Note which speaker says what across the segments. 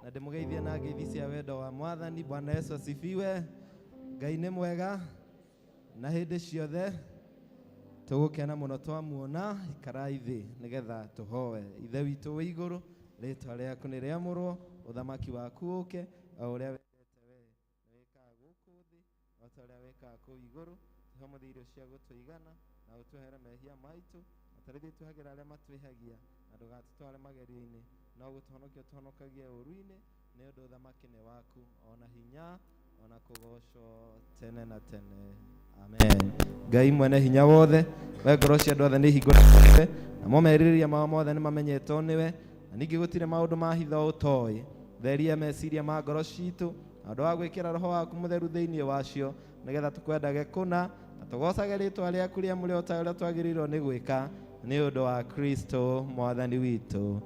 Speaker 1: Na ndĩmũgeithie na ngeithi cia wendo wa Mwathani. Bwana Yesu asifiwe. Ngai nĩ mwega na hĩndĩ ciothe tũgũkena mũno twamuona. Ikarai thĩ nĩgetha tũhoe. Ithe witũ wĩ igũrũ, rĩtwa rĩaku nĩ rĩamũrwo, ũthamaki waku ũke, o ũrĩa wendete we nĩwĩkaga gũkũ thĩ o ta ũrĩa wĩkaga kũu igũrũ. Tũhe ũmũthĩ irio cia gũtũigana na ũtũhere mehia maitũ o ta rĩrĩa itũhagĩra arĩa matwĩhagia, na ndũgatũtware magerio-inĩ, no gũtũhonokia ũtũhonokagie ũũru-inĩ, nĩ ũndũ ũthamaki nĩ waku, ona hinya, ona kũgocwo tene na tene. Amen. Ngai mwene hinya wothe, we ngoro cia andũ othe nĩ ihingũrĩte, namo merirĩria mao mothe nĩ mamenyetwo nĩwe, na ningĩ gũtirĩ maũndũ ma hitho ũtoĩ. Theria meciria ma ngoro citũ na ũndũ wa gwĩkĩra roho waku mũtheru thĩinĩ wacio, nĩgetha tũkwendage kũna na tũgocage rĩtwa rĩaku rĩamũre o ta ũrĩa twagĩrĩirwo nĩ gwĩka, nĩ ũndũ wa Kristo Mwathani witũ.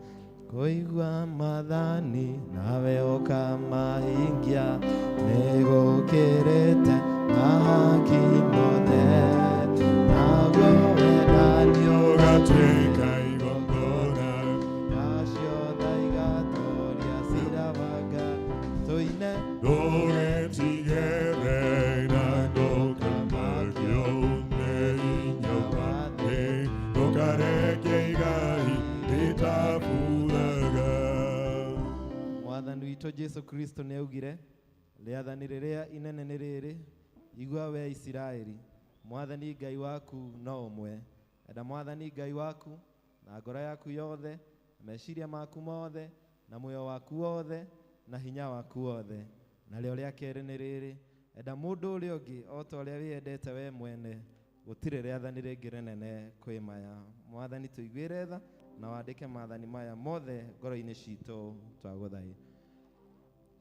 Speaker 1: Kũigua maathani nawe ũkamahingia nĩ gũkĩrĩte mahaki mothe, naguo wendani
Speaker 2: ũgatuĩka igongona.
Speaker 1: Nacio tha igatoria cira wa Ngai. Tũine.
Speaker 2: Ndũgetigĩre na ndũkamakio nĩ hinya wa thĩ, ndũkareke igai rĩtaburaga.
Speaker 1: Mwathani witũ Jesu Kristo nĩ augire, rĩathani rĩrĩa inene nĩ rĩrĩ, igua we Isiraeli, Mwathani Ngai waku no ũmwe. Enda Mwathani Ngai waku na ngoro yaku yothe, na meciria maku mothe, na muoyo waku wothe, na hinya waku wothe. Narĩo rĩa kerĩ nĩ rĩrĩ, enda mũndũ ũrĩa ũngĩ o ta ũrĩa wĩyendete we mwene. Gũtirĩ rĩathani rĩngĩ rĩnene kwĩ maya. Mwathani tũiguĩre tha na wandĩke maathani maya mothe ngoro-inĩ citũ, twagũthaitha.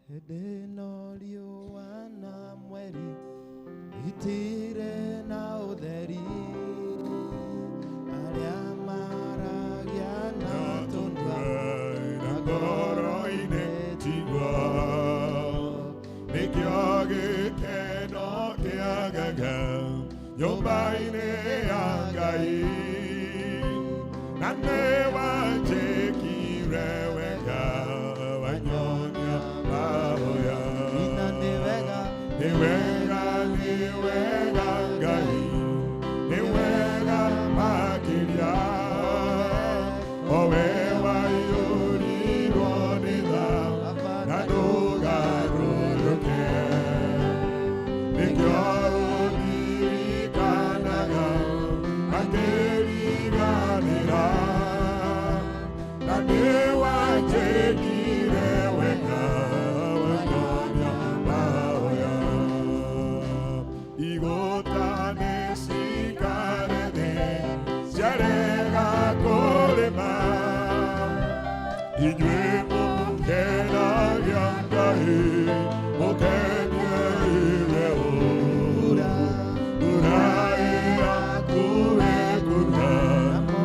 Speaker 1: Hĩndĩ ĩno riũa na mweri itirĩ na ũtheri, arĩa maragia na tũnua
Speaker 2: na ngoro-inĩ tiguo, nĩkĩo gĩkeno kĩagaga nyũmba-inĩ ya Ngai, na nĩwanjĩkire wega wanyonia mahoya.
Speaker 1: Ina nĩ wega.
Speaker 2: Nĩ wega, nĩ wega Ngai, nĩ wega makĩria, o we waiyũrirwo nĩ tha na ndũgarũrũke, nĩkĩo ũndirikanaga akĩriganĩra, na nĩwanjĩkire wega wanyonia mahoya. Igũta nĩcikare thĩ ciarega kũrĩma, inyuĩ mũkenagia Ngai mũkeneire
Speaker 1: Mbura.
Speaker 2: Mbura ĩrakuhĩ kuura,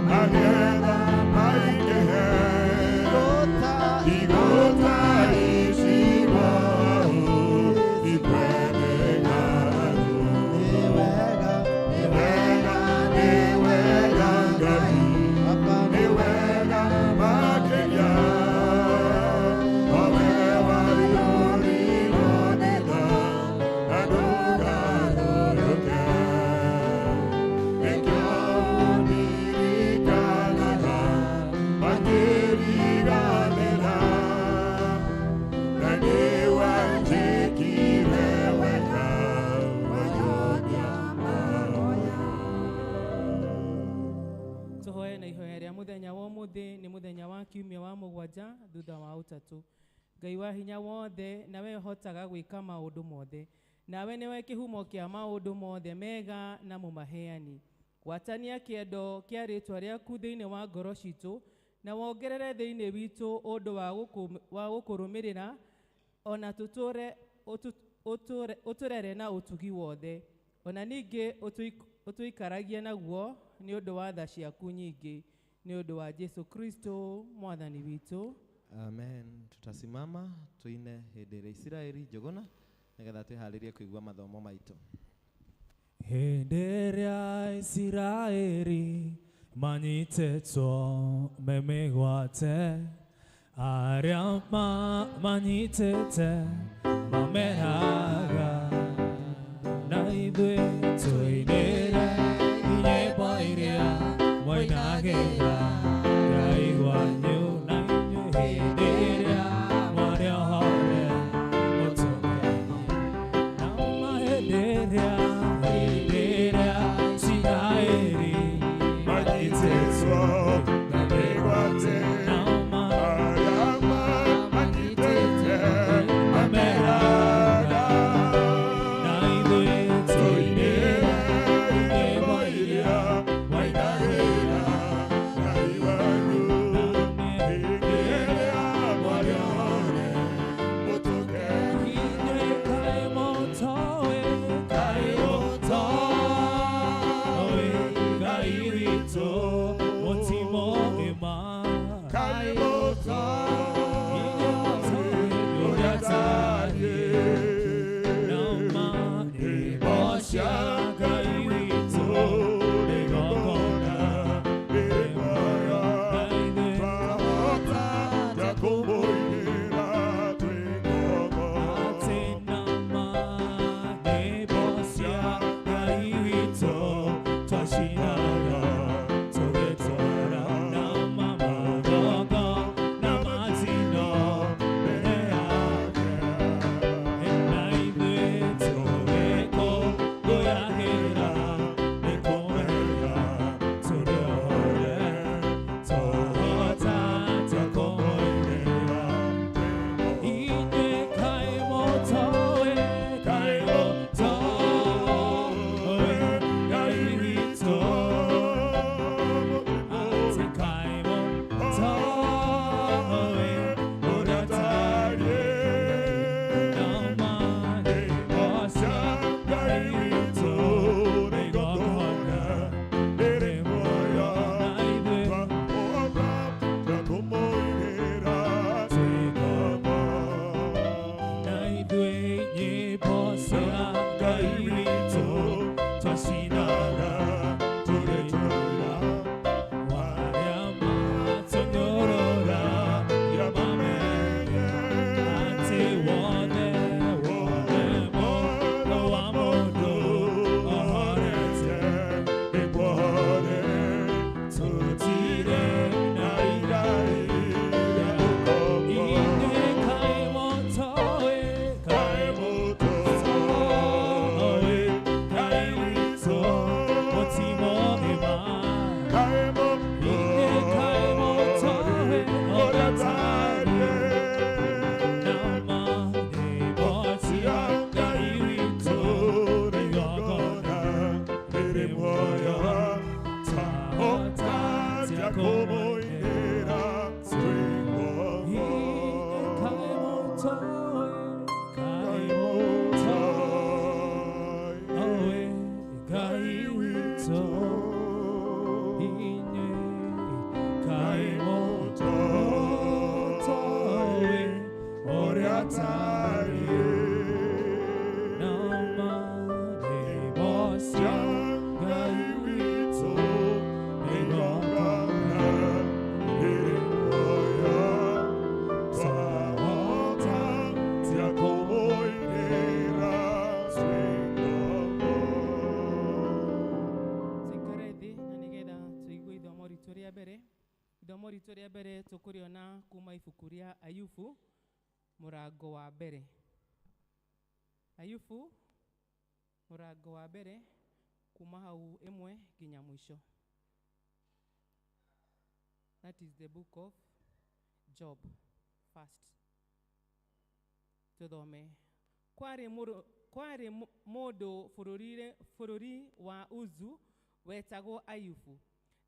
Speaker 2: magetha maingĩhe.
Speaker 1: Igũta.
Speaker 2: Igũta icigwo ikwene ng'aragu.
Speaker 1: Nĩ wega.
Speaker 2: Nĩ wega, nĩ wega Ngai,
Speaker 1: Baba.
Speaker 2: Nĩ wega makĩria, o we waiyũrirwo nĩ tha na ndũgarũrũke, nĩkĩo ũndirikanaga makĩriganĩra, na nĩwanjĩkire wega wanyonia mahoya.
Speaker 3: Tũhoe na ihoya rĩa mũthenya wa ũmũthĩ. Nĩ mũthenya wa kiumia wa mũgwanja thutha wa ũtatũ. Ngai wa hinya wothe, nawe ũhotaga gwĩka maũndũ mothe, nawe nĩwe kĩhumo kĩa maũndũ mothe mega na mũmaheani, gwatania kĩendo kĩa rĩtwa rĩaku thĩinĩ wa ngoro citũ na wongerere thĩinĩ witũ ũndũ wa gũkũrũmĩrĩra, ona tũtũre ũtũrere na ũtugi wothe, ona ningĩ ũtũikaragie naguo nĩ ũndũ wa tha ciaku nyingĩ, nĩ ũndũ wa Jesu Kristo Mwathani witũ.
Speaker 1: Amen. Tutasimama tuine hĩndĩ ĩrĩa Isiraeli Njũgũna nĩgetha twĩharĩrie kũigua mathomo maitũ.
Speaker 4: Hĩndĩ ĩrĩa Isiraeli manyitĩtwo me mĩgwate. Arĩa manyitĩte mameraga na ithuĩ tũinĩre nyĩmbo iria mwainagĩra Ngai wanyu na inyuĩ hĩndĩ ĩrĩa mwarĩ ohore mũtũkenie na hĩndĩ ĩrĩa Isiraeli
Speaker 2: Manyitĩtwo na mĩgwate
Speaker 4: na ma
Speaker 2: arĩa manyitĩte mameraga
Speaker 4: na ithuĩ
Speaker 2: tũinĩre
Speaker 4: tũinĩre
Speaker 2: nyĩmbo iria mwainagĩra Ngai wanyu hĩndĩ ĩrĩa mwarĩ ohore mũtũkenie.
Speaker 4: Inyuĩ kaĩ mũtoĩ, kaĩ mũtoĩ Ngai witũ mũtimũĩ ma.
Speaker 2: Kaĩ mũtoĩ
Speaker 4: Inyuĩ mũtoĩ
Speaker 2: ũrĩa tariĩ
Speaker 4: na ma nyĩmbo cia Ngai witũ nĩ igongona
Speaker 2: rĩrĩ muoyo
Speaker 4: na ithuĩ
Speaker 2: twahota ta kũmũinĩra twĩ ng'ong'o.
Speaker 4: atĩ na ma nyĩmbo cia Ngai witũ twacinaga tũgĩtwara na ma magongona matino mbere yake. Na ithuĩ tũgĩkũngũyagĩra nĩ kũmenya tũrĩ ohore twahota ta kũmũinĩra. Inyuĩ kaĩ mũtoĩ, kaĩ mũtoĩ Ngai witũ atĩ kaĩ mũtoĩ ũrĩa tariĩ na ma nyĩmbo cia Ngai witũ nĩ igongona
Speaker 2: Rĩrĩ muoyo
Speaker 4: na ithuĩ
Speaker 2: twahota ta kũmũinĩra twĩ ng'ong'o.
Speaker 4: na ithuĩ nyĩmbo cia Ngai witũ twacinaga
Speaker 2: Tũgĩtwara
Speaker 4: arĩa matũnyũrũra
Speaker 2: ya mamenye
Speaker 4: atĩ wothe wothe mũndũ wa mũndũ ohorete
Speaker 2: nĩkuohore
Speaker 4: tũtirĩ na
Speaker 2: igai rĩa ũkombo.
Speaker 4: Inyuĩ kaĩ mũtoĩ, kaĩ
Speaker 2: Kaĩ mũtoĩ
Speaker 4: Ngai witũ mũtimũĩ ma.
Speaker 2: Kaĩ
Speaker 4: Inyuĩ kaĩ mũtoĩ
Speaker 2: ũrĩa
Speaker 4: ũrĩa
Speaker 2: tariĩ
Speaker 4: na ma nyĩmbo cia Ngai witũ
Speaker 2: nĩ igongona rĩrĩ muoyo twahota ta kũmũinĩra twĩ ng'ong'o.
Speaker 4: Inyuĩ kaĩ mũtoĩ, kaĩ
Speaker 2: Kaĩ
Speaker 4: mũtoĩ
Speaker 2: mũtoĩ
Speaker 4: Ngai witũ. Inyuĩ kaĩ mũtoĩ
Speaker 2: ũrĩa tariĩ
Speaker 4: na ma nyĩmbo cia
Speaker 2: Ngai witũ nĩ igongona rĩrĩ muoyo twahota ta kũmũinĩra twĩ ng'ong'o.
Speaker 3: Tuikare thĩ na nĩgetha tũigue ithomo ritũ rĩa mbere. Ithomo ritũ rĩa mbere tũkũrĩona kuma ibuku rĩa Ayubu mũrango wa mbere. Ayubu mũrango wa mbere kuma hau ĩmwe nginya mũico. That is the book of Job first. Tũthome. Kwarĩ mũndũ bũrũri wa Uzu wetagwo Ayubu,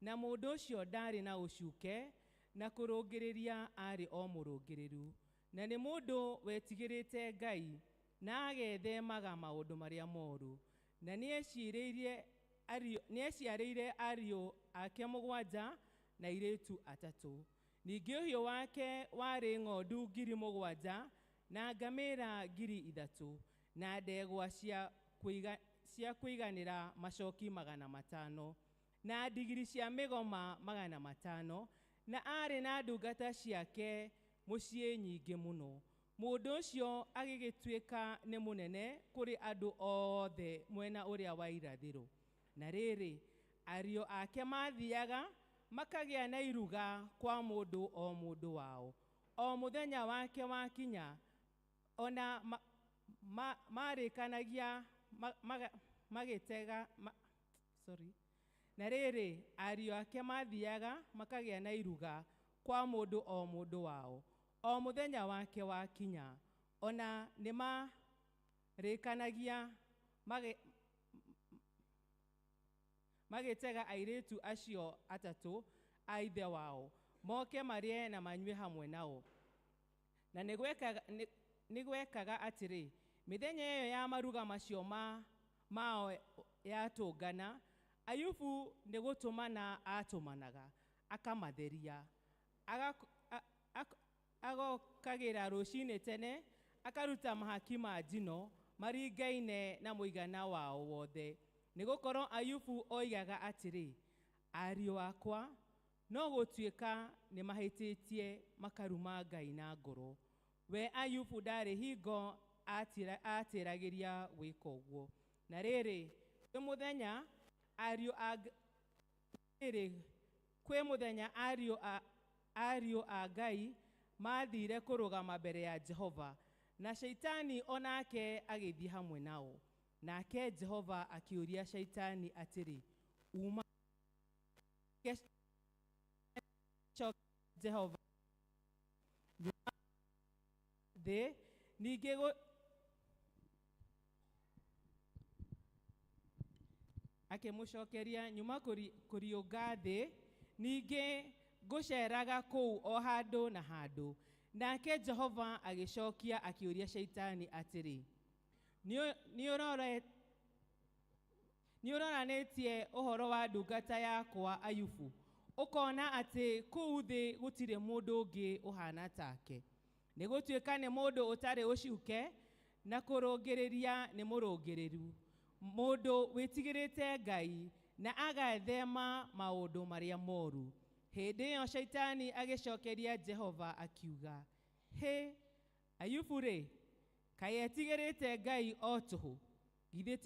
Speaker 3: na mũndũ ũcio ndaarĩ na ũcuke na kũrũngĩrĩria aarĩ o mũrũngĩrĩru, na nĩ mũndũ wetigĩrĩte Ngai na agethemaga maũndũ marĩa moru, na nĩeciarĩire ariũ ake 7 na airĩtu 3. Ningĩ ũhiũ wake warĩ ng'ondu 7,000 na ngamĩra 3,000 na ndegwa cia kũiganĩra macoki 500 na ndigiri cia mĩgoma 500, na aarĩ na ndungata ciake Mũciĩ nyingĩ mũno. Mũndũ ũcio agĩgĩtuĩka nĩ mũnene kũrĩ andũ othe mwena ũrĩa wa irathĩro. Na rĩrĩ, ariũ ake mathiaga makagĩa na iruga kwa mũndũ o mũndũ wao. O mũthenya wake wakinya, ona marĩkanagia magĩtega sorry. Na rĩrĩ, ariũ ake mathiaga makagĩa na iruga kwa mũndũ o mũndũ wao. O mũthenya wake wakinya, ona nĩmarĩkanagia magĩtega airĩtu acio atatũ a ithe wao moke marĩe na manyue hamwe nao. Na nĩgwekaga atĩrĩ, mĩthenya ĩyo ya maruga macio mao yatũngana, Ayubu nĩgũtũmana atũmanaga akamatheria, agokagĩra rũcinĩ tene, akaruta mahaki ma njino maringaine na mũigana wao wothe. Nĩgũkorwo Ayubu oigaga atĩrĩ, ariũ akwa no gũtuĩka nĩmahĩtĩtie makaruma Ngai na ngoro. We Ayubu ndarĩ hingo atĩragĩria gwĩka ũguo. Na rĩrĩ, kwĩ mũthenya ariũ a Ngai mathire kũrũgama mbere ya Jehova, na Shaitani onake agĩthiĩ hamwe nao. Nake Jehova akĩũria Shaitani atĩrĩ, uma Jehova thĩ ningĩ akĩmũcokeria, nyuma kũriũnga thĩ, ningĩ ngũceraga kũu o handũ na handũ. Nake Jehova agĩcokia akĩũria Shaitani atĩrĩ, nĩũroranĩtie ũhoro wa ndungata yakwa Ayubu, ũkona atĩ kũu thĩ gũtirĩ mũndũ ũngĩ ũhana take. Nĩgũtuĩka nĩ mũndũ ũtarĩ ũcuke, na kũrũngĩrĩria nĩ mũrũngĩrĩru, mũndũ wĩtigĩrĩte Ngai na agathema maũndũ marĩa moru. Hĩndĩ ĩyo Shaitani agĩcokeria Jehova akiuga, hĩ, Ayubu rĩ, kaĩ etigĩrĩte Ngai o tũhũ? Githĩ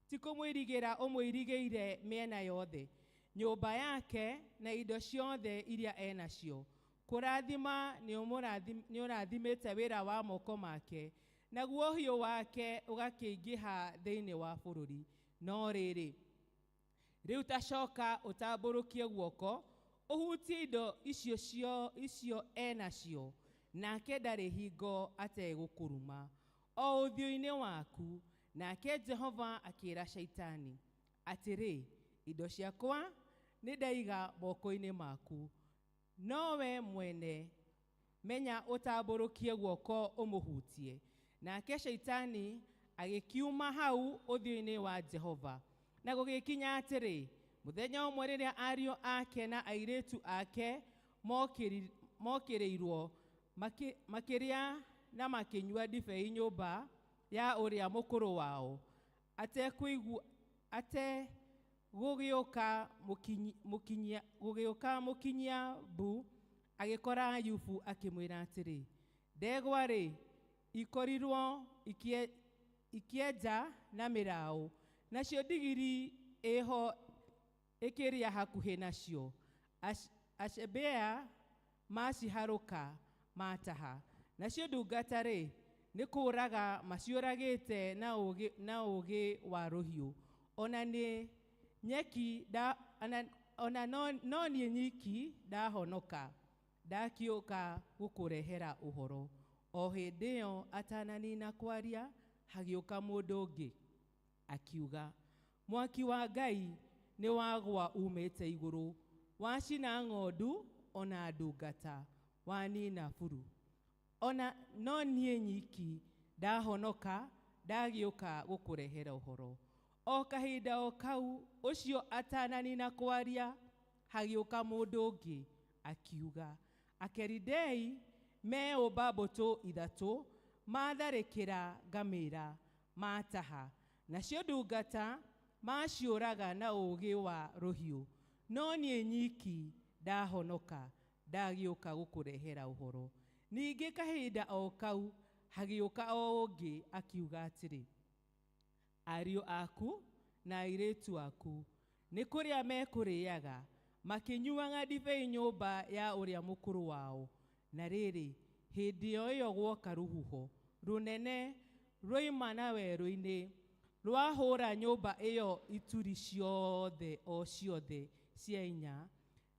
Speaker 3: ti kũmũirigĩra ũmũirigĩire mĩena yothe, nyũmba yake na indo ciothe iria enacio. Kũrathima nĩũrathimĩte wĩra wa moko make, naguo ũhiũ wake ũgakĩingĩha thĩinĩ wa bũrũri. No rĩrĩ, rĩu tacoka ũtambũrũkie guoko ũhutie indo icio enacio, nake ndarĩ hingo ategũkũruma o ũthiũ-inĩ waku. Nake Jehova akĩra Shaitani atĩrĩ, indo ciakwa nĩndaiga moko-inĩ maku, no we mwene menya ũtambũrũkie guoko ũmũhutie. Nake Shaitani agĩkiuma hau ũthiũ-inĩ wa Jehova. Na gũgĩkinya atĩrĩ, mũthenya ũmwe rĩrĩa ariũ ake na airĩtu ake mokĩrĩirwo makĩrĩa na makĩnyua ndibei nyũmba ya ũrĩa mũkũrũ wao, gũgĩũka mũkinyia mbu agĩkora Ayubu akĩmwĩra atĩrĩ, ndegwa rĩ, ikorirwo ikĩenja na mĩraũ, nacio ndigiri ĩho ĩkĩrĩa hakuhĩ nacio. Ashebea maciharũka mataha, nacio ndungata rĩ, nĩ kũũraga maciũragĩte na ũũgĩ wa rũhiũ. Ona nĩ nyeki ona no niĩ nyiki ndahonoka, ndakĩũka gũkũrehera ũhoro. O hĩndĩ ĩyo atananina kwaria, hagĩũka mũndũ ũngĩ akiuga, mwaki wa Ngai nĩ wagwa umĩte igũrũ, wacina ng'ondu ona ndungata, wanina buru. Ona no niĩ nyiki ndahonoka, ndagĩũka gũkũrehera ũhoro. O kahinda o kau ũcio atananina kwaria, hagĩũka mũndũ ũngĩ akiuga, Akeridei meũmba mbũtũ ithatũ, matharĩkĩra ngamĩra mataha, nacio ndungata maciũraga na ũũgĩ wa rũhiũ. No niĩ nyiki Ndahonoka ndagĩũka gũkũrehera ũhoro. Ningĩ kahinda o kau hagĩũka o ũngĩ akiuga atĩrĩ, ariũ aku na airĩtu aku nĩ kũrĩa mekũrĩaga makĩnyuaga ndibei nyũmba ya ũrĩa mũkũrũ wao. Na rĩrĩ, hĩndĩ o ĩyo gwoka rũhuho rũnene rwoima na werũ-inĩ rwahũra nyũmba ĩyo ituri ciothe o ciothe cia inya,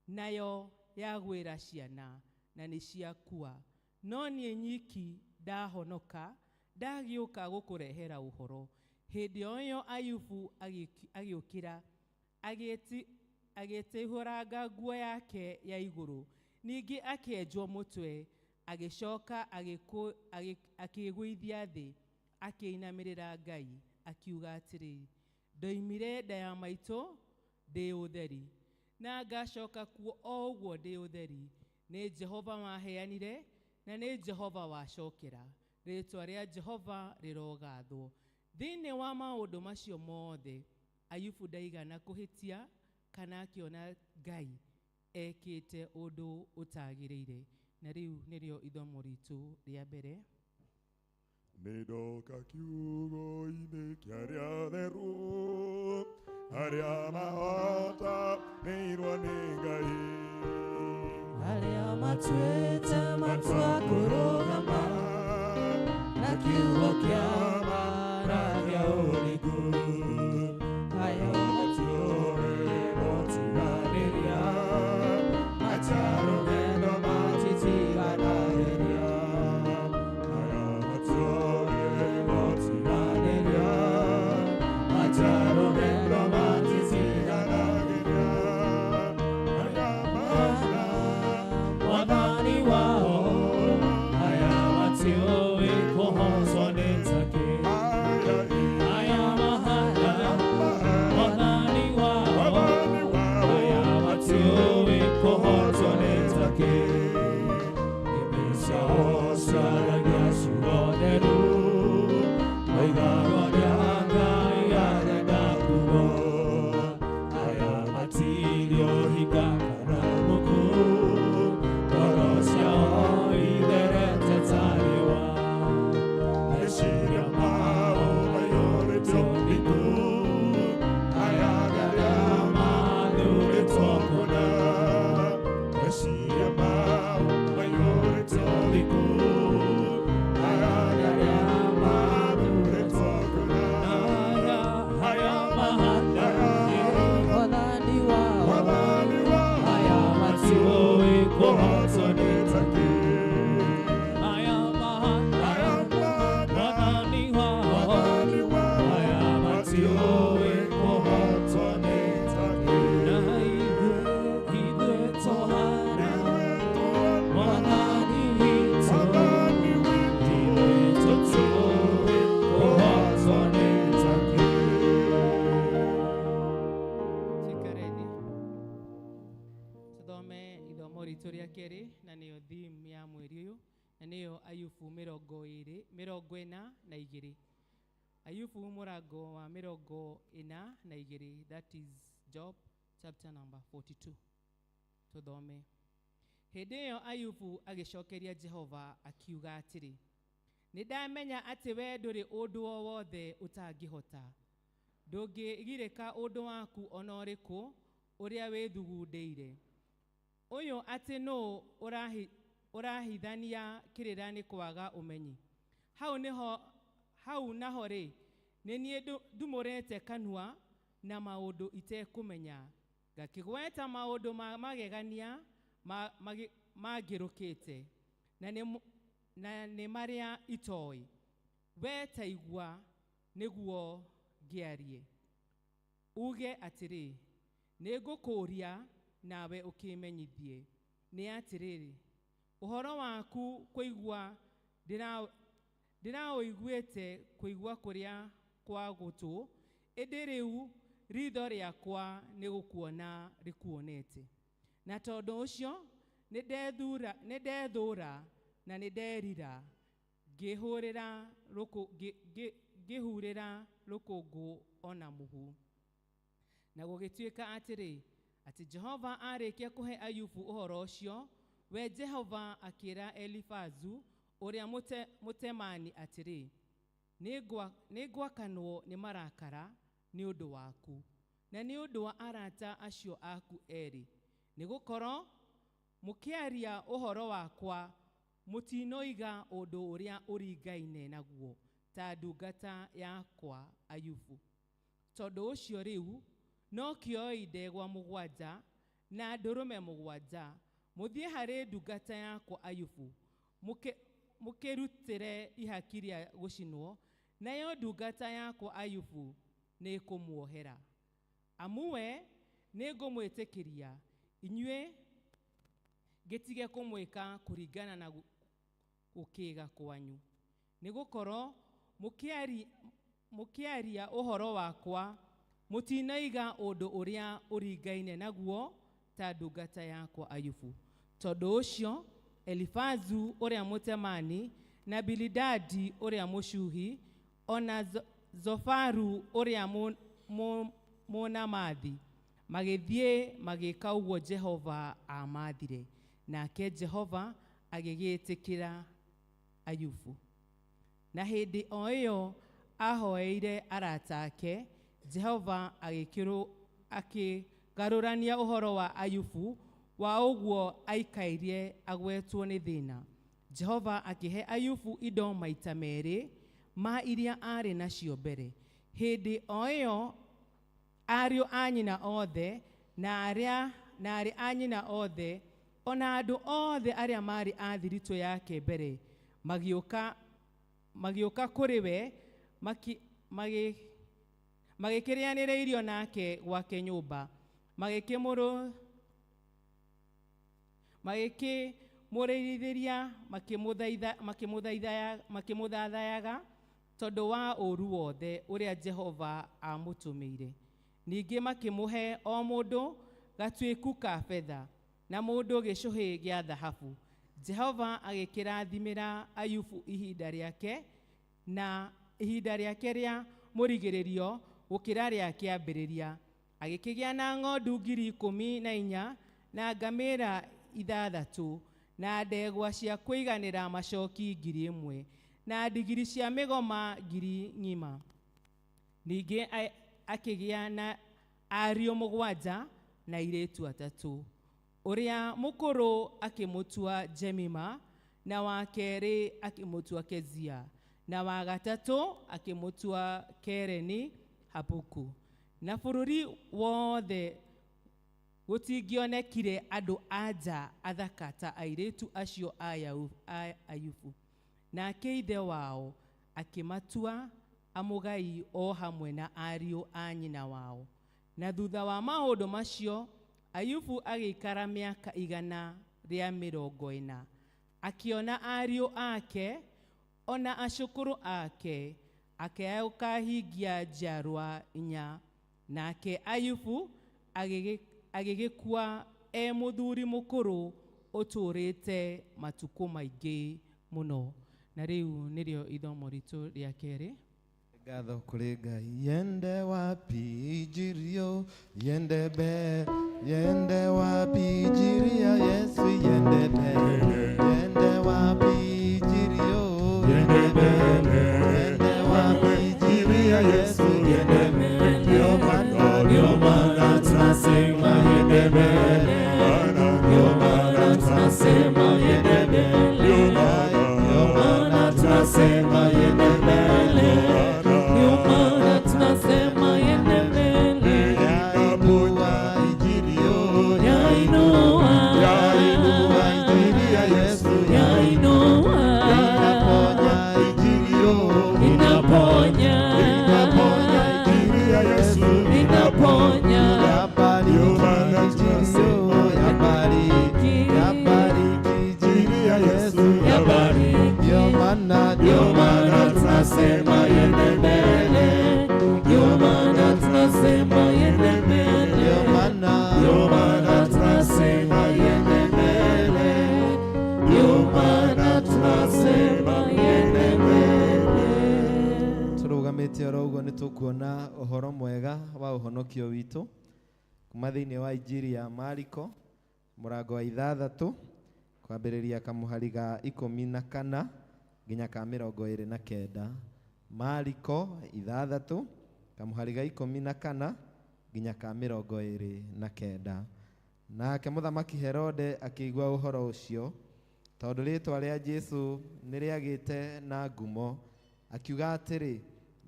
Speaker 3: nayo yagwĩra ciana na nĩ ciakua. No niĩ nyiki ndahonoka ndagĩũka gũkũrehera ũhoro. Hĩndĩ o ĩyo Ayubu agĩũkĩra agĩtihũranga nguo yake ya igũrũ, ningĩ akĩenjwo mũtwe, agĩcoka akĩĩgũithia thĩ, akĩinamĩrĩra Ngai, akiuga atĩrĩ, ndoimire nda ya maitũ ndĩ ũtheri, na ngacoka kuo o ũguo ndĩ ũtheri. Nĩ Jehova waheanire na nĩ Jehova wacokera, rĩĩtwa rĩa Jehova rĩrogathwo. Thĩinĩ wa maũndũ macio mothe Ayubu ndaigana kũhĩtia kana akĩona Ngai ekĩte ũndũ ũtagĩrĩire. Na rĩu nĩrĩo ithomo ritũ rĩa mbere.
Speaker 2: Nĩndoka kiugo-inĩ kĩa arĩa atheru, arĩa mahotanĩirwo nĩ Ngai.
Speaker 4: Arĩa matuĩte matua kũrũgama na kiugo kĩa ma na kĩa ũthingu. Ayo matiũĩ gũtiganĩria, matarũgendo matitiganagĩria.
Speaker 2: Aya matiũĩ gũtiganĩria,
Speaker 4: Matarũgendo
Speaker 2: matitiganagĩria. Aya mahana
Speaker 4: Mwathani wao, aya matiũĩ kũhotwo nĩ takĩ.
Speaker 2: aya
Speaker 4: Aya mahana Mwathani wao,
Speaker 2: Mwathani wao
Speaker 4: aya matiũĩ kũhotwo nĩ takĩ. Nĩmĩ ciao ciaragia ciugo theru, moigaga ũrĩa Ngai arenda kuo. Aya matirĩ ũhinga kana muku, ngoro ciao itherete ta riũa.
Speaker 2: Meciria mao maiyũrĩtwo ũthingu, aya arĩa mathurĩtwo kũna. Meciria mao maiyũrĩtwo ũthingu, aya arĩa mathurĩtwo kũna.
Speaker 4: Aya, aya mahana
Speaker 5: Mwathani wao,
Speaker 2: Mwathani wao
Speaker 4: aya matiũĩ
Speaker 2: kũhotwo
Speaker 4: kũhotwo
Speaker 2: nĩ takĩ.
Speaker 4: Aya mahana
Speaker 2: Aya mahana
Speaker 4: Mwathani wao,
Speaker 2: Mwathani wao
Speaker 4: aya matiũĩ
Speaker 2: kũhotwo nĩ takĩ.
Speaker 4: Na ithuĩ, ithuĩ tũhana Mwathani witũ, ithuĩ tũtiũĩ kũhotwo nĩ takĩ.
Speaker 3: Tuikare thĩ tũthome ithomo ritũ rĩa kerĩ, na nĩyo theme ya mweri ũyũ, na nĩyo Ayubu 42. Ayubu mũrango wa 42, that is Job chapter number 42. Tũthome. Hĩndĩ ĩyo Ayubu agĩcokeria Jehova akiuga atĩrĩ, nĩ ndamenya atĩ we ndũrĩ ũndũ o wothe ũtangĩhota, ndũngĩgirĩka ũndũ waku ona ũrĩkũ ũrĩa wĩthugundĩire. Ũyũ atĩ nũũ ũrahithania kĩrĩra nĩ kwaga ũmenyi? Hau naho rĩ, nĩ niĩ ndumũrĩte kanua na maũndũ itekũmenya, ngakĩgweta maũndũ ma magegania mangĩrũkĩte, na nĩ marĩa itoĩ. We taigua nĩguo ngĩarie, uge atĩrĩ, nĩngũkũũria nawe ũkĩmenyithie. Nĩ atĩrĩrĩ, ũhoro waku kũigua ndĩraũiguĩte kũigua kũrĩa kwa gũtũ, ĩndĩ rĩu ritho rĩakwa nĩ gũkuona rĩkuonete. Na tondũ ũcio nĩndethũra na nĩnderira, ngĩhurĩra rũkũngũ ona mũhu. Na gũgĩtuĩka atĩrĩ, Atĩ Jehova arĩkia kũhe Ayubu ũhoro ũcio, we Jehova akĩra Elifazu ũrĩa Mũtemani atĩrĩ, nĩngwakanwo nĩ marakara nĩ ũndũ waku na nĩ ũndũ wa arata acio aku erĩ, nĩgũkorwo mũkĩaria ũhoro wakwa mũtinoiga ũndũ ũrĩa ũringaine naguo ta ndungata yakwa Ayubu. Tondũ ũcio rĩu no kĩoi ndegwa 7 na ndũrũme 7 mũthiĩ harĩ ndungata yakwa Ayubu mũkĩrutĩre ihaki rĩa gũcinwo, nayo ndungata yakwa Ayubu nĩĩkũmuohera. Amu we nĩngũmwĩtĩkĩria inyuĩ ngĩtige kũmwĩka kũringana na gũkĩga kwanyu, nĩgũkorwo mũkĩaria ũhoro wakwa mũtinoiga ũndũ ũrĩa ũringaine naguo ta ndungata yakwa Ayubu. Tondũ ũcio Elifazu ũrĩa Mũtemani na Bilidadi ũrĩa Mũshuhi ona Zofaru ũrĩa Mũnamathi magĩthiĩ magĩka ũguo Jehova aamathire, nake Jehova agĩgĩtĩkĩra Ayubu. Na hĩndĩ o ĩyo ahoeire arata ake, Jehova akĩgarũrania ũhoro wa Ayubu wa ũguo aikairie agwetwo nĩ thĩna. Jehova akĩhe Ayubu indo maita merĩ ma iria arĩ nacio mbere. Hĩndĩ o ĩyo ariũ a nyina othe na arĩ a nyina othe ona andũ othe arĩa marĩ a thiritũ yake mbere magĩũka kũrĩ we magĩkĩrĩanĩra irio nake gwake nyũmba, magĩkĩmũrĩithĩria makĩmũthathayaga tondũ wa ũũru wothe ũrĩa Jehova aamũtũmĩire. Ningĩ makĩmũhe o mũndũ gatuĩku ka betha na mũndũ gĩcũhĩ gĩa thahabu. Jehova agĩkĩrathimĩra Ayubu ihinda rĩake na ihinda rĩake rĩa mũrigĩrĩrio gũkĩra rĩa kĩambĩrĩria. Agĩkĩgĩa na ng'ondu 14,000 na ngamĩĩra 6 na ndegwa cia kũiganĩra macoki 1,000 na ndigiri cia mĩgoma 1,000. Ningĩ akĩgĩa na ariũ 7 na airĩtu 3. Ũrĩa mũkũrũ akĩmũtua Jemima, na wa kerĩ akĩmũtua Kezia, na wa gatatũ akĩmũtua Kereni Hapuku. Na bũrũri wothe gũtingĩonekire andũ anja athaka ta airĩtu acio a Ayubu. Nake ithe wao akĩmatua amũgai o hamwe na ariũ a nyina wao. Na thutha wa maũndũ macio Ayubu agĩikara mĩaka 140, akĩona ariũ ake ona acũkũrũ ake, akĩũkahingia njiarwa 4. Nake Ayubu agĩgĩkua e mũthuri mũkũrũ ũtũũrĩte matukũ maingĩ mũno. Na rĩu nĩrĩo ithomo ritũ rĩa kerĩ.
Speaker 1: Ngatho kũrĩ Ngai. Yende wapi ijirio, yende be, yende wapi ijiria Yesu, yende be, yende wapi ijirio, yende be, yende wapi ijiria Yesu, yende be. Ndio maana tunasema yende mbele, ndio maana tunasema yende mbele, ndio maana tunasema yende mbele,
Speaker 5: ndio maana tunasema yende mbele.
Speaker 2: Yainua ijirio,
Speaker 5: Yainua,
Speaker 2: yainua injili ya Yesu,
Speaker 5: yainua,
Speaker 2: inaponya ijirio,
Speaker 5: inaponya,
Speaker 2: inaponya injili ya Yesu,
Speaker 5: inaponya.
Speaker 2: Yabariki ijirio, yabariki, yabariki injili ya Yesu,
Speaker 5: Yabariki.
Speaker 2: Ndio maana tunasema yende mbele,
Speaker 5: Ndio maana tunasema yende mbele,
Speaker 2: ndio maana tunasema yende mbele, ndio maana tunasema yende mbele. Tũrũgamĩte oro ũguo nĩ tũkuona ũhoro mwega wa ũhonokio witũ.
Speaker 1: Kuma thĩinĩ wa Injiri ya Mariko mũrango wa 6 kwambĩrĩria kamũhari ga 14 nginya ka 29. Mariko 6 kamũhari ga 14 nginya ka 29. Nake mũthamaki Herode akĩigua ũhoro ũcio, tondũ rĩĩtwa rĩa Jesũ nĩrĩagĩte na ngumo, akiuga atĩrĩ,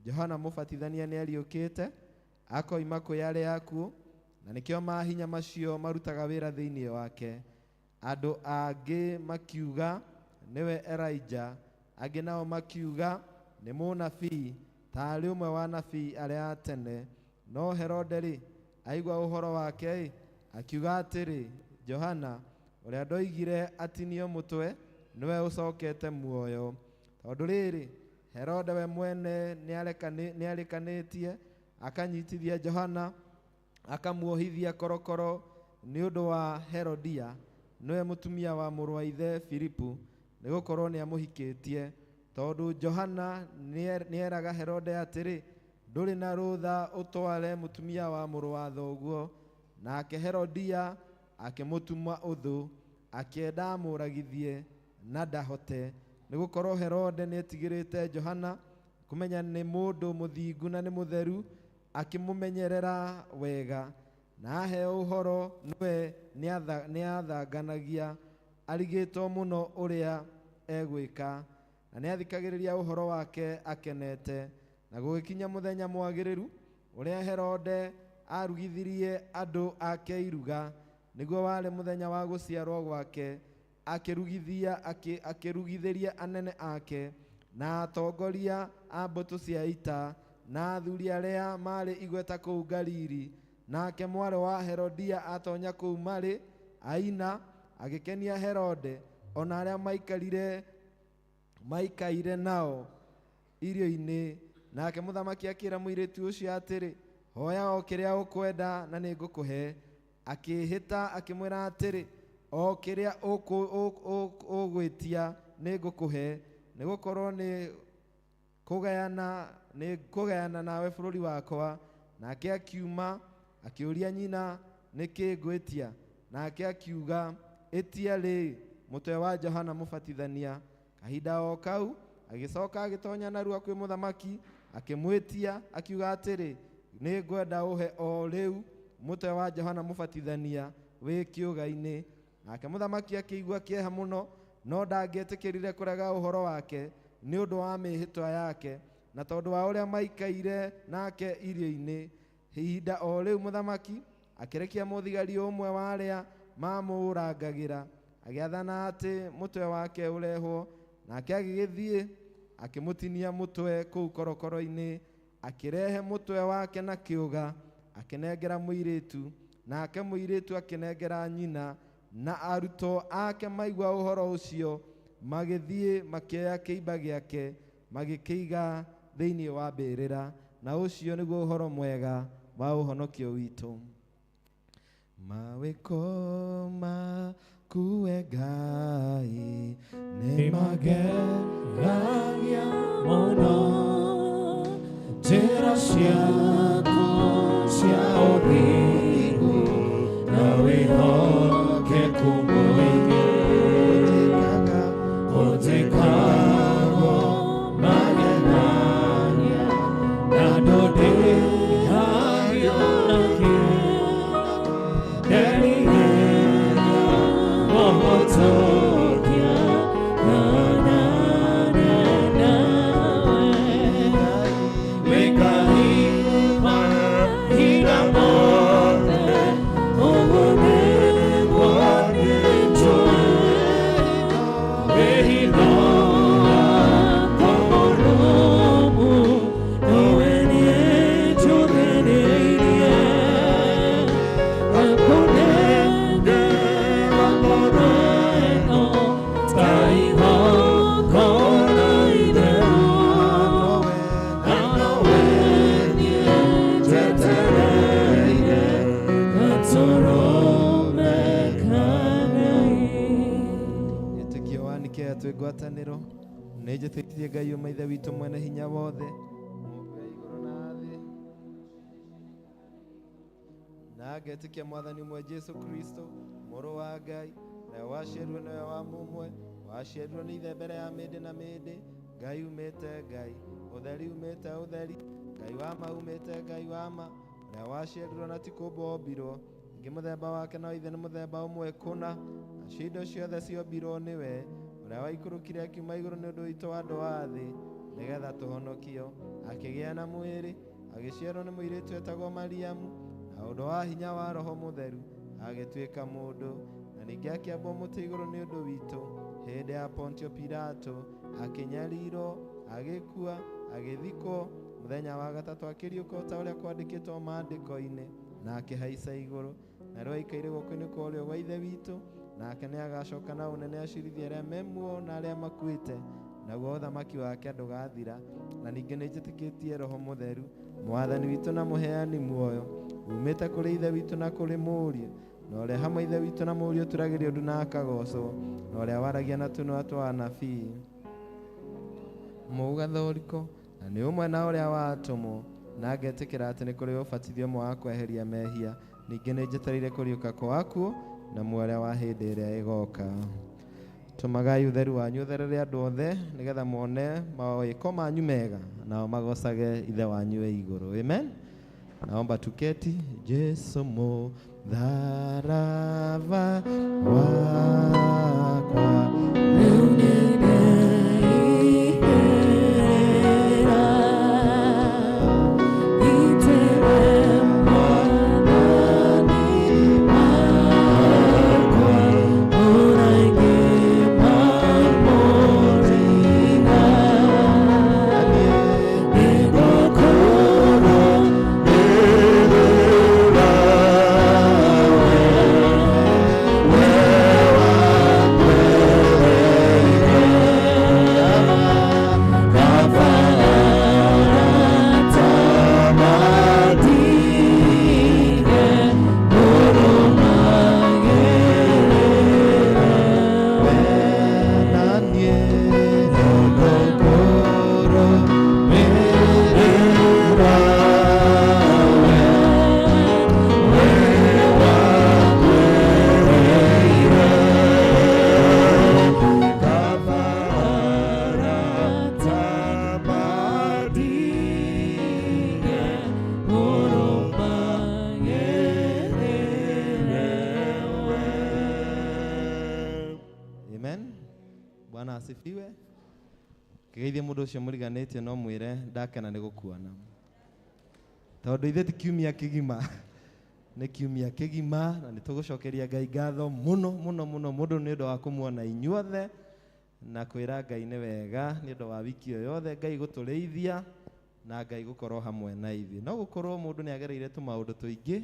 Speaker 1: Johana Mũbatithania nĩariũkĩte akoima kwĩ arĩa akuũ, na nĩkĩo mahinya macio marutaga wĩra thĩinĩ wake. Andũ angĩ makiuga nĩwe Elijah, angĩ nao makiuga nĩ mũnabii, taarĩ ũmwe wa anabii arĩa a tene. No Herode-rĩ, aigua ũhoro wake-ĩ, akiuga atĩrĩ, Johana ũrĩa ndoigire atinio mũtwe nĩwe ũcokete muoyo. Tondũ rĩrĩ, Herode we mwene nĩarekanĩtie akanyitithia Johana akamuohithia korokoro nĩ ũndũ wa Herodia, nĩwe mũtumia wa mũrũ wa ithe Filipu, nĩgũkorwo nĩamũhikĩtie. Tondũ Johana nĩeraga Herode atĩrĩ, ndũrĩ na rũtha ũtware mũtumia wa mũrũ wa thoguo. Nake Herodia akĩmũtuma ũthũ, akĩenda amũragithie na ndahote, nĩgũkorwo Herode nĩetigĩrĩte Johana, kũmenya nĩ mũndũ mũthingu na nĩ mũtheru, akĩmũmenyerera wega. Na aheo ũhoro nĩwe nĩathanganagia, arigĩtwo mũno ũrĩa egwĩka, na nĩathikagĩrĩria ũhoro wake akenete. Na gũgĩkinya mũthenya mwagĩrĩru ũrĩa Herode arugithirie andũ ake iruga, nĩguo warĩ mũthenya wa gũciarwo gwake, akĩrugithĩria anene ake na atongoria a mbũtũ cia ita na athuri arĩa marĩ igweta kũu Galili. Nake mwarĩ wa Herodia atonya kũu marĩ aina, agĩkenia Herode ona arĩa maikaire nao irio-inĩ. Nake mũthamaki akĩra mũirĩtu ũcio atĩrĩ, hoya o kĩrĩa ũkwenda na nĩngũkũhe. Akĩĩhĩta akĩmwĩra atĩrĩ, o kĩrĩa ũgwĩtia nĩngũkũhe, nĩgũkorwo nĩ kũgayana nawe bũrũri wakwa. Nake akiuma akĩũria nyina, nĩkĩ ngwĩtia? Nake akiuga, ĩtia rĩ mũtwe wa Johana Mũbatithania. Kahinda o kau agĩcoka agĩtonya narua kwĩ mũthamaki, akĩmwĩtia akiuga atĩrĩ, nĩngwenda ũhe o rĩu mũtwe wa Johana Mũbatithania wĩ kĩũga-inĩ. Nake mũthamaki akĩigua kĩeha mũno, no ndangĩetĩkĩrire kũrega ũhoro wake nĩ ũndũ wa mĩĩhĩtwa yake, na tondũ wa ũrĩa maikaire nake irio-inĩ. Ihinda o rĩu mũthamaki akĩrekia mũthigari ũmwe wa arĩa mamũrangagĩra, agĩathana atĩ mũtwe wake ũrehwo. Nake agĩgĩthiĩ akĩmũtinia mũtwe kũu korokoro-inĩ, akĩrehe mũtwe wake na kĩũga, akĩnengera mũirĩtu. Nake mũirĩtu akĩnengera nyina. Na arutwo ake maigua ũhoro ũcio, magĩthiĩ makĩoya kĩimba gĩake, magĩkĩiga thĩinĩ wa mbĩrĩra. Na ũcio nĩguo ũhoro mwega wa ũhonokio witũ. Mawĩko maku we Ngai nĩmagegagia
Speaker 4: mũno, njĩra ciaku cia ũthingu na wĩhokeku mũingĩ. Ũnjĩkaga magegania na ndũndĩhagio nakĩ. Nderigĩra kũhĩtũkia ng'onane nawe. Wĩkahi mahinda mothe, ũguo nĩguo njũĩ. Wĩhitho wakwa mũrũmu, nĩwe niĩ njũthĩrĩirie. Ngakũnengera ngoro ĩno ta igongona itheru. Na nowe niĩ njetereire gatũrũme ka Ngai.
Speaker 1: Wĩtĩkio wa Nikea twĩ ngwatanĩro nĩ njĩtĩkĩtie Ngai ũmwe Ithe witũ mwene hinya wothe, Mũũmbi wa igũrũ na thĩ, na Na ngetĩkia Mwathani ũmwe Jesu Kristo, Mũrũ wa Ngai, ũrĩa waciarirwo nĩwe wa mũmwe, waciarirwo nĩ Ithe mbere ya mĩndĩ na mĩndĩ, Ngai umĩte Ngai, ũtheri umĩte ũtheri, Ngai wa ma umĩte Ngai wa ma, ũrĩa waciarirwo na ti kũũmbwo ombirwo, ningĩ mũthemba wake na wa Ithe nĩ mũthemba ũmwe kũna, nacio indo ciothe ciombirwo nĩwe, ũrĩa waikũrũkire akiuma igũrũ nĩ ũndũ witũ andũ a thĩ, nĩgetha tũhonokio, akĩgĩa na mwĩrĩ, agĩciarwo nĩ mũirĩtu etagwo Mariamu, na ũndũ wa hinya wa Roho Mũtheru agĩtuĩka mũndũ, na ningĩ akĩambwo mũtĩ igũrũ nĩ ũndũ witũ hĩndĩ ya Pontio Pilato, akĩnyarirwo, agĩkua, agĩthikwo, mũthenya wa gatatũ akĩriũka o ta ũrĩa kwandĩkĩtwo maandĩko-inĩ, na akĩhaica igũrũ, na rĩu aikaire guoko-inĩ kwa ũrĩo gwa Ithe witũ, nake nĩ agacoka na ũnene acirithie arĩa me muoyo na arĩa makuĩte, naguo ũthamaki wake ndũgathira. Na ningĩ nĩ njĩtĩkĩtie Roho Mũtheru, Mwathani witũ na mũheani muoyo, umĩte kũrĩ Ithe witũ na kũrĩ Mũriũ, na ũrĩa hamwe Ithe witũ na Mũriũ ũturagĩrio ndu na akagocwo, na ũrĩa waragia na tũnua twa anabii Mũgathoriko, na nĩ ũmwe na ũrĩa watũmwo, na ngetĩkĩra atĩ nĩ kũrĩ ũbatithio ũmwe wa kweheria mehia, ningĩ nĩ njetereire kũriũka kwa akuũ na muoyo wa hĩndĩ ĩrĩa ĩgoka. Tũmagai ũtheru wanyu ũtherere andũ othe, nĩgetha muone mawĩko manyu mega, nao magocage Ithe wanyu wĩ igũrũ. Amen. Naomba tuketi. Jesu mũtharaba wakwa
Speaker 4: Rĩu nĩndeiherera, itĩre Mwathani wakwa, ũraingĩ mamũtiga. Nĩngũkũrwo
Speaker 1: Amen. Bwana asifiwe. Kĩgeithie mũndũ ũcio mũriganĩtie no mwĩre ndakena nĩ gũkuona, tondũ ithuĩ ti kiumia kĩgima, nĩ kiumia kĩgima, na nĩ tũgũcokeria Ngai ngatho mũno mũno mũno mũndũ nĩ ũndũ wa kũmuona inyuothe na kwĩra Ngai nĩ wega nĩ ũndũ wa wiki ĩyo yothe Ngai gũtũrĩithia na Ngai gũkorwo hamwe na ithuĩ. No gũkorwo mũndũ nĩ agereire tũmaũndũ tũingĩ,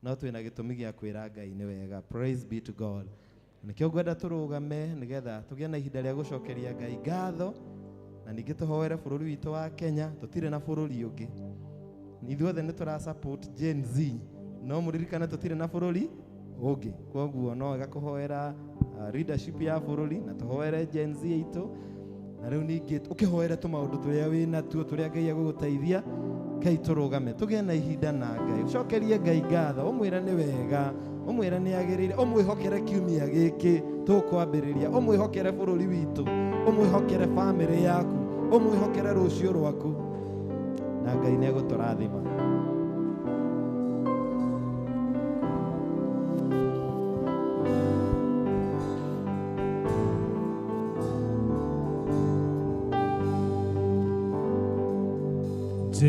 Speaker 1: no twĩna gĩtũmi gĩa kwĩra Ngai nĩ wega. Praise be to God. Nĩkĩo ngwenda tũrũgame nĩgetha tũgĩe na ihinda rĩa gũcokeria Ngai ngatho, na ningĩ tũhoere bũrũri witũ wa Kenya. Tũtirĩ na bũrũri ũngĩ, ithuothe nĩ tũra support Gen Z, no mũririkane tũtirĩ na bũrũri ũngĩ. Koguo no wega kũhoera leadership ya bũrũri na tũhoere Gen Z itũ, na rĩu ningĩ ũkĩhoere tũmaũndũ tũrĩa wĩ natuo tũrĩa Ngai egũgũteithia. Ngai tũrũgame tũgĩe na ihinda na Ngai, ũcokerie Ngai ngatho, ũmwĩre nĩ wega, ũmwĩre nĩ agĩrĩire, ũmwĩhokere kiumia gĩkĩ tũkwambĩrĩria, ũmwĩhokere bũrũri witũ, ũmwĩhokere bamĩrĩ yaku, ũmwĩhokere rũciũ rwaku, na Ngai nĩ egũtũrathima.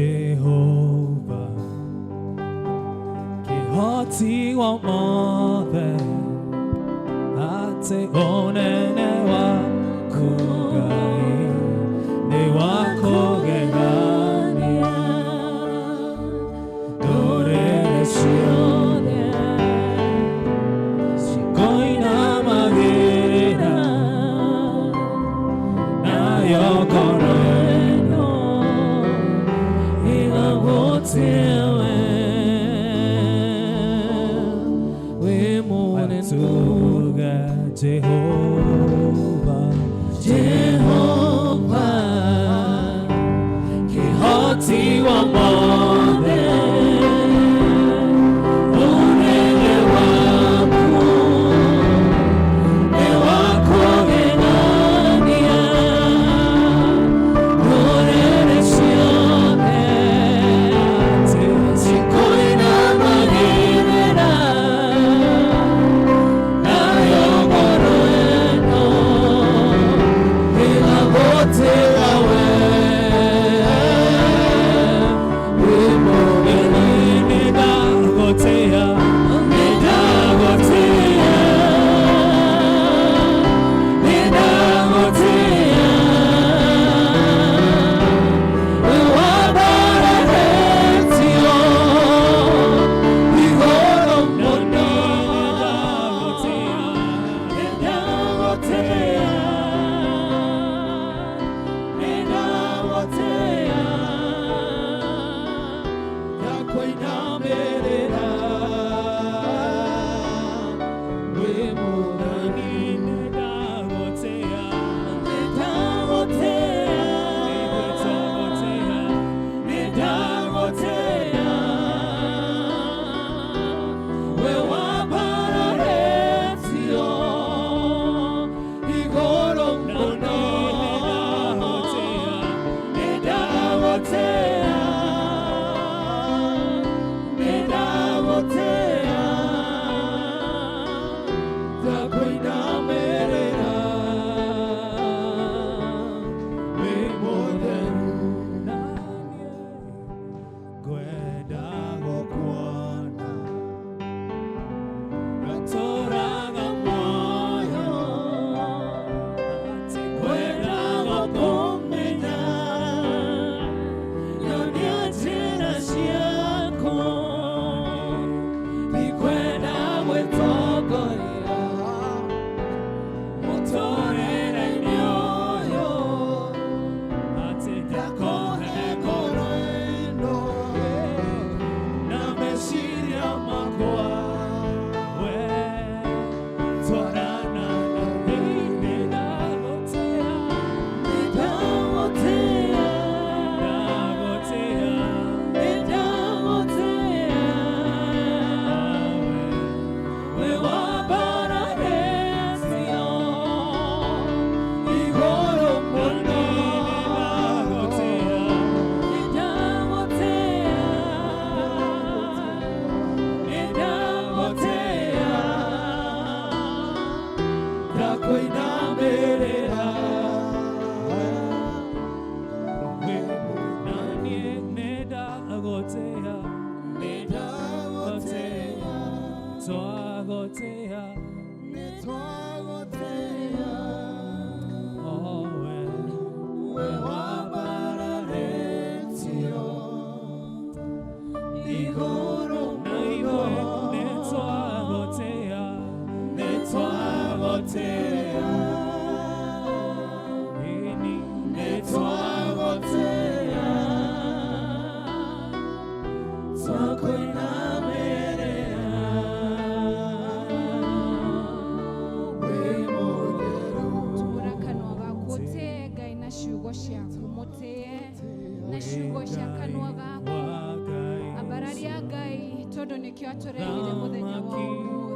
Speaker 4: Jehova kĩhoti wa mothe, atĩ ũnene waku Ngai nĩ wa kũgegania, ndũrĩrĩ ciothe cikoinamagĩrĩra, nayo ngoro ĩno ĩgagũtĩe we. Wĩ mũnene. Tuge Jehova.
Speaker 5: Ndagũtĩa we wĩ mũtheru.
Speaker 4: Nĩndagũtĩa,
Speaker 5: Nĩndagũtĩa, nĩndagũtĩa, wĩ wambararĩtio igũrũ mũno. Nĩndagũtĩa, nĩndagũtĩa, ndakũinamĩrĩra wĩ mũthani.
Speaker 4: Nĩndagũtĩa,
Speaker 5: Nĩndagũtĩa, nĩndagũtĩa, wĩ wambararĩtio igũrũ mũno. Nĩndagũtĩa, nĩndagũtĩa, ndakũinamĩrĩra wĩ mũtheru.
Speaker 4: Ngwenda gũkuona ngatũraga muoyo, atĩ
Speaker 5: Ngwenda gũkũmenya, nyonia njĩra ciaku, ndikwenda gwĩtongoria mũtũrĩre-inĩ ũyũ.
Speaker 4: Atĩ
Speaker 5: Ndakũhe ngoro ĩno na meciria makwa.
Speaker 4: We twarana na nĩndagũtĩa,
Speaker 5: Nĩndagũtĩa,
Speaker 4: ndagũtĩa,
Speaker 5: nĩndagũtĩa, wĩ wambararĩtio igũrũ mũno.
Speaker 4: Nĩndagũtĩa,
Speaker 5: Nĩndagũtĩa, nĩndagũtĩa, ndakũinamĩrĩra
Speaker 4: we na niĩ nĩndagũtĩa,
Speaker 5: Nĩndagũtĩa,
Speaker 4: twagũtĩa,
Speaker 2: Nĩtwagũtĩa,
Speaker 4: oh we
Speaker 2: wĩ wambararĩtio igũrũ
Speaker 4: na ithuĩ
Speaker 2: mũno.
Speaker 4: nĩtwagũtĩa,
Speaker 2: Nĩtwagũtĩa,
Speaker 4: ĩni
Speaker 2: nĩtwagũtĩa, twakũinamĩrĩra wĩ mũtheru.
Speaker 6: Tura kanua gaku ũtĩe Ngai na ciugo ciaku, mũtĩe na ciugo cia kanua gaku.
Speaker 4: wa Ngai
Speaker 6: Ambararia Ngai tondũ nĩkĩo atũrehire mũthenya wa ũmũthĩ.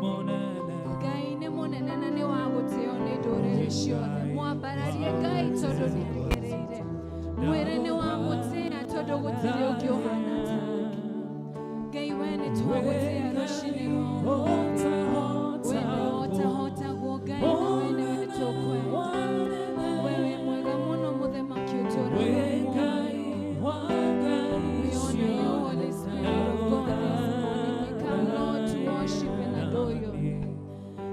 Speaker 4: mũnene
Speaker 6: Ngai nĩ mũnene na nĩ wa gũtĩo nĩ ndũrĩrĩ ciothe. Mwambararie Ngai tondũ nĩ agĩrĩire. Mwĩre nĩ wa mũtĩa tondũ gũtirĩ ũngĩ ũhana take. Ngai we nĩ twagũtĩa rũcinĩ rwa ũmũthĩ. We nĩwe ũtahotagwo Ngai na we nĩwe tũkwenda. We wĩ mwega mũno mũthamaki ũtũũraga muoyo. We honor you, Holy Spirit of God, this morning. We come, Lord, to worship and adore your name.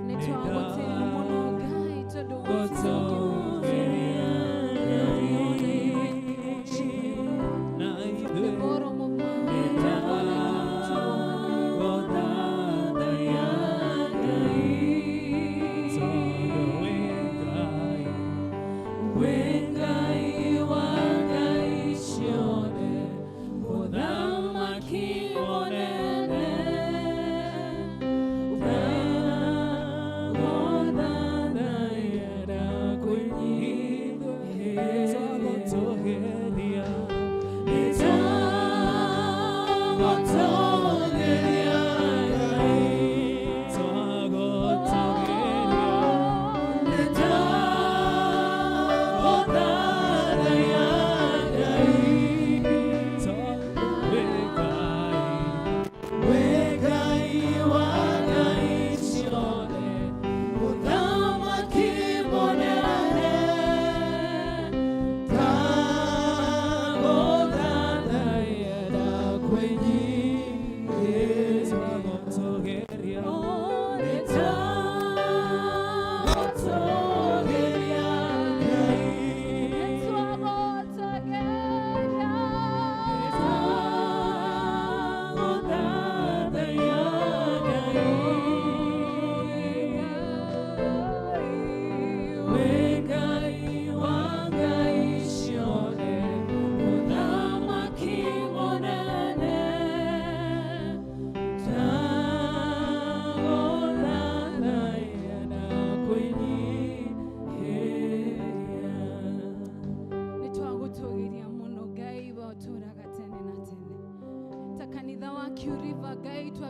Speaker 6: Nĩ twagũtĩa mũno Ngai tondũ gũtirĩ ũngĩ wĩ Lord, we honor you and we worship you.
Speaker 4: na
Speaker 6: From the
Speaker 4: ithuĩ
Speaker 6: bottom of my heart, oh God, I come to honor you.
Speaker 4: Tondũ wĩ Ngai
Speaker 5: Wĩ Ngai wa ngai ciothe, mũthamaki mũnene, ndagũthathaiya ndakũnyiihia. Nĩtwagũtũũgĩria Ngai. Nĩtwagũthathaiya Ngai. Wĩ Ngai wa ngai ciothe, mũthamaki mũnene,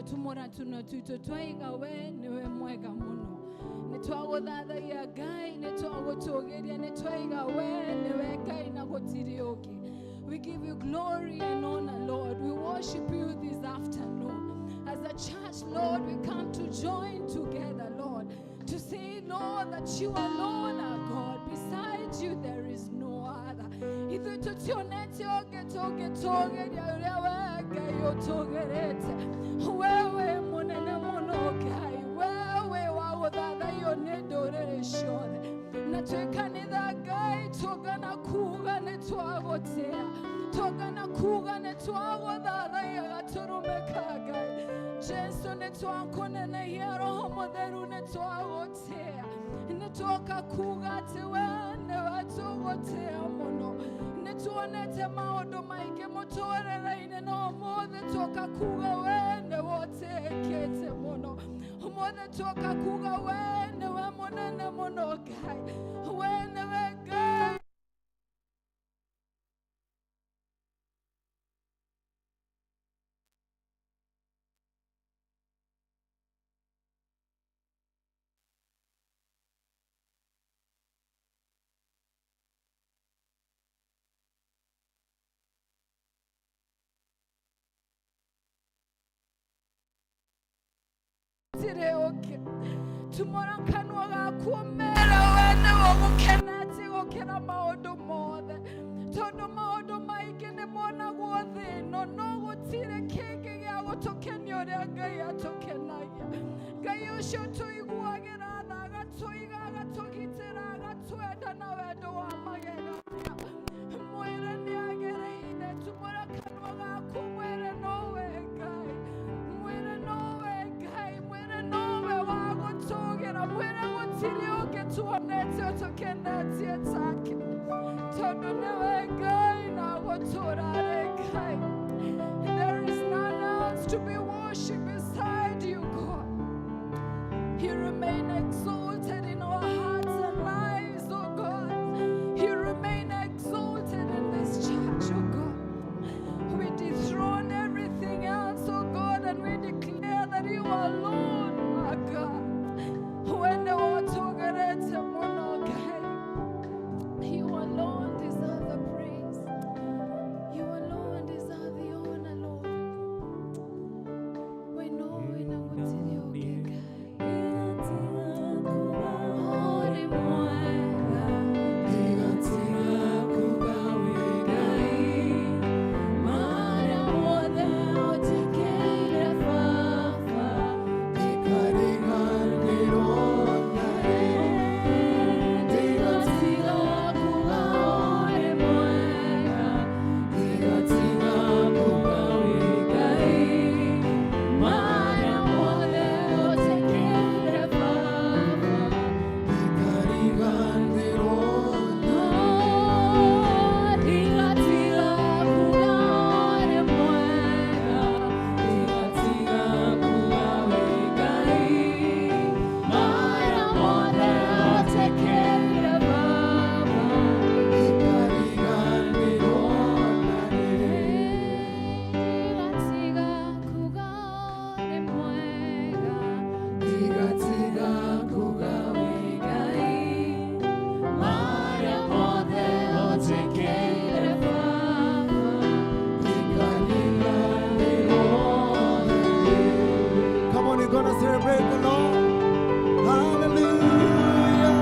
Speaker 6: Twatumũra tũnua twitũ twaiga we nĩwe mwega mũno. Nĩ twagũthathaia Ngai, nĩ twagũtũgĩria, nĩ twaiga we nĩwe Ngai na gũtirĩ ũngĩ. We give you glory and honor, Lord. We worship you this afternoon. As a church, Lord, we come to join together, Lord, to say, Lord, that you alone are God. Beside you, there is no other. Ithuĩ tũtionete ũngĩ tũngĩtũgĩria ũrĩa we Ngai ũtũgĩrĩte. Wewe mũnene mũno Ngai, wewe wa gũthathaiyo nĩ ndũrĩrĩ ciothe. Na twĩ kanitha Ngai tũngana kuga nĩ twagũtĩa, tũngana kuga nĩ twagũthathaiya gatũrũme ka Ngai. Jesu nĩ twakũnenehia, Roho Mũtheru nĩ twagũtĩa, nĩ twoka kuga atĩ we nĩwe tũgũtĩa mũno. Nĩ tuonete maũndũ maingĩ mũtũrĩre-inĩ, no ũmũthĩ twoka kuga we nĩwe ũtĩĩkĩte mũno. Ũmũthĩ twoka kuga we nĩwe mũnene mũno Ngai, we nĩwe Ngai. Gũtirĩ ũngĩ. Tumũra kanua gaku ũmere we nĩwe ũgũkenetie gũkĩra maũndũ mothe, tondũ maũndũ maingĩ nĩ monagwo thĩ ĩno, no gũtirĩ kĩngĩ gĩa gũtũkenia ũrĩa Ngai atũkenagia. Ngai ũcio tũiguagĩra tha, agatũiga, agatũgitĩra, agatwenda na wendo wa magegania. Mwĩre nĩ agĩrĩire. Tumũra kanua gaku mwĩre nowe Ngai, mwĩre nowe Ngai, mwĩre nowe wa gũtũgĩra, mwĩre gũtirĩ ũngĩ tuonete ũtũkenetie take, tondũ nĩwe Ngai na gũtũra arĩ Ngai. There is none else to be worshipped beside you, God. You remain exalted in our hearts and lives, oh God. You remain exalted in this church, oh God. We dethrone everything else, oh God, and we declare that you alone are God. When the You alone deserve the praise. You alone deserve the honor, Lord. We know we know what to do,
Speaker 2: Come on, you're gonna celebrate the Lord. Hallelujah.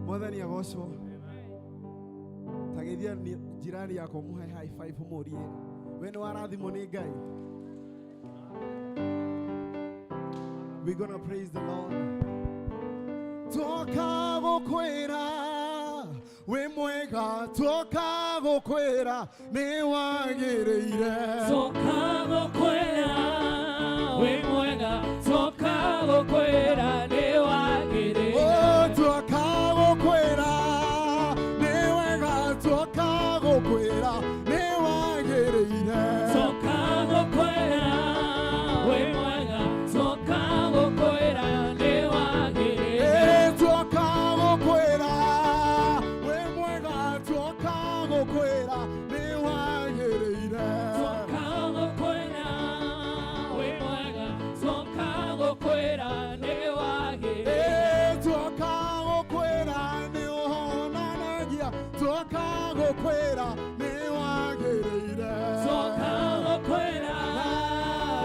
Speaker 7: Mwathani agocwo. Tageithia jirani yako muhe high five umurie we nĩ warathimwo nĩ Ngai. We're gonna praise the Lord.
Speaker 2: Twoka gũkwĩra wĩ mwega, twoka gũkwĩra nĩ wagĩrĩire.
Speaker 5: Twoka gũkwĩra wĩ mwega, twoka gũkwĩra nĩ wagĩrĩire.
Speaker 2: Oh, twoka gũkwĩra nĩ wega, twoka gũkwĩra nĩ wagĩrĩire.
Speaker 5: Twoka gũkwĩra wĩ mwega, twoka gũkwĩra nĩ wagĩrĩire.
Speaker 2: Eh, twoka gũkwĩra wĩ mwega, twoka gũkwĩra nĩ wagĩrĩire. gũkwĩra nĩ wagĩrĩire.
Speaker 5: Twoka gũkwĩra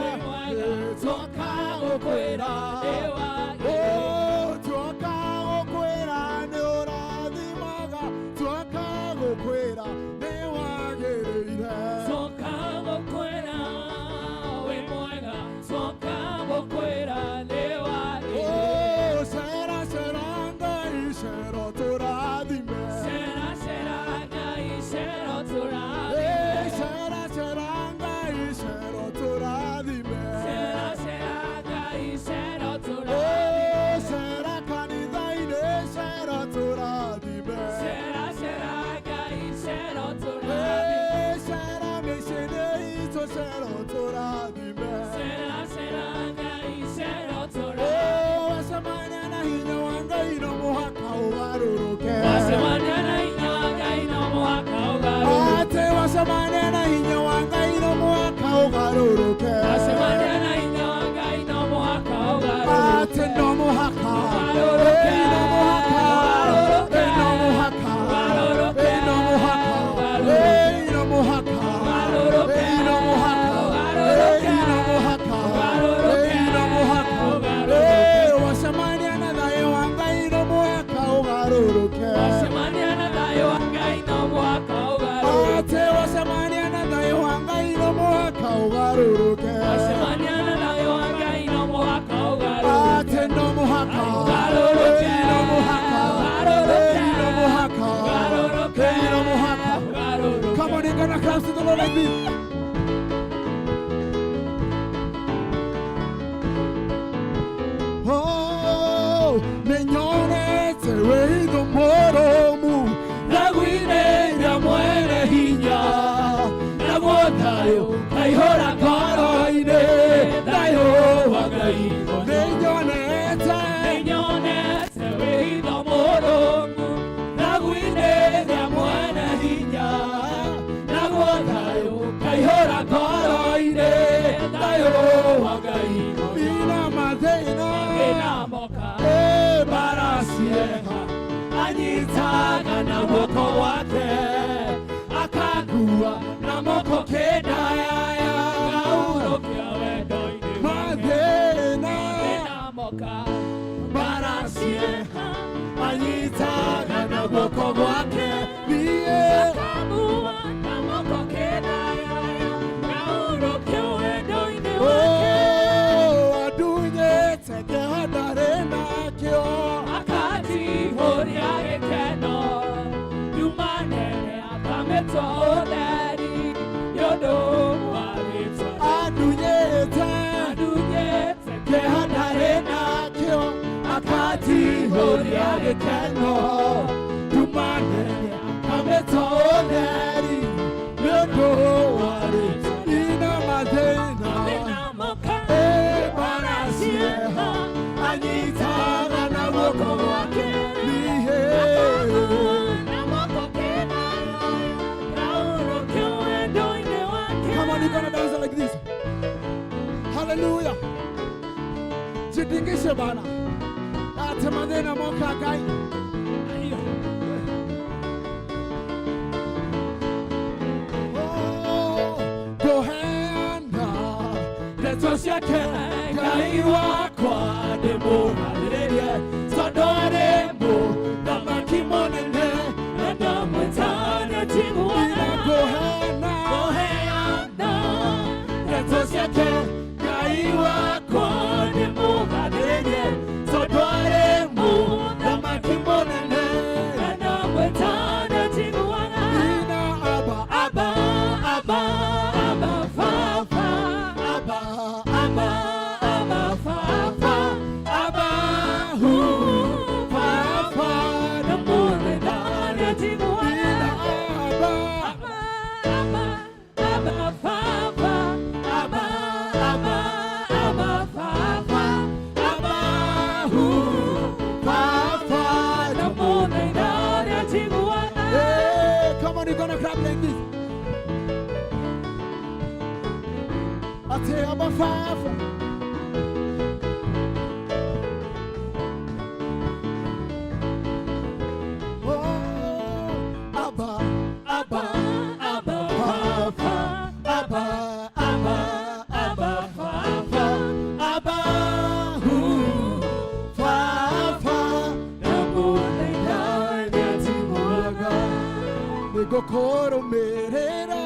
Speaker 5: wĩ mwega, twoka gũkwĩra nĩ wagĩrĩire.
Speaker 2: Oh, twoka gũkwĩra nĩ ũrathimaga, twoka gũkwĩra nĩ wagĩrĩire.
Speaker 5: Twoka gũkwĩra wĩ mwega, twoka gũkwĩra nĩ wagĩrĩire.
Speaker 2: Oh, cera cera Ngai cera ũtũrathime.
Speaker 5: Cera cera Ngai cera ũtũrathime.
Speaker 2: Eh, cera cera Ngai cera ũtũrathime.
Speaker 5: Cera cera Ngai cera ũtũrathime.
Speaker 2: Oh, cera kanitha-inĩ cera ũtũrathime.
Speaker 5: Cera cera Ngai cera ũtũrathime.
Speaker 2: Eh, cera mĩciĩ-inĩ itũ cera ũtũrathime.
Speaker 5: Cera cera Ngai cera ũtũrathime.
Speaker 2: Oh, wacemania na hinya wa Ngai no mũhaka ũgarũrũke.
Speaker 5: Wacemania na hinya wa Ngai no mũhaka ũgarũrũke.
Speaker 2: Atĩ wacemania na hinya wa Ngai no mũhaka ũgarũrũke.
Speaker 5: Wacemania na hinya wa Ngai no mũhaka ũgarũrũke.
Speaker 2: Atĩ no mũhaka.
Speaker 5: Ũgarũrũke.
Speaker 2: Ĩ, no mũhaka.
Speaker 5: Ũgarũrũke.
Speaker 2: Ĩ, no mũhaka.
Speaker 5: Ũgarũrũke.
Speaker 2: Ĩ, no mũhaka.
Speaker 5: Ũgarũrũke.
Speaker 2: Ĩ, no mũhaka.
Speaker 5: Ũgarũrũke.
Speaker 2: Ĩ, no mũhaka.
Speaker 5: Ũgarũrũke.
Speaker 2: Ĩ, no mũhaka.
Speaker 5: Ũgarũrũke.
Speaker 2: Ĩ, no mũhaka.
Speaker 5: Ũgarũrũke.
Speaker 2: Ĩ, wacemania na thayũ wa Ngai no mũhaka ũgarũrũke.
Speaker 5: Wacemania na thayũ wa Ngai no mũhaka ũgarũrũke.
Speaker 2: Atĩ wacemania na thayũ wa Ngai no mũhaka ũgarũrũke.
Speaker 5: Wacemania na thayũ wa Ngai no mũhaka ũgarũrũke.
Speaker 2: Atĩ no mũhaka.
Speaker 5: Ũgarũrũke.
Speaker 2: Ĩ, no mũhaka.
Speaker 5: Ũgarũrũke.
Speaker 2: Ĩ, no mũhaka.
Speaker 5: Ũgarũrũke.
Speaker 2: Ĩ, no mũhaka.
Speaker 5: Ũgarũrũke.
Speaker 2: Come on, you're gonna clap to the Lord like this. Oh, nĩnyonete wĩitho mũrũmu
Speaker 5: Ndagwĩrĩire mwene hinya, naguo thayũ kaihũra ngoro-inĩ, thayũ wa Ngai.
Speaker 2: Nĩnyonete
Speaker 5: Nĩnyonete wĩitho mũrũmu, ndagwĩrĩire mwene hinya, naguo thayũ kaihũra ngoro-inĩ, thayũ wa Ngai.
Speaker 2: ina mathĩna
Speaker 5: Thĩna moka,
Speaker 2: Eh,
Speaker 5: mbara cieha, anyitaga na guoko gwake, akangua na moko kĩndayaya, ngaurũkia wendo-inĩ wake.
Speaker 2: mathĩna
Speaker 5: Thĩna moka, mbara cieha, anyitaga na guoko gwake,
Speaker 2: niĩ
Speaker 5: akangua na moko kĩndayaya, ngaurũkia wendo-inĩ wake.
Speaker 2: Oh, adunyĩte kĩeha ndarĩ nakĩo
Speaker 5: Akatihũria gĩkeno nduma nene akamĩtua ũtheri nĩ ũndũ wa rĩtwa
Speaker 2: adunyĩte
Speaker 5: adunyĩte
Speaker 2: kĩeha ndarĩ nakĩo
Speaker 5: akatihũria gĩkeno nduma nene akamĩtua ũtheri
Speaker 2: nĩ ũndũ wa rĩtwa ina mathĩna
Speaker 5: thĩna moka
Speaker 2: Eh,
Speaker 5: mbara cieha
Speaker 2: anyitaga na
Speaker 5: guoko gwake
Speaker 2: niĩ
Speaker 5: na moko kĩndayaya ngaurũkio wendo-inĩ wake.
Speaker 2: Come on, you're gonna dance like this. Hallelujah. Jitingishe bana. Ate mathĩna moka Ngai. Oh, ngũheana
Speaker 5: Ndeto ciake Ngai wakwa ndĩmũgathĩrĩrie tondũ arĩ mũthamaki mũnene na ndamwĩtania
Speaker 2: ina
Speaker 5: njiguaga
Speaker 2: ngũheana
Speaker 5: kũheana ndeto ciake Ngai wakwa ndĩmũgathĩrĩrie tondũ arĩ mũthamaki mũnene na ndamwĩtania njiguaga
Speaker 2: ina aba
Speaker 5: Abba, Abba, Abba, Fafa,
Speaker 2: aba
Speaker 5: Abba, Abba, Fafa, Abba, hu, Fafa,
Speaker 2: ina aba
Speaker 5: Abba, Abba, Abba, Fafa, Abba, Abba, Abba, Fafa, Abba, hu,
Speaker 2: Fafa. Hey, come on, you're gonna clap like this. Ate aba fafa. Oh, Abba, Nĩngũkũrũmĩrĩra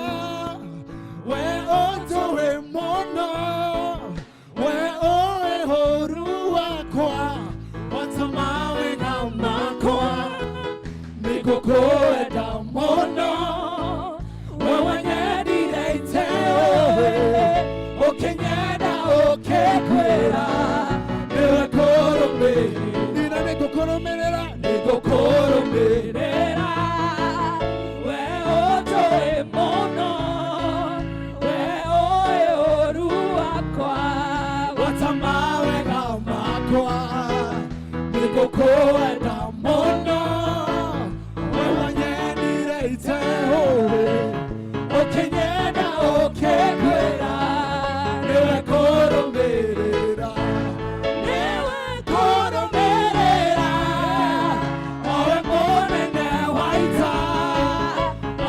Speaker 2: we ũnjũĩ mũno we ũĩ ũru wakwa wata mawĩra makwa nĩngũkwenda mũno we wanyendire iteũĩ ũkĩnyenda ũkĩkwĩra nĩwe kũrũmĩrĩra nĩngũkũrũmĩrĩra nĩngũkũrũmĩrĩra
Speaker 5: we ũnjũĩ mũno we ũĩ ũru wakwa
Speaker 2: wata mawega makwa nĩngũkwenda mũno we wanyendire iteũĩ ũkĩnyenda ũkĩkwĩra nĩwe kũrũmĩrĩra
Speaker 5: nĩwe
Speaker 2: kũrũmĩrĩra owe mũnene wa ita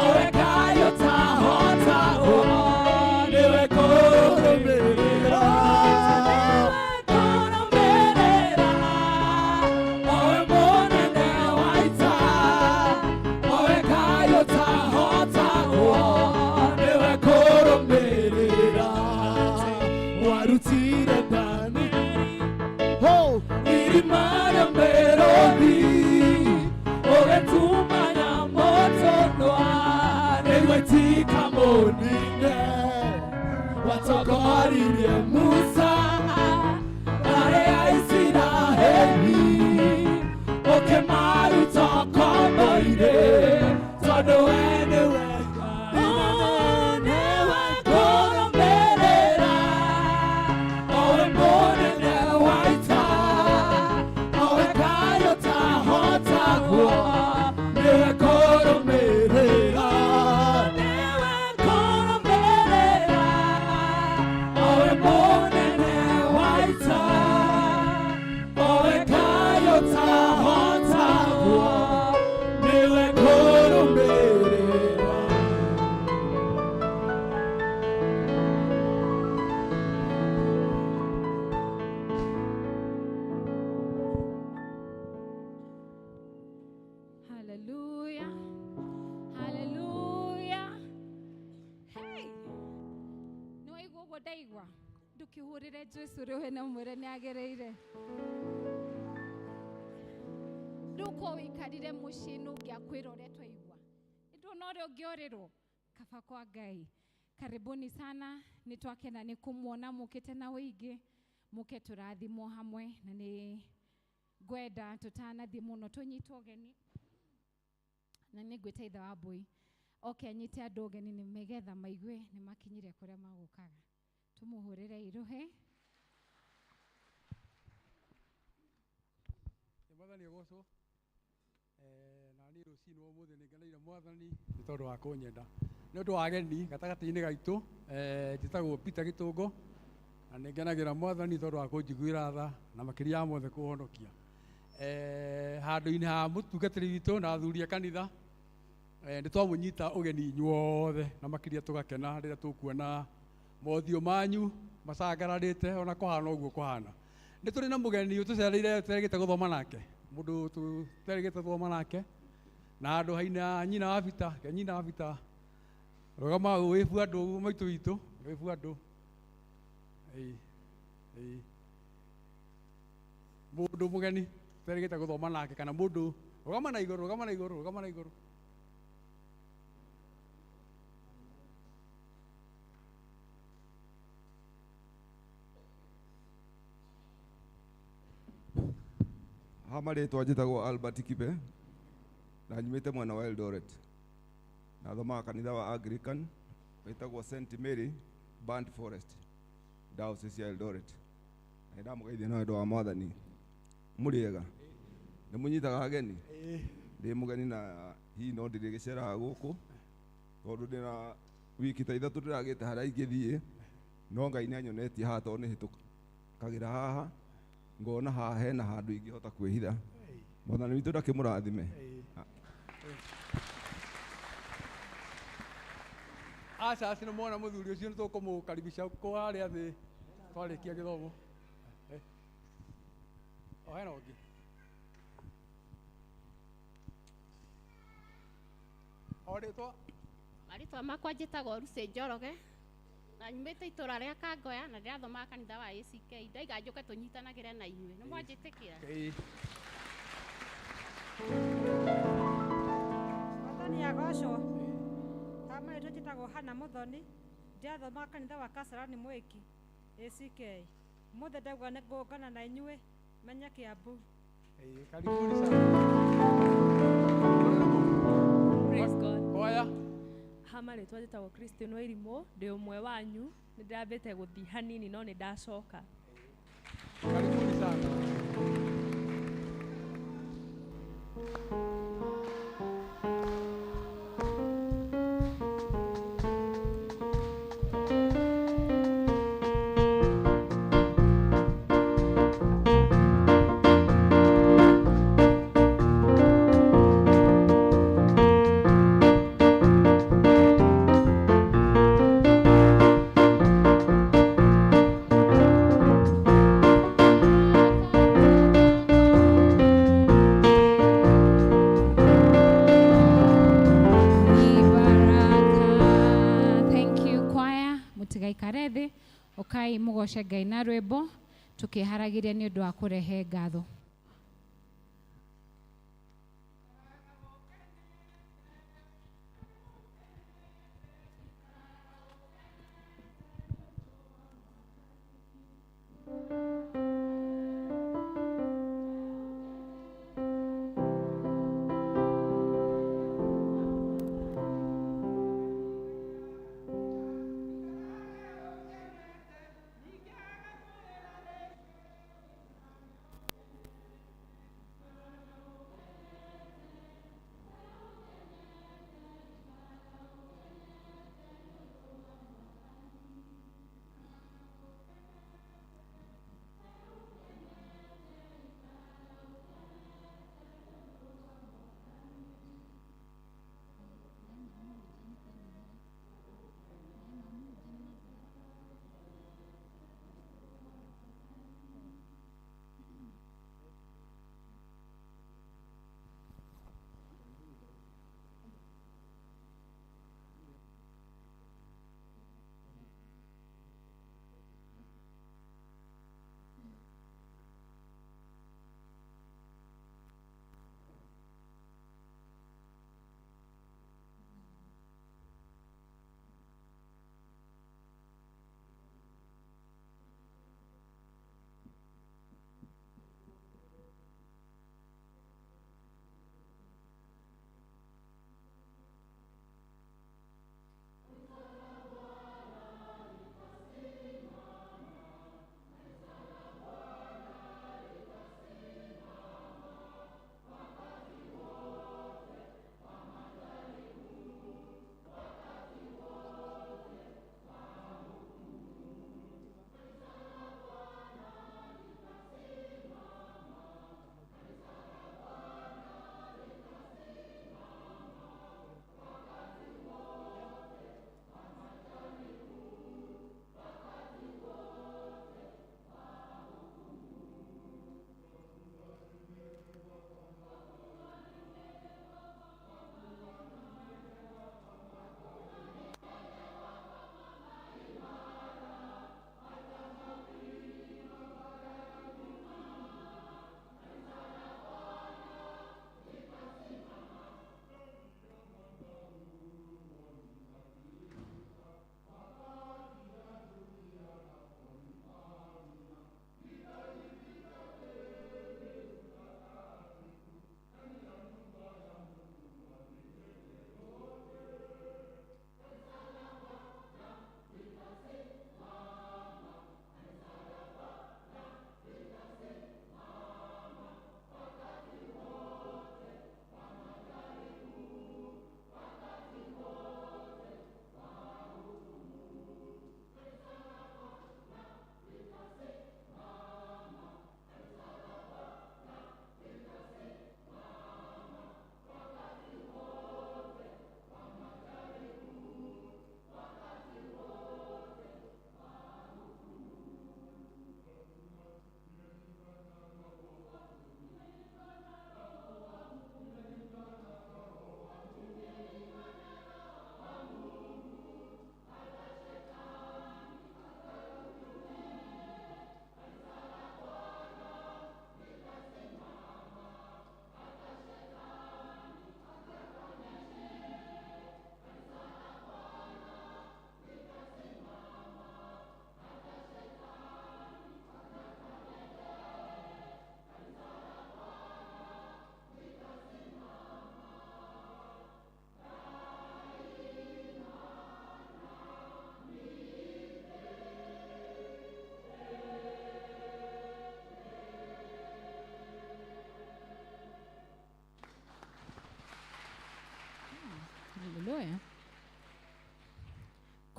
Speaker 2: owe Ngai ũtahotagwo nĩwe kũrũmĩrĩra
Speaker 5: kũrũmĩrĩra
Speaker 2: owe mũnene wa ita owe Ngai ũtahotagwo nĩwe kũrũmĩrĩra warutire Dani ho irima rĩa mĩrũthi
Speaker 5: ũgĩtumanya mũtũnwa
Speaker 2: nĩguo itikamũnine watongoririe Musa arĩ a Isiraeli ũkĩmaruta ngombo-inĩ tondũ we nĩwe
Speaker 5: nĩwe kũrũmĩrĩra
Speaker 2: owe mũnene wa ita owe Ngai ũtahotagwo nĩwe kũrũmĩrĩra
Speaker 5: nĩwe kũrũmĩrĩra
Speaker 2: owe mũnene wa ita owe Ngai ũtahotagwo nĩwe kũrũmĩrĩra.
Speaker 6: Hallelujah. Hallelujah. Hey. Nĩwaigua ũguo ndaigua ndũkĩhũrĩre Jesu rĩũhe na ũmwĩre nĩ agĩrĩire rĩu ko wĩikarire mũciĩ nĩ ũngĩakwĩra ũrĩa twaigua nĩnduona ũrĩa ũngĩorĩrwo kaba kwa Ngai. Karibuni sana, nĩ twakena nĩ kũmuona mũkĩte na ũingĩ mũke tũrathimwo hamwe na nĩ ngwenda tũtanathiĩ mũno tũnyitwo ũgeni na nĩ ngwĩta ithe wa mbũi oke anyite andũ ũgeni nĩ nĩgetha maigue nĩ makinyire kũrĩa magũkaga tũmũhũrĩre irũhe.
Speaker 8: Mwathani agocwo. Na niĩ rũcinĩ rwa ũmũthĩ nĩ ngeneire Mwathani nĩ tondũ wa kũnyenda nĩ ũndũ wa ageni gatagatĩ-inĩ gaitũ. Njĩtagwo Peter Gĩtũngo na nĩ ngenagĩra Mwathani tondũ wa kũnjiguĩra tha na makĩria ya mothe kũhonokia. Handũ-inĩ ha mũtungatĩri witũ na athuri a kanitha, nĩ twamũnyita ũgeni inyuothe na makĩria tũgakena rĩrĩa tũkuona mothiũ manyu macangararĩte ona kũhana ũguo kũhana. Nĩ tũrĩ na mũgeni ũtũcereire tũterĩgĩte gũthoma nake, mũndũ tũterĩgĩte gũthoma nake na handũ haina nyina wa Bita, ke nyina wa Bita rũgama wĩbu andũ maitũ witũ wĩbu andũ. Ĩĩ ĩĩ mũndũ mũgeni tũterĩgĩte gũthoma nake kana mũndũ rũgama na igũrũ rũgama na igũrũ rũgama na igũrũ.
Speaker 9: Ha marĩtwa njĩtagwo Albert Kibe na nyumĩte mwena wa Eldoret na thomaga kanitha wa Anglican wĩtagwo St Mary Band Forest Diocese ya Eldoret. Na nĩndamũgeithia na wendo wa Mwathani. Mũrĩega nĩ mũnyitaga ageni? Ndĩ mũgeni na hihi no ndĩrĩgĩceraga gũkũ tondũ ndĩna wiki ta ithatũ ndĩragĩte harĩa ingĩthiĩ no Ngai nĩ anyonetie haha tondũ nĩ hĩtũkagĩra haha ngona haha hena handũ ingĩhota kwĩhitha. Mwathani witũ ndakĩmũrathime.
Speaker 8: Aca acio nĩ mona mũthuri ũcio nĩ tũkũmũkaribisha kũ harĩa thĩ twarĩkia gĩthomo. O hena ũngĩ. O rĩtwa.
Speaker 10: Marĩtwa makwa njĩtagwo Lucy Njoroge na nyumĩte itũra rĩa Kangoya na ndĩrathomaga kanitha wa ACK. Ndaiga njũke tũnyitanagĩre na inyuĩ. Nĩ mwanjĩtĩkĩra?
Speaker 8: Ĩĩ.
Speaker 11: Mwathani agocwo. Marĩtwa njĩtagwo Hannah Muthoni, ndĩrathomaga kanitha wa Kasarani Mwiki ACK. Ũmũthĩ ndauga nĩ ngũngana na inyuĩ menye Kiambu.
Speaker 8: Ĩĩ, karibuni sana.
Speaker 5: Praise God.
Speaker 8: Oya.
Speaker 5: Ha marĩtwa njĩtagwo Christine Wairimu, ndĩ ũmwe wanyu, nĩ ndĩrambĩte gũthiĩ hanini no nĩ ndacoka.
Speaker 8: Karibuni sana.
Speaker 6: Baraka. Thank you choir. Mũtigaikare thĩ, ũkai mũgoce Ngai na rwĩmbo tũkĩharagĩria nĩ ũndũ wa kũrehe ngatho.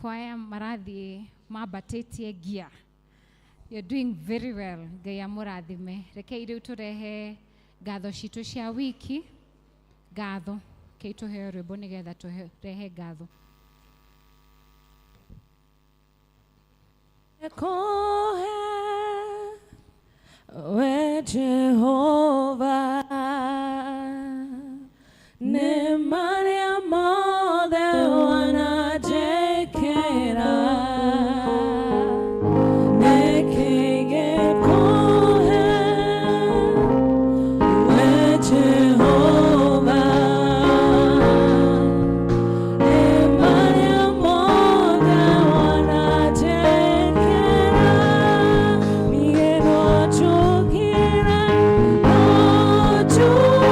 Speaker 6: Kwaya marathiĩ mambatĩtie gia. You're doing very well. Ngai amũrathime. Rekei rĩu tũrehe ngatho citũ cia wiki. Ngatho. Rekei tũheo rwĩmbo nĩgetha tũrehe ngatho.
Speaker 12: Kohe we Jehova ne maria mothe wanajekera nekege kohe we Jehova ne maria mothe wanajekera nieno chukira no chukira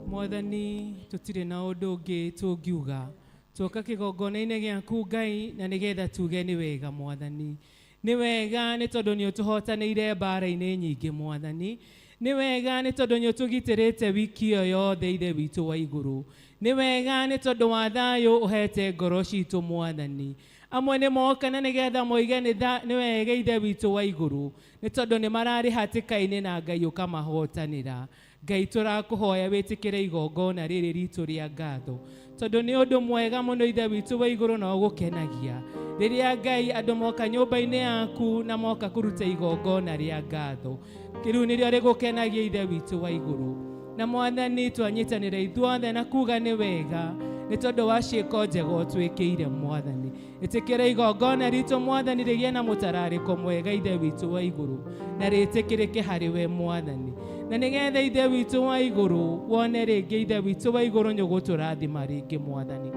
Speaker 3: Mwathani tutire na undu ungi tungiuga tuoka kigongona-inĩ gĩaku Ngai na nĩgetha tuge nĩ wega Mwathani nĩ wega nĩ tondũ nĩ ũtũhotanĩire mbara-inĩ nyingĩ Mwathani nĩ wega nĩ tondũ nĩ ũtũgitĩrĩte wiki ĩyo yothe Ithe witũ wa igũrũ nĩ wega nĩ tondũ wa thayũ ũhete ngoro citũ Mwathani amwe nĩ moka na nĩgetha moige nĩ wega Ithe witũ wa igũrũ nĩ tondũ nĩ mararĩ hatĩka-inĩ na Ngai ũkamahotanĩra Ngai tũrakũhoya wĩtĩkĩre igongona rĩrĩ ritũ rĩa ngatho tondũ nĩ ũndũ mwega mũno Ithe witũ wa igũrũ na ũgũkenagia rĩrĩa Ngai andũ moka nyũmba-inĩ yaku na moka kũruta igongona rĩa ngatho kĩrĩu nĩrĩo rĩgũkenagia Ithe witũ wa igũrũ na Mwathani twanyitanĩra ithuothe na kuga nĩ wega nĩ tondũ wa ciĩko njega ũtwĩkĩire Mwathani ĩtĩkĩra igongona ritũ Mwathani rĩgĩe na mũtararĩko mwega Ithe witũ wa igũrũ na rĩtĩkĩrĩke harĩ we Mwathani na nĩgetha Ithe witũ wa igũrũ wone rĩngĩ Ithe witũ wa igũrũ nĩ ũgũtũrathima rĩngĩ Mwathani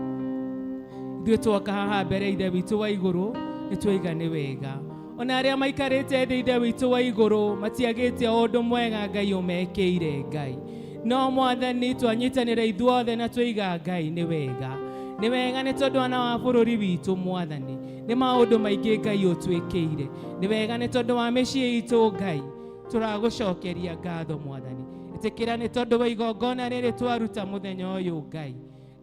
Speaker 3: ithuĩ twoka haha mbere Ithe witũ wa igũrũ nĩ twaiga nĩ wega ona arĩa maikarĩte thĩ Ithe witũ wa igũrũ matiagĩte o ũndũ mwega Ngai ũmekĩire Ngai no Mwathani twanyitanĩra ithuothe na twaiga Ngai nĩ wega nĩ wega nĩ tondũ ana wa bũrũri witũ Mwathani nĩ maũndũ maingĩ Ngai ũtwĩkĩire nĩ wega nĩ tondũ wa mĩciĩ itũ Ngai tũragũcokeria ngatho Mwathani ĩtĩkĩra nĩ tondũ wa igongona rĩrĩ twaruta mũthenya ũyũ Ngai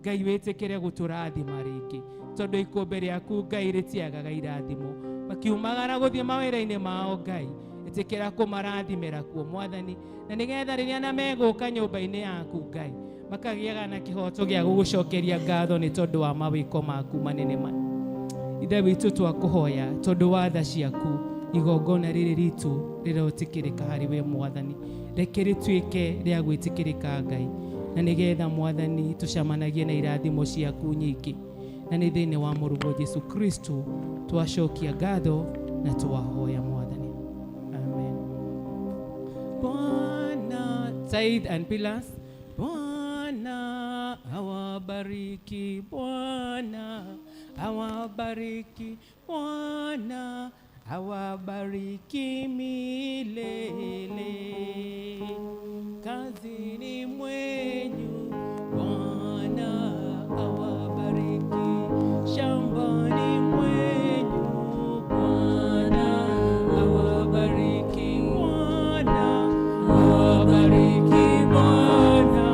Speaker 3: Ngai wĩtĩkĩre gũtũrathima rĩngĩ tondũ ikũmbĩ rĩaku Ngai rĩtiagaga irathimo makiumagara gũthiĩ mawĩra-inĩ mao Ngai ĩtĩkĩra kũmarathimĩra kuo Mwathani na nĩgetha rĩrĩa na megũka nyũmba-inĩ yaku Ngai makagĩaga na kĩhoto gĩa gũgũcokeria ngatho nĩ tondũ wa mawĩko maku manene Ithe witũ twakũhoya tondũ wa tha ciaku igongona rĩrĩ ritũ rĩrotĩkĩrĩka harĩ we Mwathani reke rĩtuĩke rĩa gwĩtĩkĩrĩka Ngai na nĩgetha Mwathani tũcemanagie na irathimo ciaku nyingĩ na nĩ thĩinĩ wa mũrũguo Jesu Kristo twacokia ngatho na twahoya Mwathani amen. Bwana tithe and pillars Bwana awabariki Bwana awabariki Bwana awabariki milele. Kazini mwenyu Bwana awabariki, shambani mwenyu Bwana awabariki, Bwana awabariki, Bwana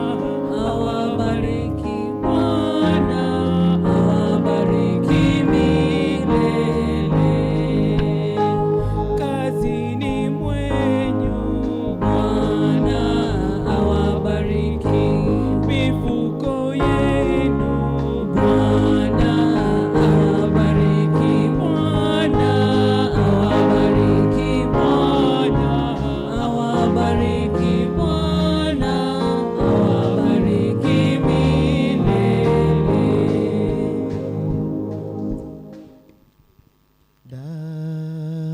Speaker 3: awabariki, Bwana awabariki milele. Kazini mwenyu Bwana awabariki, mifuko yenu Bwana awabariki, Bwana awabariki, Bwana awabariki, Bwana awabariki milele.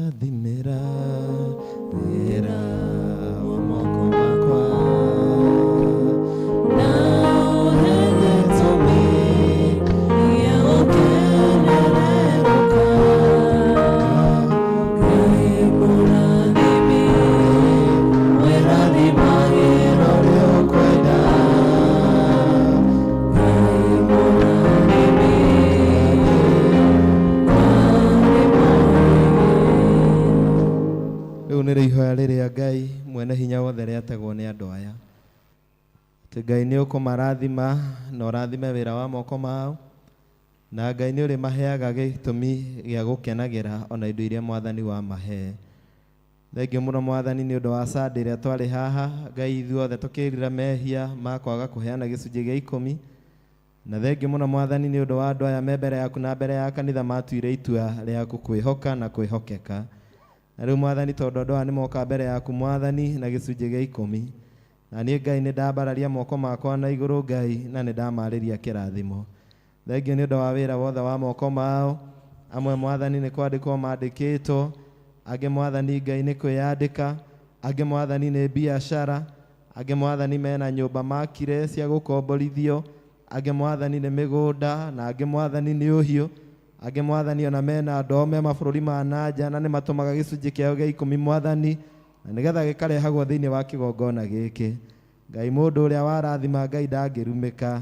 Speaker 1: Ndathimĩra wĩra wa moko makwa
Speaker 12: Na ũhe gĩtũmi gĩa gũkenererũka. Ngai mũrathime, wĩrathimagĩra ũrĩa ũkwenda. Ngai mũrathime,
Speaker 1: Rĩu nĩrĩo ihoya rĩrĩa Ngai mwene hinya wothe rĩategwo nĩ andũ aya atĩ Ngai nĩ ũkũmarathima na ũrathime wĩra wa moko mao na Ngai nĩ ũrĩmaheaga gĩtũmi gĩa gũkenagĩra ona indo iria mwathani wamahe. Thengiũ mũno mwathani nĩ ũndũ wa Sunday ĩrĩa twarĩ haha Ngai ithuothe tũkĩrira mehia ma kwaga kũheana gĩcunjĩ gĩa ikũmi na thengiũ mũno mwathani nĩ ũndũ wa andũ aya me mbere yaku na mbere ya kanitha matuire itua rĩa gũkwĩhoka na kwĩhokeka na rĩu mwathani tondũ andũ aya nĩ moka mbere yaku mwathani na gĩcunjĩ gĩa ikũmi na niĩ Ngai nĩ ndambararia moko makwa na igũrũ Ngai na nĩ ndamarĩria kĩrathimo thengiũ nĩ ũndũ wa wĩra wothe wa moko mao amwe mwathani nĩ kwandĩkwo mandĩkĩtwo angĩ mwathani Ngai nĩ kwĩyandĩka angĩ mwathani nĩ biacara angĩ mwathani mena nyũmba makire cia gũkomborithio angĩ mwathani nĩ mĩgũnda na angĩ mwathani nĩ ũhiũ angĩ mwathani ona mena andũ ao me mabũrũri ma na nja na nĩ matũmaga gĩcunjĩ kĩao gĩa ikũmi mwathani na nĩgetha gĩkarehagwo thĩinĩ wa kĩgongona gĩkĩ Ngai mũndũ ũrĩa warathima Ngai ndangĩrumĩka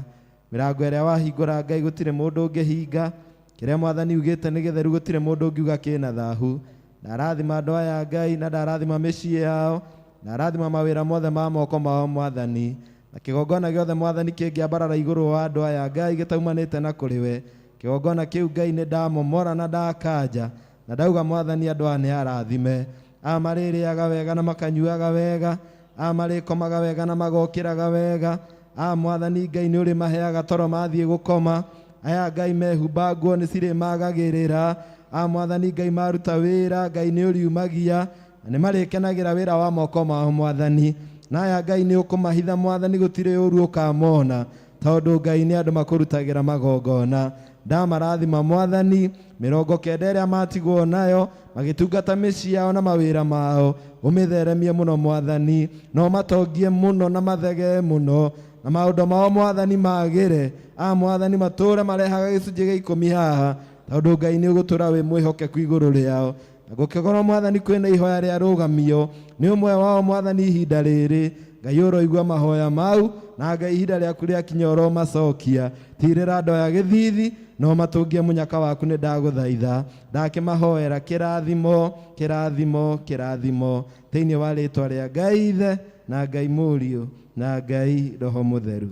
Speaker 1: mĩrango ĩrĩa wahingũra Ngai gũtirĩ mũndũ ũngĩhinga kĩrĩa mwathani ugĩte nĩ gĩtheru gũtirĩ mũndũ ũngiuga kĩna thahu ndarathima andũ aya Ngai na ndarathima mĩciĩ yao ndarathima mawĩra mothe ma moko mao mwathani na kĩgongona gĩothe mwathani kĩngĩambarara igũrũ wa andũ aya Ngai gĩtaumanĩte na kũrĩ we kĩgongona kĩu Ngai nĩ ndamomora na ndakanja na ndauga mwathani andũ aya nĩ arathime aya marĩrĩaga wega na makanyuaga wega aya marĩkomaga wega na magokĩraga wega aya mwathani Ngai nĩ ũrĩmaheaga toro mathiĩ gũkoma aya Ngai mehumba nguo nĩ cirĩmagagĩrĩra aya mwathani Ngai maruta wĩra Ngai nĩ ũriumagia na nĩ marĩkenagĩra wĩra wa moko mao mwathani na aya Ngai nĩ ũkũmahitha mwathani gũtirĩ ũru ũkamona tondũ Ngai nĩ andũ makũrutagĩra magongona ndamarathima mwathani mĩrongo kenda ĩrĩa matigwo nayo magĩtungata mĩciĩ yao na mawĩra mao ũmĩtheremie mũno mwathani no matongie mũno na mathegee mũno na maũndũ mao mwathani magĩre a mwathani matũre marehaga gĩcunjĩ gĩa ikũmi haha tondũ Ngai nĩ ũgũtũra wĩ mwĩhokeku igũrũ rĩao na gũkĩkorwo mwathani kwĩna ihoya rĩa rũgamio nĩ ũmwe wao mwathani ihinda rĩrĩ Ngai ũroigua mahoya mau na Ngai ihinda rĩaku rĩakinya ũromacokia tirĩra andũ aya gĩthithi no matũngie mũnyaka waku nĩ ndagũthaitha ndakĩmahoera kĩrathimo kĩrathimo kĩrathimo thĩinĩ wa rĩtwa rĩa Ngai Ithe na Ngai Mũriũ na Ngai Roho Mũtheru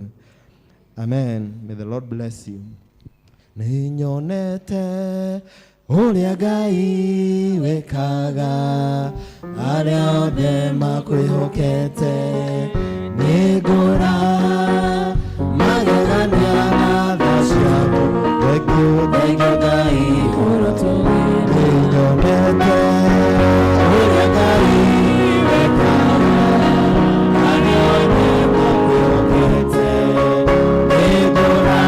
Speaker 1: amen. May the Lord bless you. Nĩnyonete ũrĩa Ngai wĩkaga arĩa othe makwĩhokete nĩngũra magegania na tha ciaku thengiũ thengiũ Ngai nĩnyonete ũrĩa Ngai wĩkaga arĩa othe makwĩhokete nĩngũra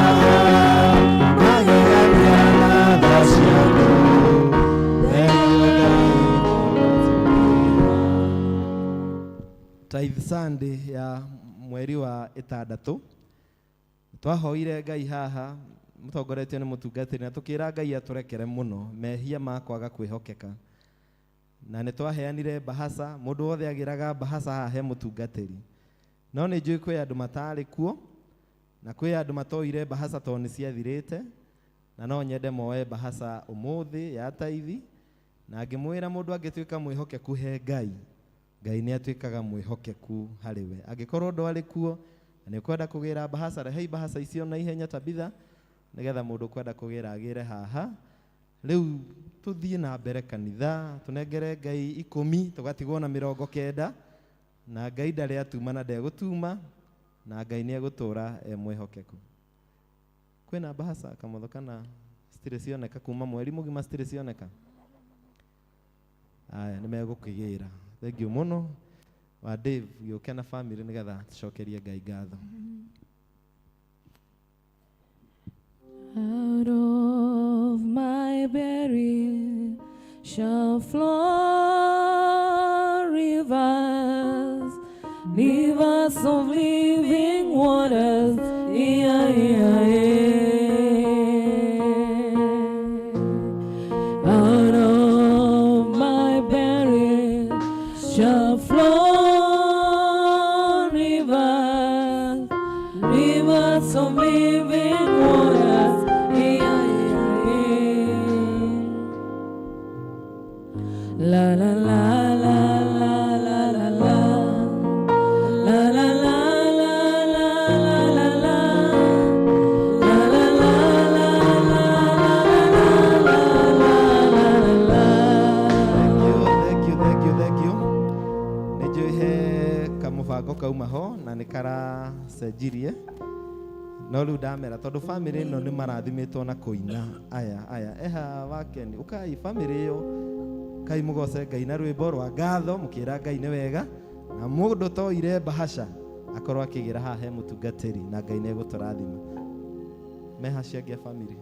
Speaker 1: magegania na tha ciaku thengiũ Ngai. Tithe Sunday ya mweri wa ĩtandatũ twahoire Ngai haha mũtongoretio nĩ mũtungatĩri na tũkĩra Ngai atũrekere mũno mehia ma kwaga kwĩhokeka na nĩ twaheanire bahaca mũndũ wothe agĩraga bahaca haha he mũtungatĩri No nĩ njũĩ kwĩ andũ matarĩ kuo na kwĩ andũ matoire bahaca tondũ nĩ ciathirĩte, na no nyende moe bahaca ũmũthĩ ya taithi, na ngĩmwĩra mũndũ angĩtuĩka mwĩhokeku he Ngai, Ngai nĩ atuĩkaga mwĩhokeku harĩ we. Angĩkorwo ndwarĩ kuo na nĩ ũkwenda kũgĩra bahaca, rehei bahaca icio na ihenya Tabitha, nĩgetha mũndũ ũkwenda kũgĩra agĩre haha. Rĩu tũthiĩ na mbere kanitha, tũnengere Ngai 10, tũgatigwo na 90, na Ngai ndarĩ atuma na ndegũtuma, na Ngai nĩ egũtũra e mwĩhokeku. Kwĩna bahaca kamotho kana citirĩ cioneka kuma mweri mũgima, citirĩ cioneka? Aya, nĩ megũkĩgĩra. Thank you mũno wa Dave, gĩũke na family nĩgetha tũcokerie Ngai ngatho.
Speaker 12: Out of my belly shall flow rivers, rivers of living waters. Yeah, yeah, yeah. Out of my belly shall flow rivers, rivers of living waters. Yeah, yeah, yeah. La la la la la la la la. La la la la la la la la. La la la la la la la la la la.
Speaker 1: Thank you, thank you, thank you, thank you. Nĩ njũĩ he kamũbango kauma ho na nĩ karacenjirie, no rĩu ndamera tondũ family ĩno nĩ marathimĩtwo na kũina. Aya aya eha wakeni ũkai family ĩyo, kai mũgoce Ngai na rwĩmbo rwa ngatho mũkĩra Ngai nĩ wega, na mũndũ toire bahaca akorwo akĩgĩra haha he mũtungatĩri, na Ngai nĩ egũtũrathima. Meha ciangĩ a family?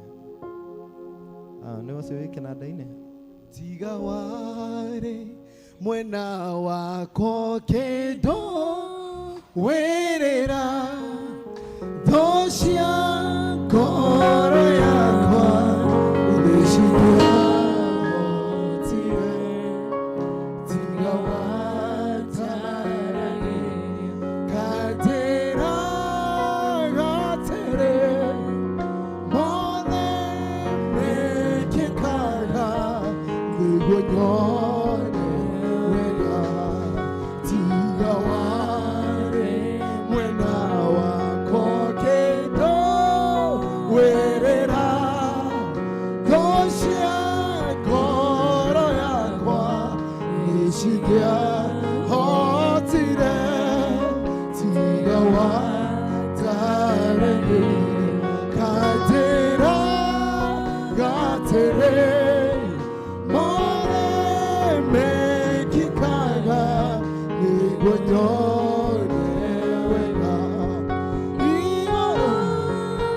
Speaker 1: Nĩ ũcio wĩ kĩnanda-inĩ.
Speaker 2: Tiga warĩ mwena wakwa kĩndũ wĩrĩra thũ cia ngoro yakwa nĩcingĩahotire. Tiga wataragĩria kanjĩra gatĩrĩ mothe mekĩkaga nĩguo nyone wega. Tiga warĩ mwena wakwa kĩndũ wĩrĩra thũ cia ngoro yakwa nĩcingĩahotire. Tiga watarĩirie kanjĩra gatĩrĩ mothe mekĩkaga nĩguo nyone wega. Igũrũ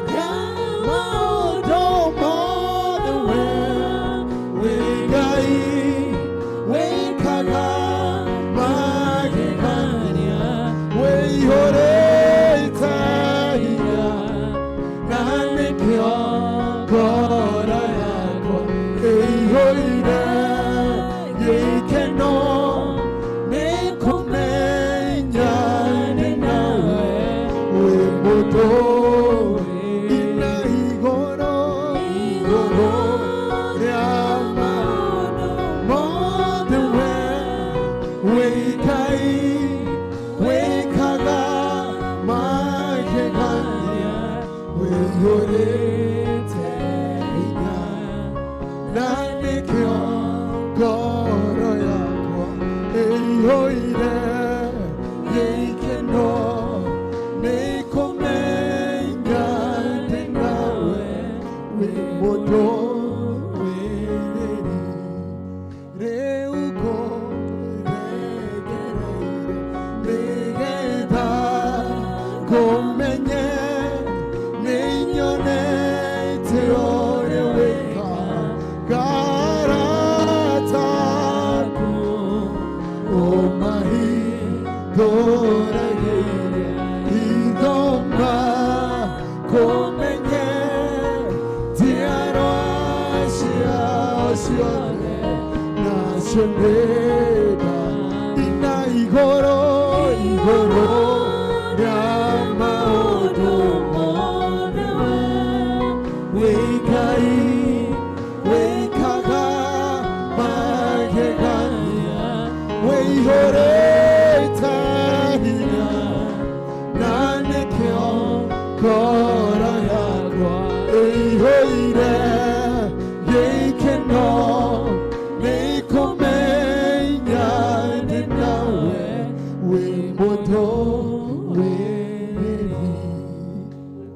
Speaker 2: rĩa maũndũ mothe we wĩ Ngai wĩkaga magegania, wĩihũrĩte hinya, na nĩkĩo ngoro yakwa ĩihũire gĩkeno nĩkũmenya nĩ nawe wĩ mũndũ ina igũrũ igũrũ rĩa maũndũ mothe we wĩ Ngai wĩkaga magegania, wĩihũrĩte hinya, na nĩkĩo ngoro yakwa ĩihũire gĩkeno nĩkũmenya ndĩ nawe wĩ mũndũ wĩrĩri. Rĩu ngũregereire nĩgetha ngũmenye, nĩnyonete ũrĩa wĩkaga arata aku ũmahingũragĩire ithoma kũmenye njiarwa ciao ciothe nacio nĩnda ina igũrũ igũrũ Ikeno Nĩkũmenya ndĩ nawe wĩ mũtũrĩrĩri.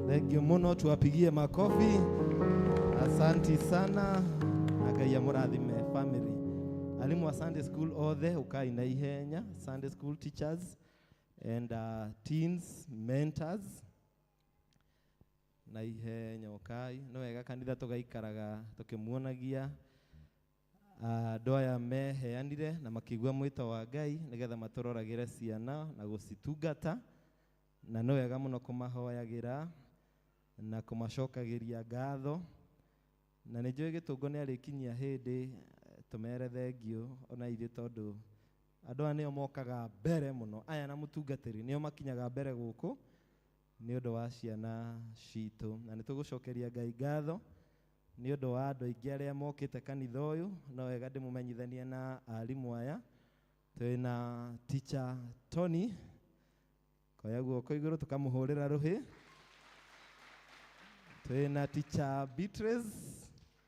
Speaker 1: Thank you muno, tuwapigie makofi. Asanti sana na Ngai amũrathime family. Alimu wa Sunday school othe ukai na ihenya, Sunday school teachers and teens mentors na ihenya ukai. Nĩ wega kanitha tũgaikaraga tũkĩmuonagia andũ aya meheanire na makĩigua mwĩto wa Ngai nĩgetha matũroragĩre ciana na gũcitungata, na nĩ wega mũno kũmahoyagĩra na kũmacokagĩria ngatho, na nĩ njũĩ Gĩtũngũ nĩ arĩkinyia hĩndĩ tũmere thengio ona ithuĩ, tondũ andũ aya nĩo mokaga mbere mũno, aya na mũtungatĩri nĩo makinyaga mbere gũkũ nĩ ũndũ wa ciana citũ, na nĩ tũgũcokeria Ngai ngatho nĩ ũndũ wa andũ aingĩ arĩa mokĩte kanitha ũyũ. No wega ndĩmũmenyithanie na arimũ aya. Twĩna teacher Tony, koya guoko igũrũ tũkamũhũrĩra rũhĩ. Twĩna teacher Beatrice,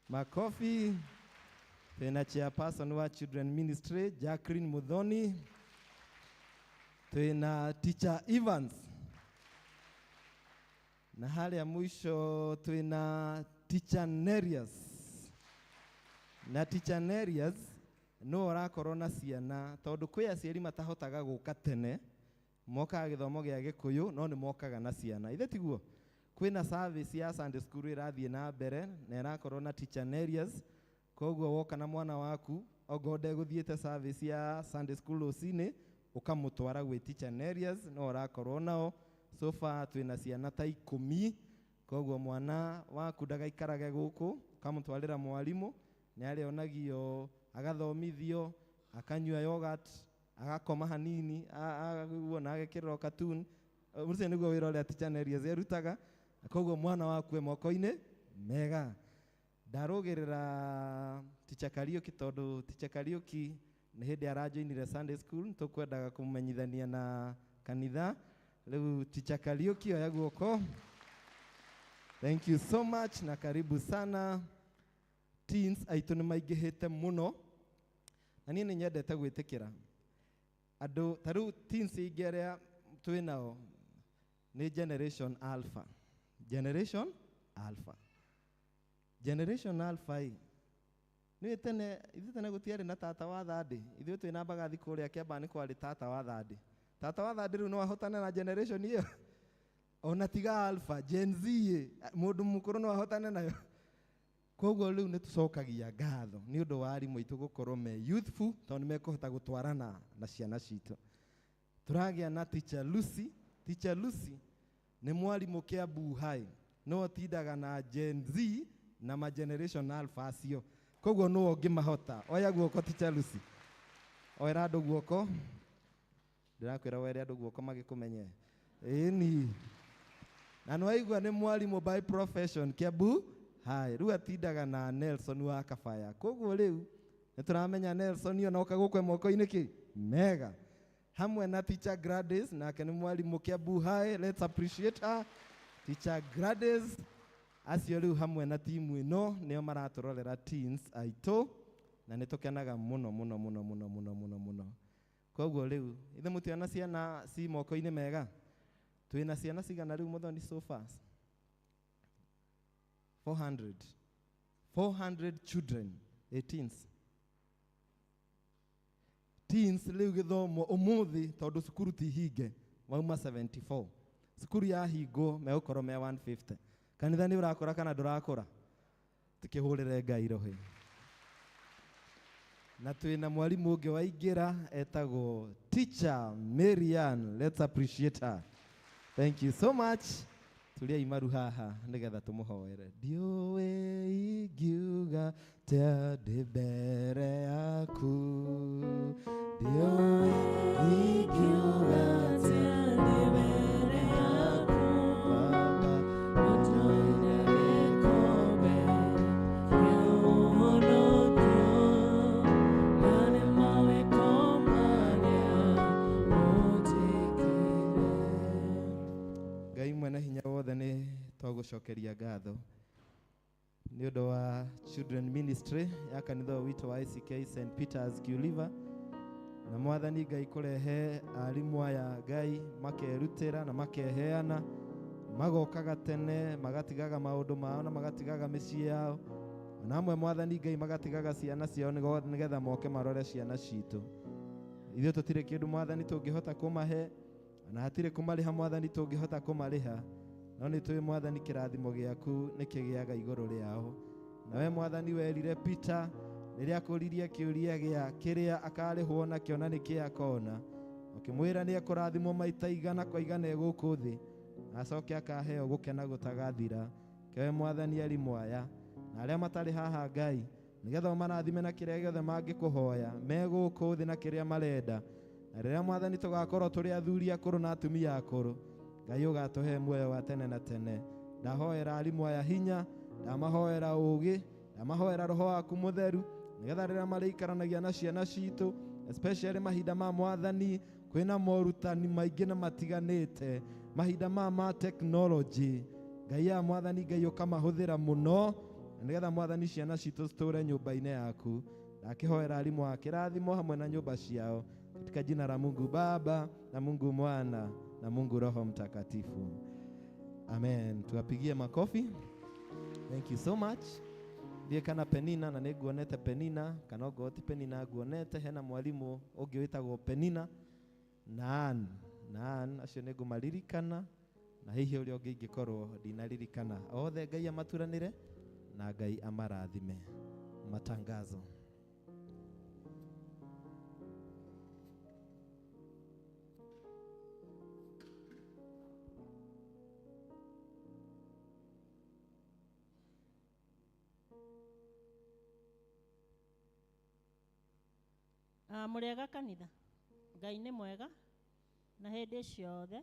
Speaker 1: makofi. Twĩna chairperson wa children ministry Jacqueline Muthoni. Twĩna teacher Evans, na harĩa mũico twĩna teacher Nerius. Na teacher Nerius no ũrakorwo na ciana, tondũ kwĩ aciari matahotaga gũka tene, mokaga gĩthomo gĩa Gĩkũyũ no nĩ mokaga na ciana. Ithe tiguo? Kwĩna service ya Sunday school ĩrathiĩ na mbere na ĩrakorwo na teacher Nerius, koguo woka na mwana waku ongorwo ndegũthiĩte service ya Sunday school rũcinĩ, ũkamũtwara gwĩ teacher Nerius, no ũrakorwo nao. So far twĩna ciana ta 10, koguo mwana waku ndagaikarage gũkũ, ũkamũtwarĩra mwarimũ, nĩ arĩonagio, agathomithio, akanyua yogurt, agakoma hanini, ũguo na agekĩrĩrwo cartoon. Ũcio nĩguo wĩra ũrĩa teacher Nerius erutaga. Koguo mwana waku e moko-inĩ mega. Ndarũgĩrĩra teacher Kariũki, tondũ teacher Kariũki nĩ hĩndĩ arajoinire Sunday school, tũkwendaga kũmenyithania na kanitha. Rĩu teacher Kariũki, oya guoko. Thank you so much na karibu sana. Teens aitũ nĩ maingĩhĩte mũno, na niĩ nĩ nyendete gwĩtĩkĩra andũ ta rĩu teens aingĩ arĩa twĩ nao nĩ generation alpha. Generation alpha, generation alpha ĩ nĩ tene, ithuĩ tene gũtiarĩ na tata wa thandĩ. Ithuĩ twĩ na mbagathi kũrĩa Kĩambaa nĩ kwarĩ tata wa thandĩ. Tata wa thandĩ rĩu no ahotane na generation ĩyo? Ona tiga alpha, Gen Z ĩ, mũndũ mũkũrũ no ahotane nayo? Koguo rĩu nĩ tũcokagia ngatho nĩ ũndũ wa arimũ aitũ gũkorwo me youthful, tondũ nĩ mekũhota gũtwarana na ciana citũ. Tũragĩa na teacher Lucy. Teacher Lucy nĩ mwarimũ Kiambu High, no atindaga na Gen Z na ma generation alpha acio, koguo nũ ũngĩmahota? Oya guoko teacher Lucy, oera andũ guoko. Ndĩrakwĩra were andũ guoko magĩkũmenye. Ĩni na nĩwaigua nĩ mwarimũ by profession Kiambu High, rĩu atindaga na Nelson wa Kabaya, koguo rĩu nĩ tũramenya Nelson ona oka gũkũ e moko-inĩ kĩ mega. Hamwe na teacher Gladys, nake nĩ mwarimũ Kiambu High, let's appreciate her, teacher Gladys. Acio rĩu hamwe na timu ĩno nĩo maratũrorera teens aitũ, na nĩ tũkenaga mũno mũno mũno mũno mũno mũno mũno. Koguo rĩu ithe mũtiona ciana ci moko-inĩ mega. Twĩna ciana cigana rĩu Muthoni so fast? 400. 400 children, 18s, teens. Rĩu gĩthomo ũmũthĩ, tondũ cukuru ti hinge, mauma 74. Cukuru yahingwo megũkorwo me 150. Kanitha nĩ ũrakũra kana ndũrakũra? Tũkĩhũrĩre Ngai rũhĩ. Na twĩna mwarimũ ũngĩ waingĩra etagwo teacher Marian, let's appreciate her. Thank you so much. Tuliai maru haha nĩgetha tũmũhoere. Ndiũĩ ingiuga atĩa ndĩ mbere yaku, ndiũĩ ingiuga atĩa ndĩ mbere yaku, Baba, ũnjoire gĩkombe kĩa ũhonokio, na nĩ mawĩko marĩa ũnjĩkĩire. Ngai mwene hinya wothe, nĩ twagũcokeria ngatho nĩ Nĩ ũndũ wa Children Ministry ya kanitha ũyũ witũ wa ACK St Peters Kiuliva. Na mwathani Ngai kũrehe arimũ aya Ngai makerutĩra na makeheana, magokaga tene magatigaga maũndũ mao na magatigaga mĩciĩ yao, ona amwe mwathani Ngai magatigaga ciana ciao nĩgetha moke marore ciana citũ. Ithuĩ tũtirĩ kĩndũ mwathani tũngĩhota kũmahe, ona hatirĩ kũmarĩha mwathani tũngĩhota kũmarĩha, no nĩ tũĩ mwathani kĩrathimo gĩaku nĩ kĩgĩaga igũrũ rĩao. Nawe mwathani werire Peter rĩrĩa akũririe kĩũria gĩa kĩrĩa akarĩhwo nakĩo na nĩkĩ akona, ũkĩmwĩra nĩ ekũrathimwo maita igana kwa igana e gũkũ thĩ, na acoke akaheo gũkena gũtagathira. Kewe mwathani arimũ aya na arĩa matarĩ haha Ngai, nĩgetha ũmarathime na kĩrĩa gĩothe mangĩkũhoya me gũkũ thĩ na kĩrĩa marenda. Na rĩrĩa mwathani tũgakorwo tũrĩ athuri akũrũ na atumia akũrũ, Ngai ũgatũhe muoyo wa tene na tene. Ndahoera arimũ aya hinya, ndamahoera ũũgĩ, ndamahoera roho waku mũtheru, nĩgetha rĩrĩa marĩikaranagia na ciana citũ, especially mahinda ma mwathani kwĩna morutani maingĩ na matiganĩte, mahinda ma technology, Ngai ya mwathani Ngai ũkamahũthĩra mũno, na nĩgetha mwathani ciana citũ citũre nyũmba-inĩ yaku. Ndakĩhoera arimũ a kĩrathimo hamwe na nyũmba ciao, katika jina la Mungu Baba na Mungu Mwana na Mungu Roho Mtakatifu. Amen. Tuwapigie makofi. Thank you so much. Ndiĩ kana Penina, na nĩnguonete Penina, kana ongorwo ti Penina nguonete, hena mwalimu ũngĩ wĩtagwo Penina na Ann, na Ann acio nĩngũmaririkana, na hihi ũrĩa ũngĩ ingĩkorwo ndinaririkana. Othe Ngai amaturanĩre na Ngai amarathime. Matangazo.
Speaker 13: Mũrĩega kanitha, Ngai nĩ mwega na hĩndĩ ciothe.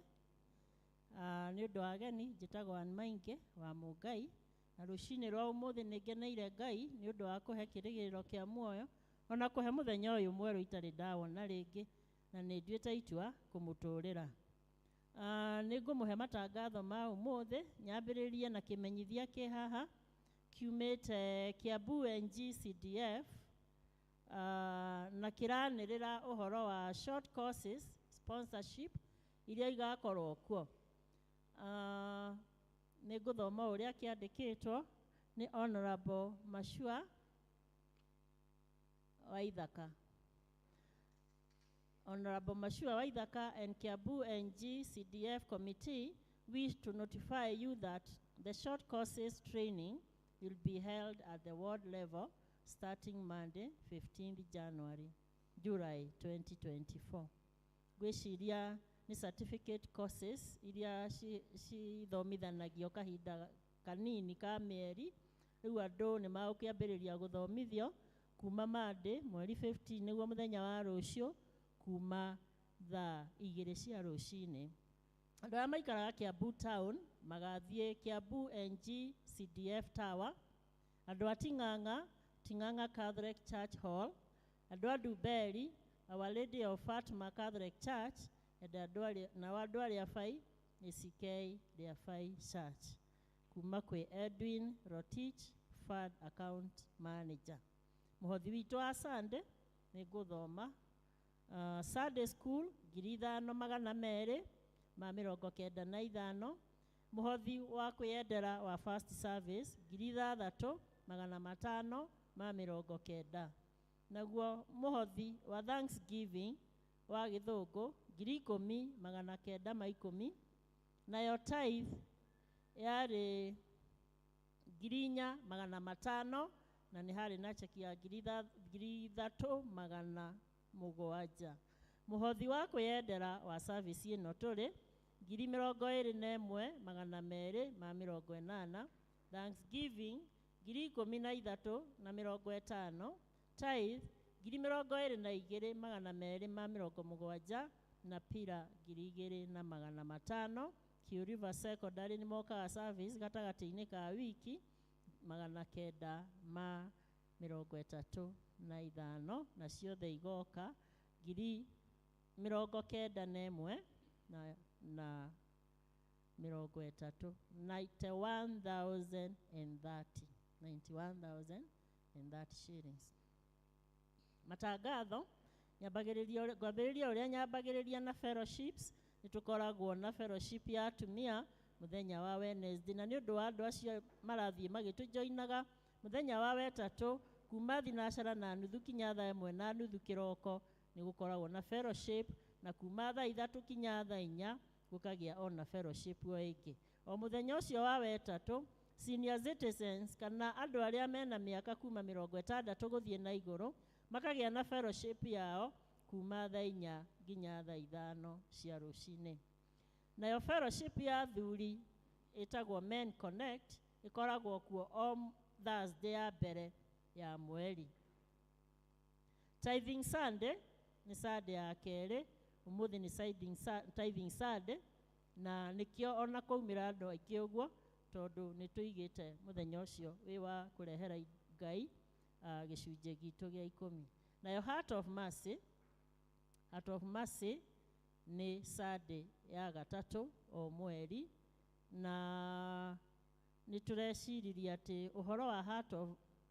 Speaker 13: Nĩ ũndũ wa ageni njĩtagwo Ann Maingi wa Mũngai, na rũcinĩ rwa ũmũthĩ nĩ ngeneire Ngai nĩ ũndũ wa kũhe kĩrĩgĩrĩro kĩa muoyo, ona kũhe mũthenya ũyũ mwerũ itarĩ ndawona rĩngĩ, na nĩ nduĩte itua kũmũtũrĩra. Nĩ ngũmũhe matangatho ma ũmũthĩ, nyambĩrĩrie na kĩmenyithia kĩ haha kiumĩte Kiambu NGCDF, na kĩranĩrĩra ũhoro wa short courses sponsorship iria igakorwo kuo. Nĩ ngũthoma ũrĩa kĩandĩkĩtwo nĩ Honorable Mashua Waithaka. Honorable Mashua Waithaka and Kiambu NGCDF committee wish to notify you that the short courses training will be held at the ward level starting Monday, 15th January, July 2024. Ngwĩciria nĩ certificate courses iria cithomithanagio kahinda kanini ka mĩeri. Rĩu andũ nĩ magũkĩambĩrĩria gũthomithio kuma Monday mweri 15 nĩguo mũthenya wa rũciũ, kuma thaa 2 cia rũcinĩ. Andũ arĩa maikaraga Kiambu town magathiĩ Kiambu NGCDF Tower, andũ a Ting'ang'a, Ting'ang'a Catholic Church Hall, andũ a Ndumberi, Our Lady of Fatima Catholic Church, and nao andũ arĩa Bai, ACK Rĩabai Church, kuma kwĩ Edwin Rotich, Fund Account Manager. Mũhothi witũ wa Sunday nĩ ngũthoma Sunday School 5295, mũhothi wa kwĩyendera wa first service 6590, naguo mũhothi wa Thanksgiving wa gĩthũngũ 10910, nayo tithe yarĩ 4500, na nĩ harĩ na cheki ya 3700. Mũhothi wa kwĩyendera wa service ĩno tũrĩ 21280, Thanksgiving 13050, tithe 22270, na pira 2500. Kiu River Secondary nĩ mokaga service gatagatĩ-inĩ ka wiki 935, na ciothe igoka 91 na 30, 91,030. 91,030 shillings. Matangatho nyambagĩrĩria ngwambĩrĩria ũrĩa nyambagĩrĩria na fellowships. Nĩ tũkoragwo na fellowship ya atumia mũthenya wa Wednesday, na nĩ ũndũ wa andũ acio marathiĩ magĩtũjoinaga mũthenya wa wetatũ kuma 9:30 kinya 1:30 kĩroko nĩ gũkoragwo na fellowship, na kuma 3:00 kinya 4:00 gũkagĩa ona fellowship o ĩngĩ. O mũthenya ũcio wa wetatũ, senior citizens kana andũ arĩa mena mĩaka kuma 60 gũthiĩ na igũrũ makagĩa na fellowship yao kuma 4:00 nginya 5:00 cia rũcinĩ. Nayo fellowship ya athuri ĩtagwo Men Connect, ĩkoragwo kuo o Thursday ya mbere ya mweri. Tithing Sunday nĩ Sunday ya kerĩ, ũmũthĩ nĩ Tithing Sunday, na nĩkĩo ona kwaumĩra andũ aingĩ ũguo tondũ nĩ tũigĩte mũthenya ũcio wĩ wa kũrehera Ngai gĩcunjĩ gitũ gĩa 10. Nayo Heart of Mercy, Heart of Mercy nĩ Sunday ya gatatũ o mweri, na nĩ tũreciririe atĩ ũhoro wa Heart of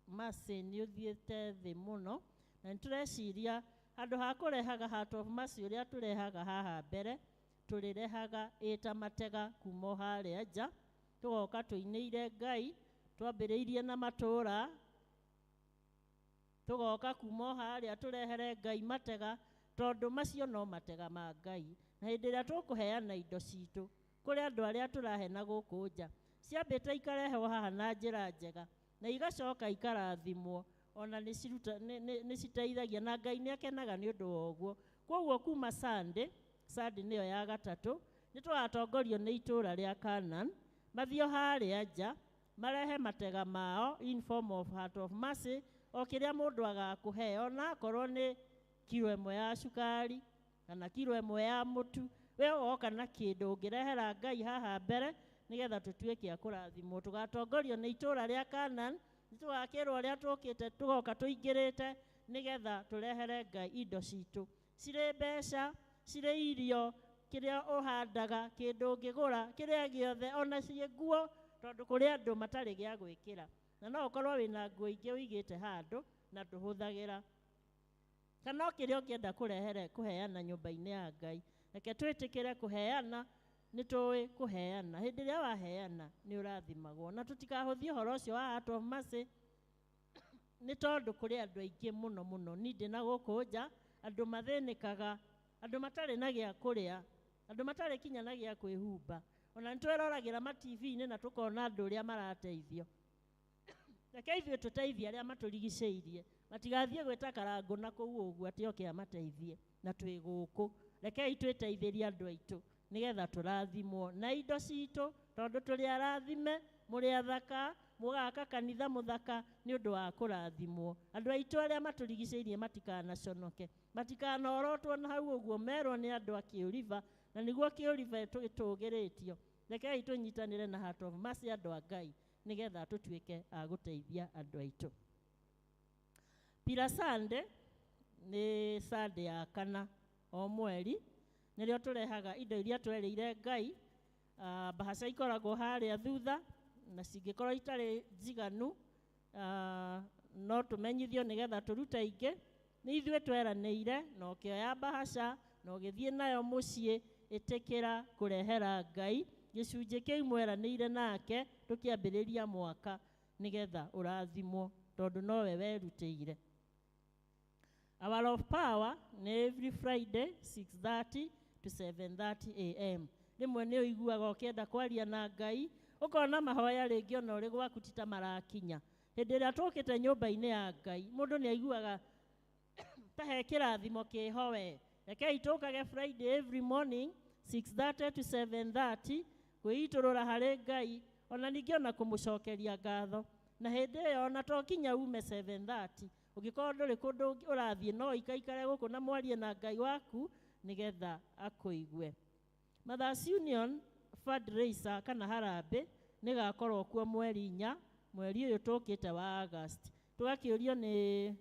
Speaker 13: Mercy nĩ ũthiĩte thĩ mũno, na nĩ tũreciria handũ ha kũrehaga Heart of Mercy ũrĩa tũrehaga haha mbere, tũrĩrehaga ĩta matega kuma o harĩa nja, tũgoka tũinĩire Ngai, twambĩrĩirie na matũũra, tũgoka kuma o harĩa tũrehere Ngai matega, tondũ macio no matega ma Ngai. Na hĩndĩ ĩrĩa tũkũheana indo citũ kũrĩ andũ arĩa tũrahe na gũkũ nja, ciambĩte ikarehwo haha na njĩra njega na igacoka ikarathimwo, ona nĩ citeithagia na Ngai nĩ akenaga nĩ ũndũ wa ũguo. Koguo kuma Sunday, Sunday nĩyo ya gatatũ, nĩ tũgatongorio nĩ itũũra rĩa Canaan, mathiĩ harĩa nja marehe matega mao in form of Heart of Mercy, o kĩrĩa mũndũ agakũhe, ona akorwo nĩ kiro 1 ya cukari kana kiro 1 ya mũtu, we woka na kĩndũ ũngĩrehera Ngai haha mbere nĩgetha tũtuĩke a kũrathimwo. Tũgatongorio nĩ itũũra rĩa Canaan, nĩ tũgakĩrwo ũrĩa tũkĩte, tũgoka tũingĩrĩte nĩgetha tũrehere Ngai indo citũ, cirĩ mbeca, cirĩ irio, kĩrĩa ũhandaga, kĩndũ ũngĩgũra, kĩrĩa gĩothe, ona ciĩ nguo, tondũ kũrĩ andũ matarĩ gĩa gwĩkĩra, na no ũkorwo wĩna nguo ingĩ ũigĩte handũ na ndũhũthagĩra, kana o kĩrĩa ũngĩenda kũrehere kũheana nyũmba-inĩ ya Ngai. Reke twĩtĩkĩre kũheana, nĩ tũĩ kũheana. Hĩndĩ ĩrĩa waheana nĩ ũrathimagwo, na tũtikahũthie ũhoro ũcio wa Heart of Mercy, nĩ tondũ kũrĩ andũ aingĩ mũno mũno niĩ ndĩ na gũkũ nja, andũ mathĩnĩkaga, andũ matarĩ na gĩa kũrĩa, andũ matarĩ kinya na gĩa kwĩhumba. Ona nĩ twĩroragĩra ma TV-inĩ na tũkona andũ ũrĩa marateithio. Reke ithuĩ tũteithie arĩa matũrigicĩirie, matigathiĩ gwĩta karangũ na kũu ũguo atĩ oke amateithie, na twĩ gũkũ. Rekei twĩteithĩrie andũ aitũ nĩgetha tũrathimwo na indo citũ, tondũ tũrĩ arathime, mũrĩ athaka, mũgaka kanitha mũthaka nĩ ũndũ wa kũrathimwo. Andũ aitũ arĩa matũrigicĩirie matikanaconoke, matikanorotwo na hau ũguo merwo nĩ andũ a Kĩũriba, na nĩguo Kĩũriba ĩtũgĩrĩtio. Rekei tũnyitanĩre na Heart of Mercy andũ a Ngai nĩgetha tũtuĩke a gũteithia andũ aitũ. Pillar Sunday nĩ Sunday ya kana o mweri, nĩrĩo tũrehaga indo iria twerĩire Ngai. Mbahaca ikoragwo harĩa thutha, na cingĩkorwo itarĩ njiganu, no tũmenyithio nĩgetha tũrute ingĩ. Nĩ ithuĩ tweranĩire, na ũkĩoya mbahaca na ũgĩthiĩ nayo mũciĩ, ĩtĩkĩra kũrehera Ngai gĩcunjĩ kĩu mweranĩire nake tũkĩambĩrĩria mwaka, nĩgetha ũrathimwo tondũ nowe werutĩire. Hour of Power nĩ every Friday 6:30 to 7:30 AM. Rĩmwe nĩ ũiguaga ũkĩenda kwaria na Ngai, ũkona mahoya rĩngĩ ona ũrĩ gwaku ti ta marakinya. Hĩndĩ ĩrĩa tũkĩte nyũmba-inĩ ya Ngai, mũndũ nĩ aiguaga ta he kĩrathimo kĩho we. Rekei tũkage Friday every morning 6:30 to 7:30 kwĩitũrũra harĩ Ngai, ona ningĩ ona kũmũcokeria ngatho. Na hĩndĩ ĩyo ona to kinya ume 7:30, ũngĩkorwo ndũrĩ kũndũ ũrathiĩ, no ũikaikare gũkũ na mwarie na Ngai waku nĩgetha akũigue. Mothers Union fundraiser kana harambĩ nĩgakorwo kuo mweri 4, mweri ũyũ tũkĩte wa August. Tũgakĩũrio nĩ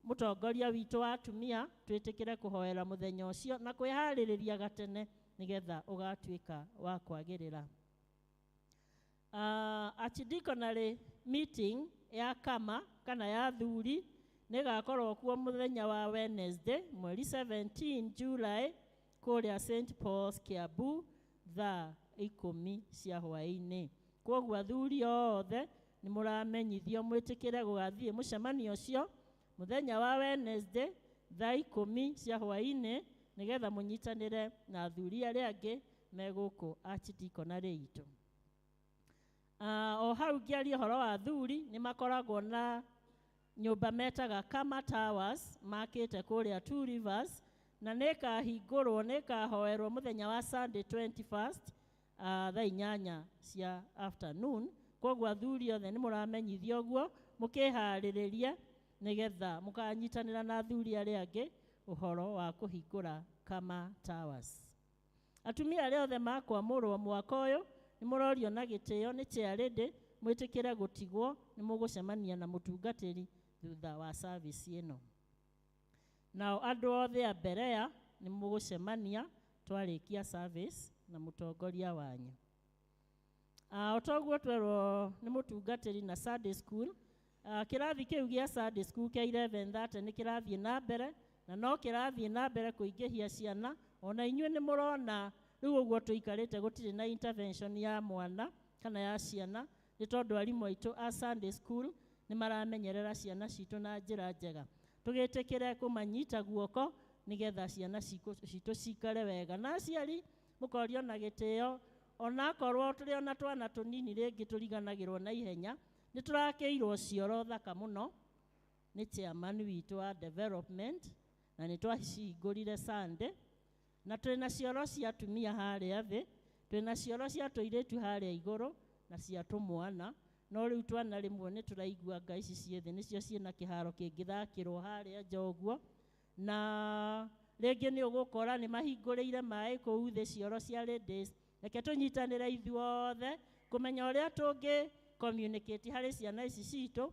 Speaker 13: mũtongoria witũ wa atumia twĩtĩkĩre kũhoera mũthenya ũcio na kwĩharĩrĩria gatene nĩgetha ũgatuĩka wa kwagĩrĩra. Archdeaconry Meeting ya kama kana ya athuri nĩ ĩgakorwo kuo mũthenya wa Wednesday mweri 17 July kũrĩa St Paul's Kiambu thaa 10 cia hwaĩ-inĩ. Kwoguo athuri othe nĩ mũramenyithio mwĩtĩkĩre gũgathiĩ mũcemanio ũcio mũthenya wa Wednesday thaa 10 cia hwaĩ-inĩ nĩgetha mũnyitanĩre na athuri arĩa angĩ me gũkũ archdeaconry itũ. O hau ngĩaria ũhoro wa athuri nĩ makoragwo na nyũmba metaga Kama Towers makĩte kũrĩa Two Rivers na nĩ ĩkahingũrwo nĩ ĩkahoerwo mũthenya wa Sunday 21st thaa 8 cia afternoon. Kwoguo athuri othe nĩ mũramenyithio ũguo mũkĩharĩrĩrie nĩgetha mũkanyitanĩra na athuri arĩa angĩ ũhoro wa kũhingũra Kama Towers. Atumia arĩa othe makwamũrwo mwaka ũyũ nĩ mũrorio na gĩtĩo nĩ chairlady mwĩtĩkĩre gũtigwo nĩ mũgũcemania na mũtungatĩri thutha wa service ĩno. Nao andũ othe a Berea nĩ mũgũcemania twarĩkia service na mũtongoria wanyu. O toguo twerwo nĩ mũtungatĩri na Sunday school, kĩrathi kĩu gĩa Sunday school kĩa 11:30 nĩ kĩrathiĩ na mbere na no kĩrathiĩ na mbere kũingĩhia ciana. Ona inyuĩ nĩ mũrona rĩu ũguo tũikarĩte gũtirĩ na intervention ya mwana kana ya ciana nĩ tondũ arimũ aitũ a Sunday school nĩ maramenyerera ciana citũ na njĩra njega. Tũgĩtĩkĩre kũmanyita guoko nĩgetha ciana citũ cikare wega. Na aciari mũkorio na gĩtĩo onakorwo tũrĩ ona twana tũnini rĩngĩ tũriganagĩrwo na ihenya nĩ tũrakĩirwo cioro thaka mũno nĩ chairman witũ wa development na nĩ twacihingũrire Sunday na twĩna cioro cia atumia harĩa thĩ, twĩna cioro cia tũirĩtu harĩa igũrũ na cia tũmwana. No rĩu twana rĩmwe nĩ tũraigua nga ici ciĩ thĩ nĩcio ciĩna kĩharo kĩngĩthakĩrwo harĩa nja ũguo, na rĩngĩ nĩ ũgũkora nĩ mahingũrĩire maĩ kũu thĩ cioro cia ladies. Reke tũnyitanĩre ithuothe kũmenya ũrĩa tũngĩ communicate harĩ ciana ici citũ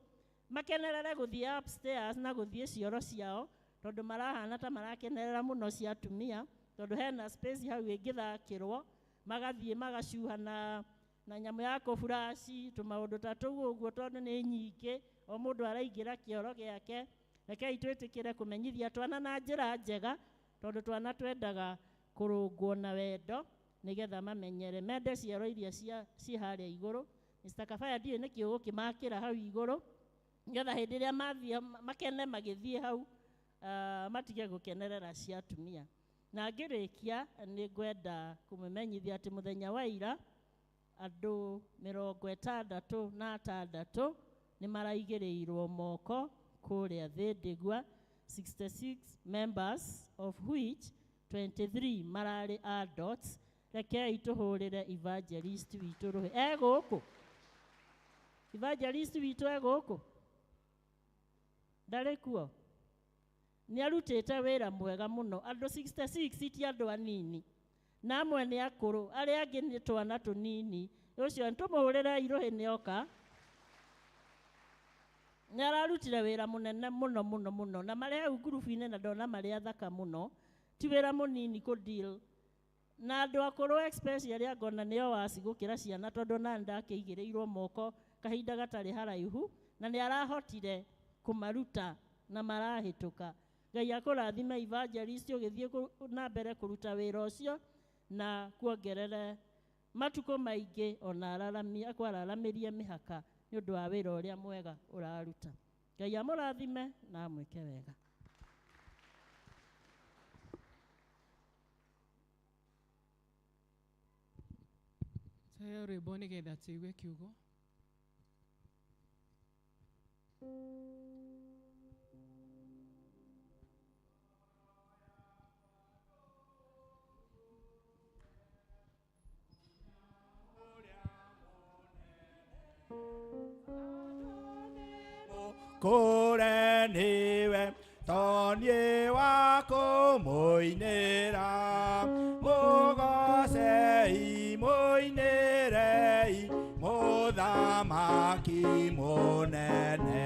Speaker 13: makenerere gũthiĩ upstairs na gũthiĩ cioro ciao tondũ marahana ta marakenerera mũno cia atumia tondũ hena space hau ĩngĩthakĩrwo magathiĩ magacuha na nyamũ ya kũburaci tũmaũndũ ta tũu ũguo tondũ nĩ nyingĩ o mũndũ araingĩra kĩoro gĩake. Rekei twĩtĩkĩre kũmenyithia twana na njĩra njega tondũ twana twendaga kũrũngwo na wendo nĩgetha mamenyere mende cioro iria ciĩ harĩa igũrũ. Mr. Kabaya ndiũĩ nĩkĩ ũgũkĩmakĩra hau igũrũ nĩgetha hĩndĩ ĩrĩa mathiĩ makene magĩthiĩ hau matige gũkenerera cia atumia. Na ngĩrĩkia nĩ ngwenda kũmũmenyithia atĩ mũthenya wa ira andũ 66 nĩ maraigĩrĩirwo moko kũrĩa Thĩndĩgua, 66 members of which 23 mararĩ adults. Rekei tũhũrĩre evangelist witũ rũhĩ. E gũkũ? Evangelist witũ e gũkũ? Ndarĩ kuo? Nĩ arutĩte wĩra mwega mũno. Andũ 66 ti andũ anini, na amwe nĩ akũrũ, arĩa angĩ nĩ twana tũnini. Ũcio tũmũhũrĩre irũhĩ nĩ oka. Nĩ ararutire wĩra mũnene mũno mũno mũno, na marĩ hau ngurubu-inĩ na ndona marĩ athaka mũno. Ti wĩra mũnini kũ deal na andũ akũrũ especially arĩa ngona nĩo waci gũkĩra ciana tondũ na ndakĩigĩrĩirwo moko kahinda gatarĩ haraihu na nĩ arahotire kũmaruta na marahĩtũka. Ngai akũrathime evangelist ũgĩthiĩ na mbere kũruta wĩra ũcio na kuongerere matukũ maingĩ ona akwararamĩrie mĩhaka nĩ ũndũ wa wĩra ũrĩa mwega ũraruta. Ngai amũrathime na amwĩke wega.
Speaker 3: Tuheo rwĩmbo nĩgetha tũigue kiugo.
Speaker 2: Kũre nĩwe toniĩ wa kũmũinĩra mũgocei mũinĩrei mũthamaki mũnene.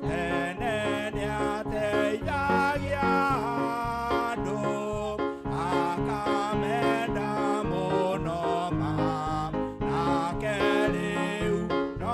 Speaker 2: Tene nĩateithagia andũ akamenda mũno ma nake rĩu no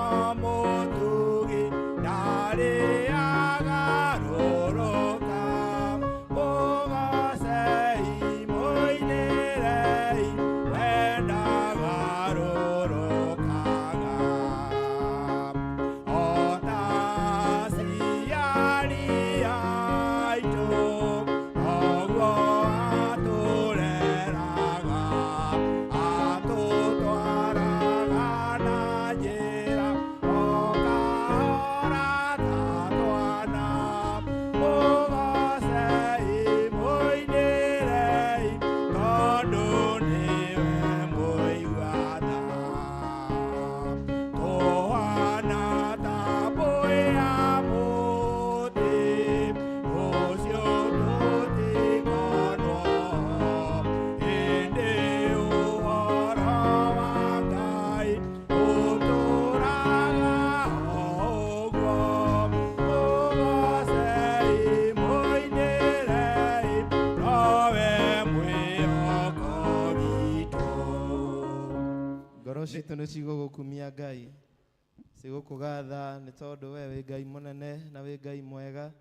Speaker 1: Ngoro citũ nĩ cigũgũkumia Ngai, cigũkũgatha nĩ tondũ we wĩ Ngai mũnene na wĩ Ngai mwega.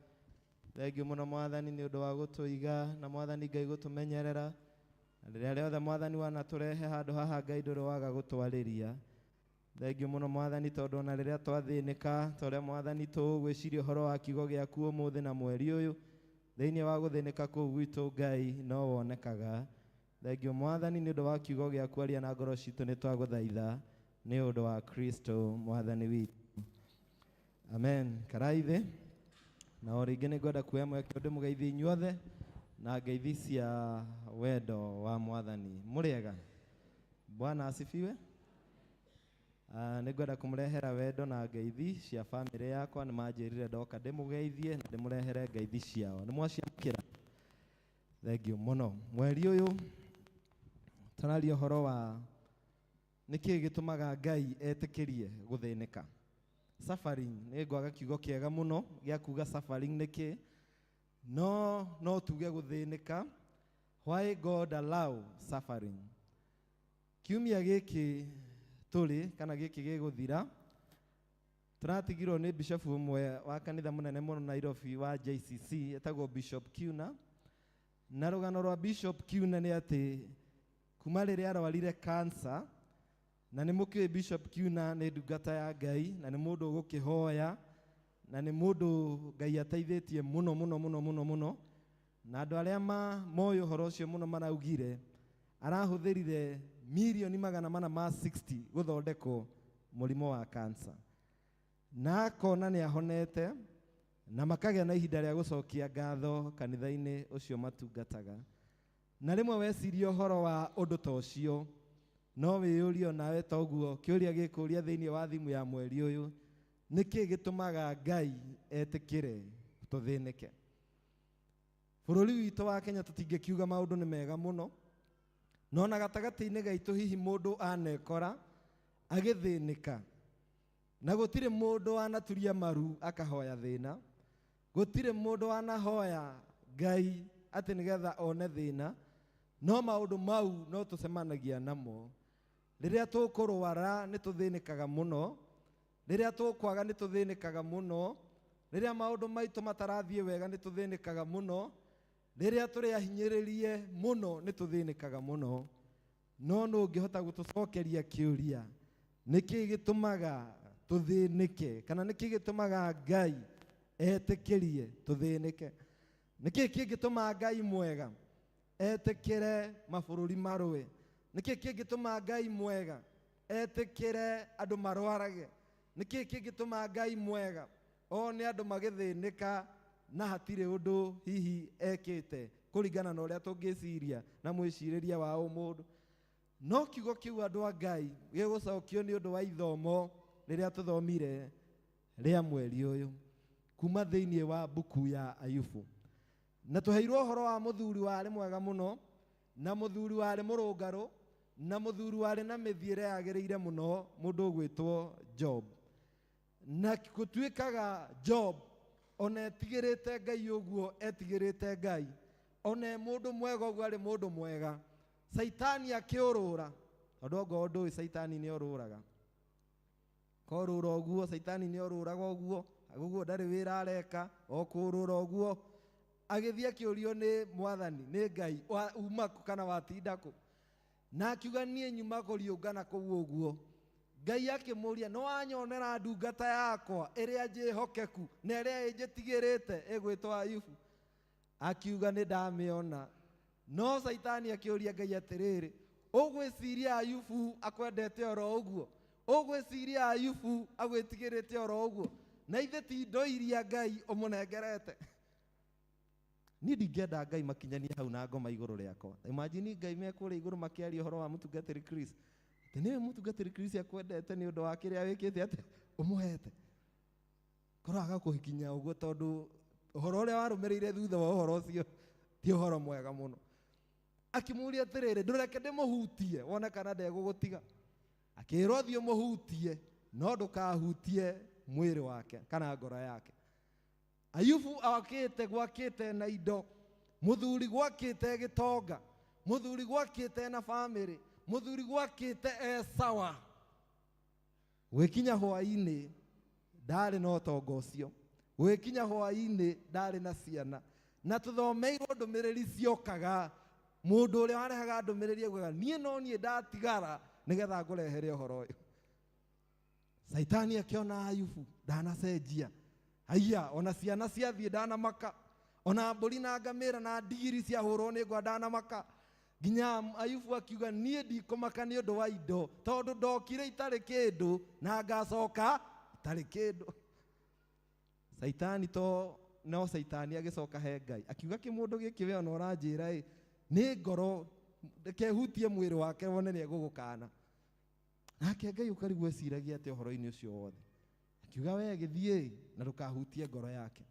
Speaker 1: Thengiũ mũno Mwathani nĩ ũndũ wa gũtũiga na Mwathani Ngai gũtũmenyerera. Na rĩrĩa rĩothe Mwathani wanatũrehe handũ haha Ngai ndũrĩ waga gũtwarĩria. Thengiũ mũno Mwathani tondũ ona rĩrĩa twathĩnĩka ta ũrĩa Mwathani tũgwĩciria ũhoro wa kiugo gĩaku ũmũthĩ na mweri ũyũ, thĩinĩ wa gũthĩnĩka kũu gwitũ Ngai no wonekaga. Thengiũ Mwathani nĩ ũndũ wa kiugo gĩaku aria na ngoro citũ nĩ twagũthaitha nĩ ũndũ wa Kristo Mwathani witũ. Amen. Karai thĩ. Na o rĩngĩ nĩ ngwenda kuoya mweke ũndũ mũgeithie inyuothe na ngeithi cia wendo wa Mwathani. Mũrĩega? Bwana asifiwe. Nĩ ngwenda kũmũrehera wendo na ngeithi cia bamĩrĩ yakwa. Nĩ manjĩrire ndoka ndĩmũgeithie na ndĩmũrehere ngeithi ciao. Nĩ mwaciamũkĩra? Thengiũ mũno. Mweri ũyũ tũraria ũhoro wa nĩkĩĩ gĩtũmaga Ngai etĩkĩrie gũthĩnĩka. Suffering nĩ ngwaga kiugo kĩega mũno gĩa kuga suffering nĩkĩ, no tuge gũthĩnĩka. Why God allow suffering? Kiumia gĩkĩ tũrĩ kana gĩkĩ gĩgũthira tũratigirwo nĩ bishop ũmwe wa kanitha mũnene mũno Nairobi wa JCC etagwo Bishop Kiuna. Na rũgano rwa Bishop Kiuna nĩ atĩ kuma rĩrĩa arwarire cancer, na nĩ mũkĩũĩ Bishop Kiuna nĩ ndungata ya Ngai na nĩ mũndũ ũgũkĩhoya na nĩ mũndũ Ngai ateithĩtie mũno mũno mũno mũno mũno, na andũ arĩa moĩ ũhoro ũcio mũno maraugire arahũthĩrire mirioni magana mana ma 60 gũthondekwo mũrimũ wa cancer, na akona nĩ ahonete na makagĩa na ihinda rĩa gũcokia ngatho kanitha-inĩ ũcio matungataga. Na rĩmwe weciria ũhoro wa ũndũ ta ũcio no wĩyũrie onawe ta ũguo kĩũria gĩkũria thĩinĩ wa thimũ ya mweri ũyũ, nĩkĩ gĩtũmaga Ngai etĩkĩre tũthĩnĩke? Bũrũri witũ wa Kenya tũtingĩkiuga maũndũ nĩ mega mũno, no na gatagatĩ-inĩ gaitũ hihi mũndũ anekora agĩthĩnĩka, na gũtirĩ mũndũ wanaturia maru akahoya thĩna, gũtirĩ mũndũ wanahoya Ngai atĩ nĩgetha one thĩna, no maũndũ mau no tũcemanagia namo. Rĩrĩa tũkũrwara nĩ tũthĩnĩkaga mũno, rĩrĩa tũkwaga nĩ tũthĩnĩkaga mũno, rĩrĩa maũndũ maitũ matarathiĩ wega nĩ tũthĩnĩkaga mũno, rĩrĩa tũrĩ ahinyĩrĩrie mũno nĩ tũthĩnĩkaga mũno. No nũ ũngĩhota gũtũcokeria kĩũria nĩkĩ gĩtũmaga tũthĩnĩke, kana nĩkĩ gĩtũmaga Ngai etĩkĩrie tũthĩnĩke? Nĩkĩ kĩngĩtũma Ngai mwega etĩkĩre mabũrũri marũe? Nĩkĩ kĩngĩtũma Ngai mwega etĩkĩre andũ marwarage? Nĩkĩ kĩngĩtũma Ngai mwega one andũ magĩthĩnĩka na hatirĩ ũndũ hihi ekĩte kũringana na ũrĩa tũngĩciria na mwĩcirĩrie wa ũmũndũ? No kiugo kĩu andũ a Ngai gĩgũcokio nĩ ũndũ wa ithomo rĩrĩa tũthomire rĩa mweri ũyũ kuma thĩinĩ wa mbuku ya Ayubu. Na tũheirwo ũhoro wa mũthuri warĩ mwega mũno, na mũthuri warĩ mũrũngarũ, na mũthuri warĩ na mĩthiĩre yagĩrĩire mũno, mũndũ ũgwĩtwo Job. Na gũtuĩkaga Job ona etigĩrĩte Ngai ũguo etigĩrĩte Ngai, ona e mũndũ mwega ũguo arĩ mũndũ mwega, Caitani akĩũrũra, tondũ ongorwo ndũĩ Caitani nĩ orũraga, korũra ũguo Caitani nĩ orũraga ũguo, ũguo ndarĩ wĩra areka, o kũrũra ũguo. Agĩthiĩ akĩũrio nĩ Mwathani, nĩ Ngai, uma kũ kana watinda kũ? Na akiuga niĩ nyuma kũriũngana kũu ũguo. Ngai akĩmũria, nĩ wanyonera ndungata yakwa ĩrĩa njĩhokeku na ĩrĩa ĩnjĩtigĩrĩte ĩgwĩtwo Ayubu? Akiuga nĩ ndamĩona. No Caitani akĩũria Ngai atĩrĩrĩ, ũgwĩciria Ayubu akwendete oro ũguo? Ũgwĩciria Ayubu agwĩtigĩrĩte oro ũguo? Na ithe ti indo iria Ngai ũmũnengerete. Niĩ ndingĩenda Ngai makinyanie hau na ngoma igũrũ rĩakwa. Imagine Ngai me kũrĩa igũrũ makĩaria ũhoro wa mũtungatĩri Chris. Atĩ nĩwe mũtungatĩri Chris akwendete nĩ ũndũ wa kĩrĩa wĩkĩte atĩ ũmũhete. Korwo agakũhikinya ũguo tondũ ũhoro ũrĩa warũmĩrĩire thutha wa ũhoro ũcio ti ũhoro mwega mũno. Akĩmũria atĩrĩrĩ, ndũreke ndĩmũhutie wone kana ndegũgũtiga. Akĩrwo thiĩ ũmũhutie no ndũkahutie mwĩrĩ wake kana ngoro yake. Ayubu akĩte gwakĩte na indo, mũthuri gwakĩte gĩtonga, mũthuri gwakĩte na bamĩrĩ, mũthuri gwakĩte e sawa. Gũgĩkinya hwaĩ-inĩ ndarĩ na ũtonga ũcio, gũgĩkinya hwaĩ-inĩ ndarĩ na ciana, na tũthomeirwo ndũmĩrĩri ciokaga. Mũndũ ũrĩa warehaga ndũmĩrĩri augaga niĩ no niĩ ndatigara nĩgetha ngũrehere ũhoro ũyũ. Caitani akĩona Ayubu ndanacenjia, haiya ona ciana ciathiĩ ndanamaka, ona mbũri na ngamĩra na ndigiri ciahũrwo nĩ ngwa ndanamaka. Nginya Ayubu akiuga niĩ ndikũmaka nĩ ũndũ wa indo, tondũ ndokire itarĩ kĩndũ na ngacoka itarĩ kĩndũ. Caitani to no Caitani agĩcoka he Ngai akiuga kĩmũndũ gĩkĩ we ona ũranjĩra ĩ nĩ ngoro, reke hutie mwĩrĩ wake wone nĩ egũgũkana. Nake Ngai ũkarigwo eciragia atĩ ũhoro-inĩ ũcio wothe, akiuga we gĩthiĩ na ndũkahutie ngoro yake.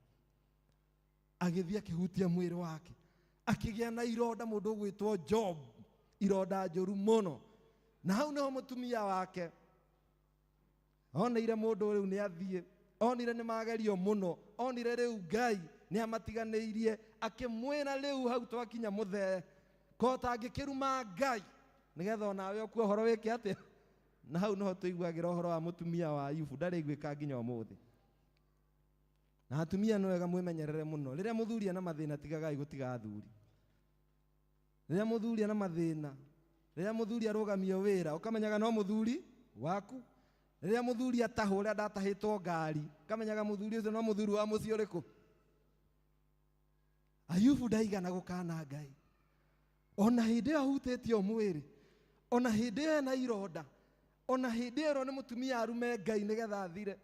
Speaker 1: Agĩthiĩ akĩhutia mwĩrĩ wake, akĩgĩa na ironda, mũndũ ũgwĩtwo Job, ironda njũru mũno. Na hau nĩho mũtumia wake oneire mũndũ rĩu nĩ athiĩ, onire nĩ magerio mũno, onire rĩu Ngai nĩ amatiganĩirie, akĩmwĩra rĩu hau twakinya mũthee, ko tangĩkĩruma Ngai nĩgetha onawe ũkue ũhoro wĩke atĩa. Na hau nĩho tũiguagĩra ũhoro wa mũtumia wa Ayubu, ndarĩ iguĩka nginya ũmũthĩ. Na atumia nĩ wega mwĩmenyerere mũno, rĩrĩa mũthuri ena mathĩna tigagai gũtiga athuri. Rĩrĩa mũthuri ena mathĩna, rĩrĩa mũthuri arũgamio wĩra, ũkamenyaga no mũthuri waku. Rĩrĩa mũthuri atahwo, ũrĩa ndatahĩtwo ngari, ũkamenyaga mũthuri ũcio no mũthuri wa mũciĩ ũrĩkũ. Ayubu ndaigana gũkana Ngai, ona hĩndĩ ĩyo ahutĩtio mwĩrĩ, ona hĩndĩ ĩyo ena ironda, ona hĩndĩ ĩyo nĩ mũtumia arume Ngai nĩgetha athire,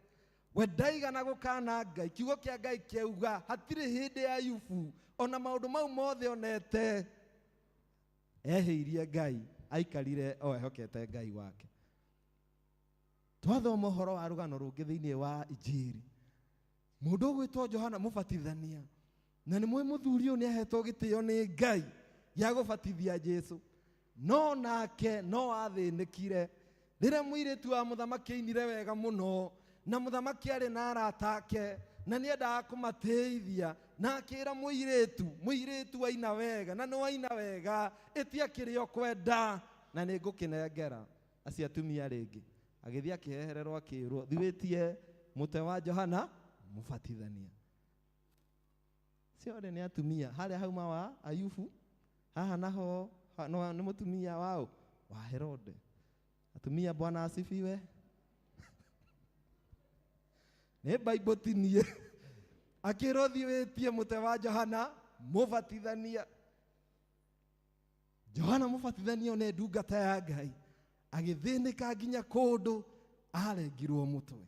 Speaker 1: we ndaigana gũkana Ngai. Kiugo kĩa Ngai kĩauga hatirĩ hĩndĩ Ayubu ona maũndũ mau mothe onete ehĩirie Ngai, aikarire o ehokete Ngai wake. Twathoma ũhoro wa rũgano rũngĩ thĩinĩ wa Injiri, mũndũ ũgwĩtwo Johana Mũbatithania, na nĩ mwĩ mũthuri ũyũ nĩ ahetwo gĩtĩo nĩ Ngai gĩa gũbatithia Jesu, no nake no athĩnĩkire rĩrĩa mũirĩtu wa mũthamaki ainire wega mũno, na mũthamaki arĩ na arata ake na nĩendaga kũmatĩithia, na akĩra mũirĩtu, mũirĩtu waina wega na nĩ waina wega, ĩtia kĩrĩa ũkwenda na nĩ ngũkĩnengera. Acio atumia rĩngĩ agĩthiĩ akĩhehererwo akĩrwo thiwĩtie mũtwe wa Johana Mũbatithania. Ciothe nĩ atumia, harĩa hauma wa Ayubu, haha naho nĩ mũtumia wao wa Herode. Atumia, Bwana asifiwe. Nĩ Bible ti niĩ. Akĩrwo thiĩ wĩtie mũtwe wa Johana Mũbatithania. Johana Mũbatithania one ndungata ya Ngai agĩthĩnĩka nginya kũndũ arengirwo mũtwe.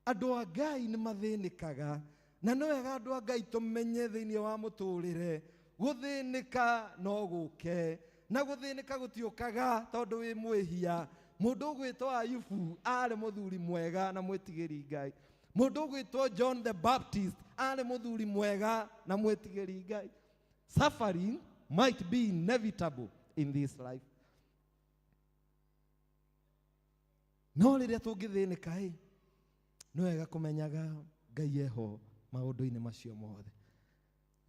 Speaker 1: Andũ a Ngai nĩ mathĩnĩkaga, na nĩ wega andũ a Ngai tũmenye thĩinĩ wa mũtũrĩre gũthĩnĩka no gũke, na gũthĩnĩka gũtiũkaga tondũ wĩ mwĩhia. Mũndũ ũgwĩtwo Ayubu arĩ mũthuri mwega na mwĩtigĩri Ngai. Mũndũ ũgwĩtwo John the Baptist arĩ mũthuri mwega na mwĩtigĩri Ngai. Suffering might be inevitable in this life. No rĩrĩa tũngĩthĩnĩka ĩ, nĩ wega kũmenyaga Ngai eho maũndũ-inĩ macio mothe.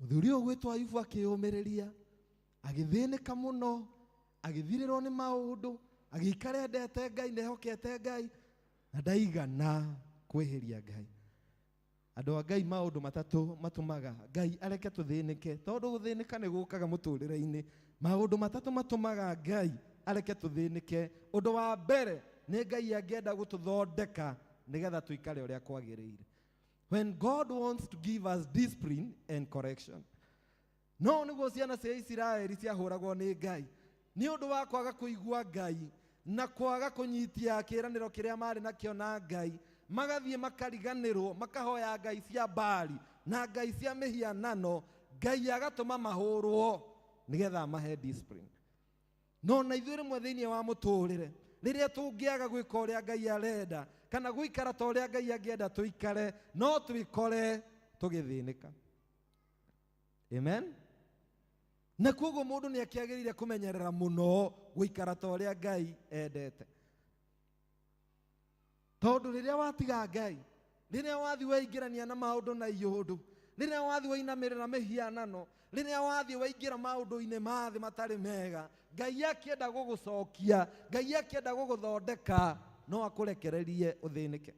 Speaker 1: Mũthuri ũyũ ũgwĩtwo Ayubu akĩyũmĩrĩria, agĩthĩnĩka mũno, agĩthirĩrwo nĩ maũndũ, agĩikara endete Ngai na ehokete Ngai, na ndaigana kwĩhĩria Ngai. Andũ a Ngai, maũndũ matatũ matũmaga Ngai areke tũthĩnĩke, tondũ gũthĩnĩka nĩ gũkaga mũtũrĩre-inĩ. Maũndũ matatũ matũmaga Ngai areke tũthĩnĩke. Ũndũ wa mbere nĩ Ngai angĩenda gũtũthondeka nĩgetha tũikare ũrĩa kwagĩrĩire. When God wants to give us discipline and correction. No nĩguo ciana cia Isiraeli ciahũragwo nĩ Ngai nĩ ũndũ wa kwaga kũigua Ngai na kwaga kũnyitia kĩĩranĩro kĩrĩa marĩ nakĩo na Ngai, magathiĩ makariganĩrwo, makahoya ngai cia Baali na ngai cia mĩhianano. Ngai agatũma mahũrwo nĩgetha amahe discipline. No na ithuĩ rĩmwe thĩinĩ wa mũtũrĩre, rĩrĩa tũngĩaga gwĩka ũrĩa Ngai arenda kana gũikara ta ũrĩa Ngai angĩenda tũikare, no twĩkore tũgĩthĩnĩka. Amen. Na koguo mũndũ nĩ akĩagĩrĩire kũmenyerera mũno gũikara ta ũrĩa Ngai endete, tondũ rĩrĩa watiga Ngai, rĩrĩa wathiĩ waingĩrania na maũndũ na iũndũ, rĩrĩa wathiĩ wainamĩrĩra mĩhianano, rĩrĩa wathiĩ waingĩra maũndũ-inĩ ma thĩ matarĩ mega, Ngai akĩenda gũgũcokia, Ngai akĩenda gũgũthondeka, no akũrekererie ũthĩnĩke.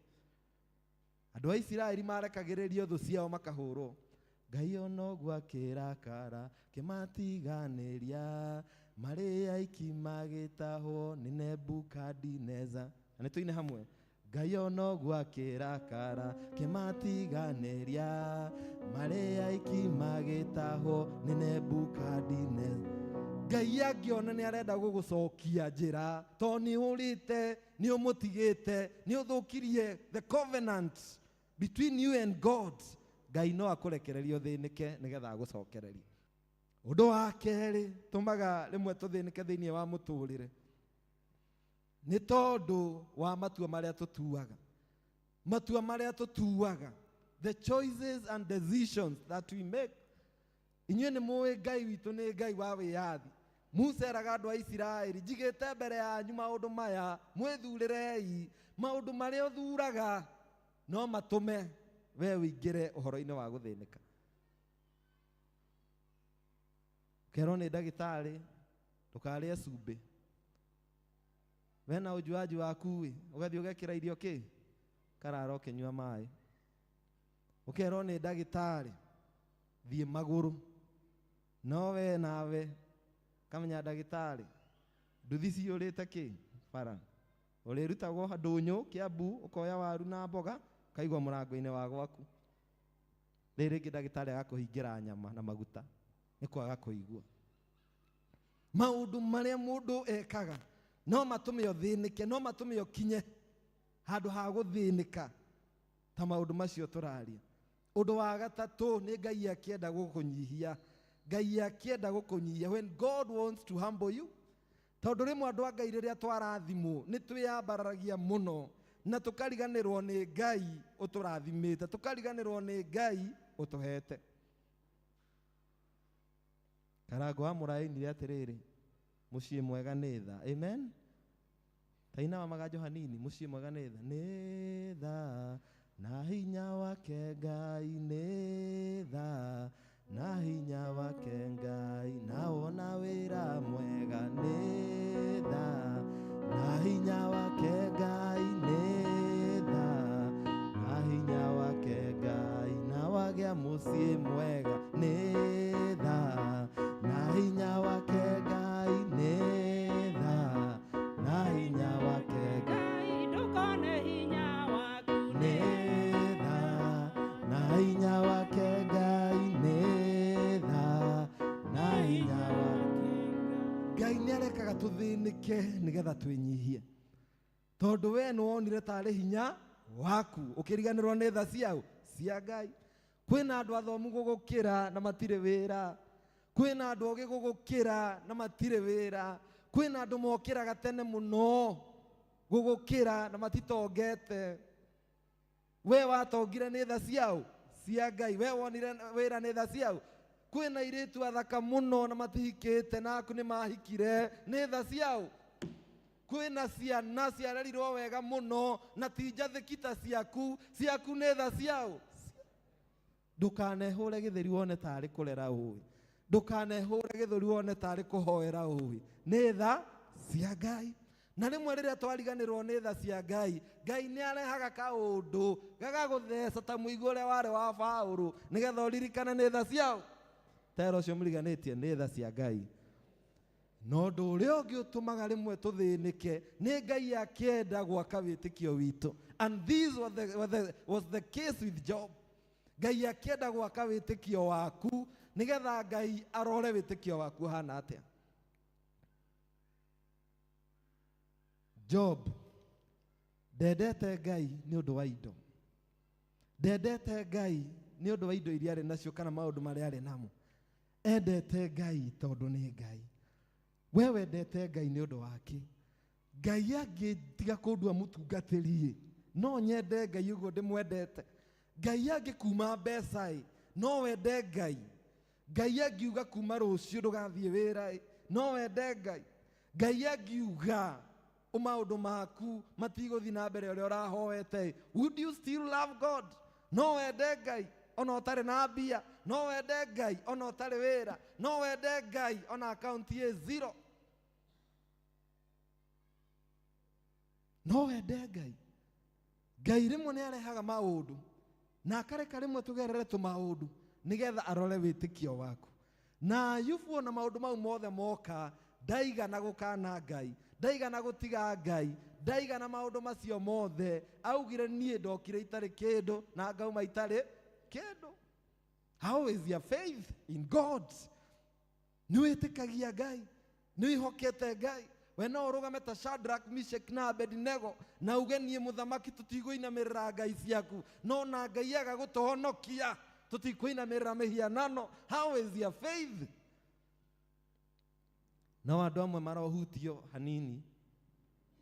Speaker 1: Andũ a Isiraeli marekagĩrĩrio thũ ciao makahũrwo. Ngai ona ũguo akĩrakara kĩmatiganĩria marĩ aiki magĩtahwo nĩ Nebukadineza. Na nĩ tũine hamwe. Ngai ona ũguo akĩrakara kĩmatiganĩria marĩ aiki magĩtahwo nĩ Nebukadineza. Ngai angĩona nĩ arenda gũgũcokia njĩra to nĩ ũrĩte, nĩ ũmũtigĩte, nĩ ũthũkirie the covenant between you and God. Ngai no akũrekererie ũthĩnĩke nĩgetha agũcokererie. Ũndũ wa kerĩ tũmaga rĩmwe tũthĩnĩke thĩinĩ wa mũtũrĩre nĩ tondũ wa matua marĩa tũtuaga. Matua marĩa tũtuaga, the choices and decisions that we make. Inyuĩ nĩ mũĩ Ngai witũ nĩ Ngai wa wĩyathi. Musa eraga andũ a Isiraeli, njigĩte mbere yanyu maũndũ maya, mwĩthurĩrei. Maũndũ marĩa ũthuraga no matũme we ũingĩre ũhoro-inĩ wa gũthĩnĩka. Ũkerwo nĩ ndagĩtarĩ ndũkarĩe cumbĩ, wena ũjuaji waku ĩ, ũgathiĩ ũgekĩra irio kĩ karara ũkĩnyua maĩ. Ũkerwo nĩ ndagĩtarĩ thiĩ magũrũ, no we nawe kamenya ndagĩtarĩ nduthi ciyũrĩte kĩ bara, ũrĩrutagwo ndũnyũ Kĩambu, ũkoya waru na mboga ũkaigwo mũrango-inĩ wa gwaku. Rĩrĩ rĩngĩ ndagĩtarĩ agakũhingĩra nyama na maguta nĩ kwaga kũigua. Maũndũ marĩa mũndũ ekaga no matũme ũthĩnĩke, no matũme ũkinye handũ ha gũthĩnĩka ta maũndũ macio tũraria. Ũndũ wa gatatũ nĩ Ngai akĩenda gũkũnyihia. Ngai akĩenda gũkũnyihia, when God wants to humble you. Tondũ rĩmwe andũ a Ngai rĩrĩa twarathimwo nĩ twĩyambararagia mũno na tũkariganĩrwo nĩ Ngai ũtũrathimĩte, tũkariganĩrwo nĩ Ngai ũtũhete. Karango wa mũrainire atĩrĩrĩ, mũciĩ mwega nĩ tha. Amen. Taina wa maganjo hanini, mũciĩ mwega nĩ tha. Nĩ tha na hinya wake Ngai, nĩ tha na hinya wake Ngai, na wona wĩra mwega nĩ tha na hinya wake Ngai, nĩ tha na hinya wake Ngai, na wagĩa mũciĩ mwega nĩ tha na hinya wake Ngai, nĩ tha na hinya wake Ngai,
Speaker 3: ndũkone hinya waku
Speaker 1: nĩ tha na hinya wake Ngai, nĩ tha na hinya wake Ngai. Nĩ arekaga tũthĩnĩke nĩgetha twĩnyihie, tondũ we nĩ wonire tarĩ hinya waku ũkĩriganĩrwo nĩ tha ciao cia Ngai. Kwĩna andũ athomu gũgũkĩra na matirĩ wĩra, kwĩna andũ ogĩ gũgũkĩra na matirĩ wĩra, kwĩna andũ mokĩraga tene mũno gũgũkĩra na matitongete. We watongire nĩ tha ciao cia Ngai, we wonire wĩra nĩ tha ciao. Kwĩna airĩtu athaka mũno na matihikĩte na aku nĩ mahikire nĩ tha ciao. Kwĩna ciana ciarerirwo wega mũno na ti njathĩki ta ciaku, ciaku nĩ tha ciao. Ndũkanehũre gĩthũri wone tarĩ kũrera ũĩ, ndũkanehũre gĩthũri wone tarĩ kũhoera ũĩ, nĩ tha cia Ngai. Na rĩmwe rĩrĩa twariganĩrwo nĩ tha cia Ngai, Ngai nĩ arehaga kaũndũ gagagũtheca ta mũigua ũrĩa warĩ wa Paũlũ nĩgetha ũririkane nĩ tha ciao. Tera ũcio mũriganĩtie nĩ tha cia Ngai. No ũndũ ũrĩa ũngĩ ũtũmaga rĩmwe tũthĩnĩke nĩ Ngai akĩenda gwaka wĩtĩkio witũ. And this was the case with Job. Ngai akĩenda gwaka wĩtĩkio waku nĩgetha Ngai arore wĩtĩkio waku ũhana atĩa. Job ndendete Ngai nĩ ũndũ wa indo, ndendete Ngai nĩ ũndũ wa indo iria arĩ nacio kana maũndũ marĩa arĩ namo. Endete Ngai tondũ nĩ Ngai. We wendete Ngai nĩ ũndũ wake. Ngai angĩtiga kũndua mũtungatĩri, no nyende Ngai ũguo ndĩmwendete. Ngai angĩkuma mbeca ĩ, no wende Ngai. Ngai angiuga kuma rũciũ ndũgathiĩ wĩra ĩ, no wende Ngai. Ngai angiuga maũndũ maku matigũthiĩ na mbere ũrĩa ũrahoete ĩ, would you still love God? No wende Ngai ona ũtarĩ na mbia, no wende Ngai ona ũtarĩ wĩra, no wende Ngai ona akaunti ĩ zero. No wende Ngai. Ngai rĩmwe nĩ arehaga maũndũ na akareka rĩmwe tũgerere tũmaũndũ nĩgetha arore wĩtĩkio waku. Na Ayubu ona maũndũ mau mothe moka, ndaigana gũkana Ngai, ndaigana gũtiga Ngai, ndaigana maũndũ macio mothe. Augire niĩ ndokire itarĩ kĩndũ na ngauma itarĩ kĩndũ. How is your faith in God? Nĩ wĩtĩkagia Ngai, nĩ wĩhokete Ngai. We no ũrũgame ta Shadrach, Meshach na Abednego na uge niĩ mũthamaki tũtigũinamĩrĩra ngai ciaku, no na Ngai aga gũtũhonokia tũtikũinamĩrĩra mĩhianano. How is your faith? No andũ amwe marohutio hanini,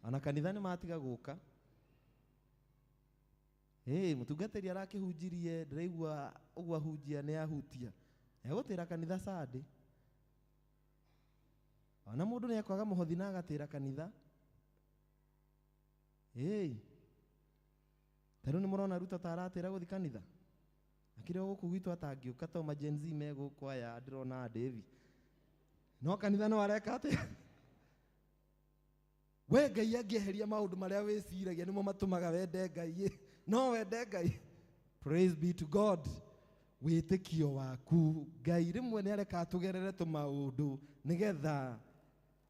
Speaker 1: ona kanitha nĩ matiga gũka. Ĩĩ, mũtungatĩri arakĩhunjirie, ndĩraigua ũguo ahunjia nĩ ahutia. Egũtĩra kanitha Sunday. Ona mũndũ nĩ ekwaga mũhothi na agatĩra kanitha. Ĩĩ. Ta rĩu nĩ mũrona Ruto ta aratĩra gũthiĩ kanitha? Akĩrĩ o gũkũ gwitũ atangĩũka to ma Gen Z me gũkũ aya ndĩrona Davy. No kanitha no areka atĩa? We Ngai angĩeheria maũndũ marĩa wĩciragia nĩmo matũmaga wende Ngai ĩ, no wende Ngai. Praise be to God. Wĩtĩkio waku Ngai rĩmwe nĩ areka tũgerere tũmaũndũ nĩgetha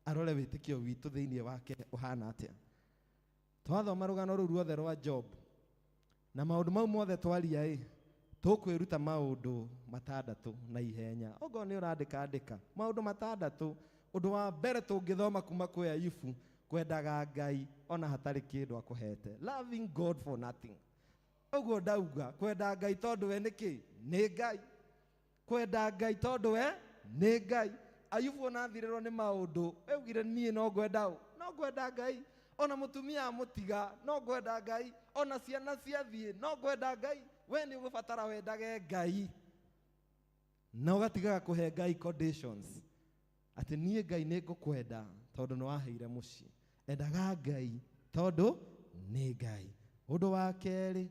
Speaker 1: arore wĩtĩkio witũ thĩinĩ wake ũhana atĩa. Twathoma rũgano rũu ruothe rwa Job na maũndũ mau mothe twaria ĩ, tũkwĩruta maũndũ matandatũ na ihenya. Okorwo nĩ ũrandĩka andĩka maũndũ matandatũ. Ũndũ wa mbere tũngĩthoma kuma kwĩ Ayubu, kwendaga Ngai ona hatarĩ kĩndũ akũhete. Loving God for nothing. Ũguo ndauga kwenda Ngai tondũ we nĩ kĩ? Nĩ Ngai. Kwenda Ngai tondũ we nĩ Ngai. Ayubu ona athirĩrwo nĩ maũndũ, augire niĩ no ngwenda ũ? No ngwenda Ngai. Ona mũtumia amũtiga, no ngwenda Ngai. Ona ciana ciathiĩ, no ngwenda Ngai. We nĩ ũgũbatara wendage Ngai. Na ũgatigaga kũhe Ngai conditions. Atĩ niĩ Ngai nĩ ngũkwenda tondũ nĩ waheire mũciĩ. Endaga Ngai tondũ nĩ Ngai. Ũndũ wa kerĩ,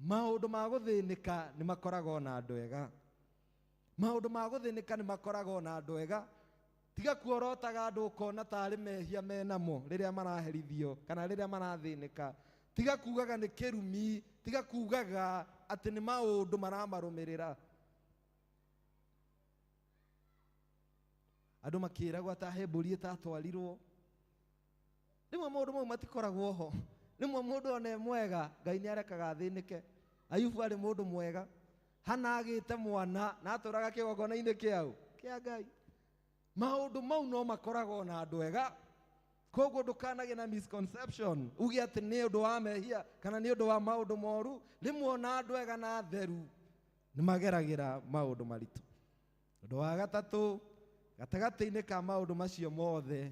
Speaker 1: maũndũ ma gũthĩnĩka nĩ makoragwo na andũ ega. Maũndũ ma gũthĩnĩka nĩ makoragwo na andũ ega. Tiga kuorotaga andũ ũkona tarĩ mehia menamo rĩrĩa maraherithio kana rĩrĩa marathĩnĩka. Tiga kugaga nĩ kĩrumi, tiga kugaga atĩ nĩ maũndũ maramarũmĩrĩra. Andũ makĩragwo atĩ he mbũri ĩtatwarirwo. Rĩmwe maũndũ mau matikoragwo ho. Rĩmwe mũndũ ona e mwega, Ngai nĩ arekaga athĩnĩke. Ayubu arĩ mũndũ mwega. Hana agĩte mwana na atũraga kĩgongona-inĩ kĩaũ? Kĩa Ngai. Maũndũ mau no makoragwo na andũ ega. Koguo ndũkanagĩe na misconception uge atĩ nĩ ũndũ wa mehia kana nĩ ũndũ wa maũndũ moru. Rĩmwe ona andũ ega na atheru nĩ mageragĩra maũndũ maritũ. Ũndũ wa gatatũ, gatagatĩ-inĩ ka maũndũ macio mothe,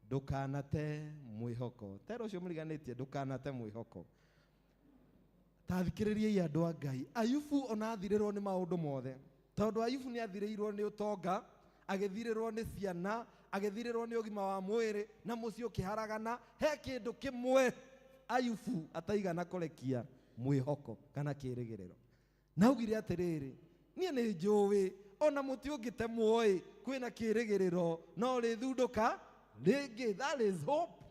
Speaker 1: ndũkanate mwĩhoko. Tera ũcio mũriganĩtie, ndũkanate mwĩhoko. Ta thikĩrĩriai andũ a Ngai. Ayubu ona athirĩrwo nĩ maũndũ mothe. Tondũ Ayubu nĩ athirĩirwo nĩ ũtonga, agĩthirĩrwo nĩ ciana, agĩthirĩrwo nĩ ũgima wa mwĩrĩ, na mũciĩ ũkĩharagana. He kĩndũ kĩmwe Ayubu ataigana kũrekia mwĩhoko kana kĩĩrĩgĩrĩro. Na augire atĩrĩrĩ, niĩ nĩ njũĩ ona mũtĩ ũngĩtemwo ĩ, kwĩna kĩĩrĩgĩrĩro no rĩthundũka rĩngĩ. That is hope.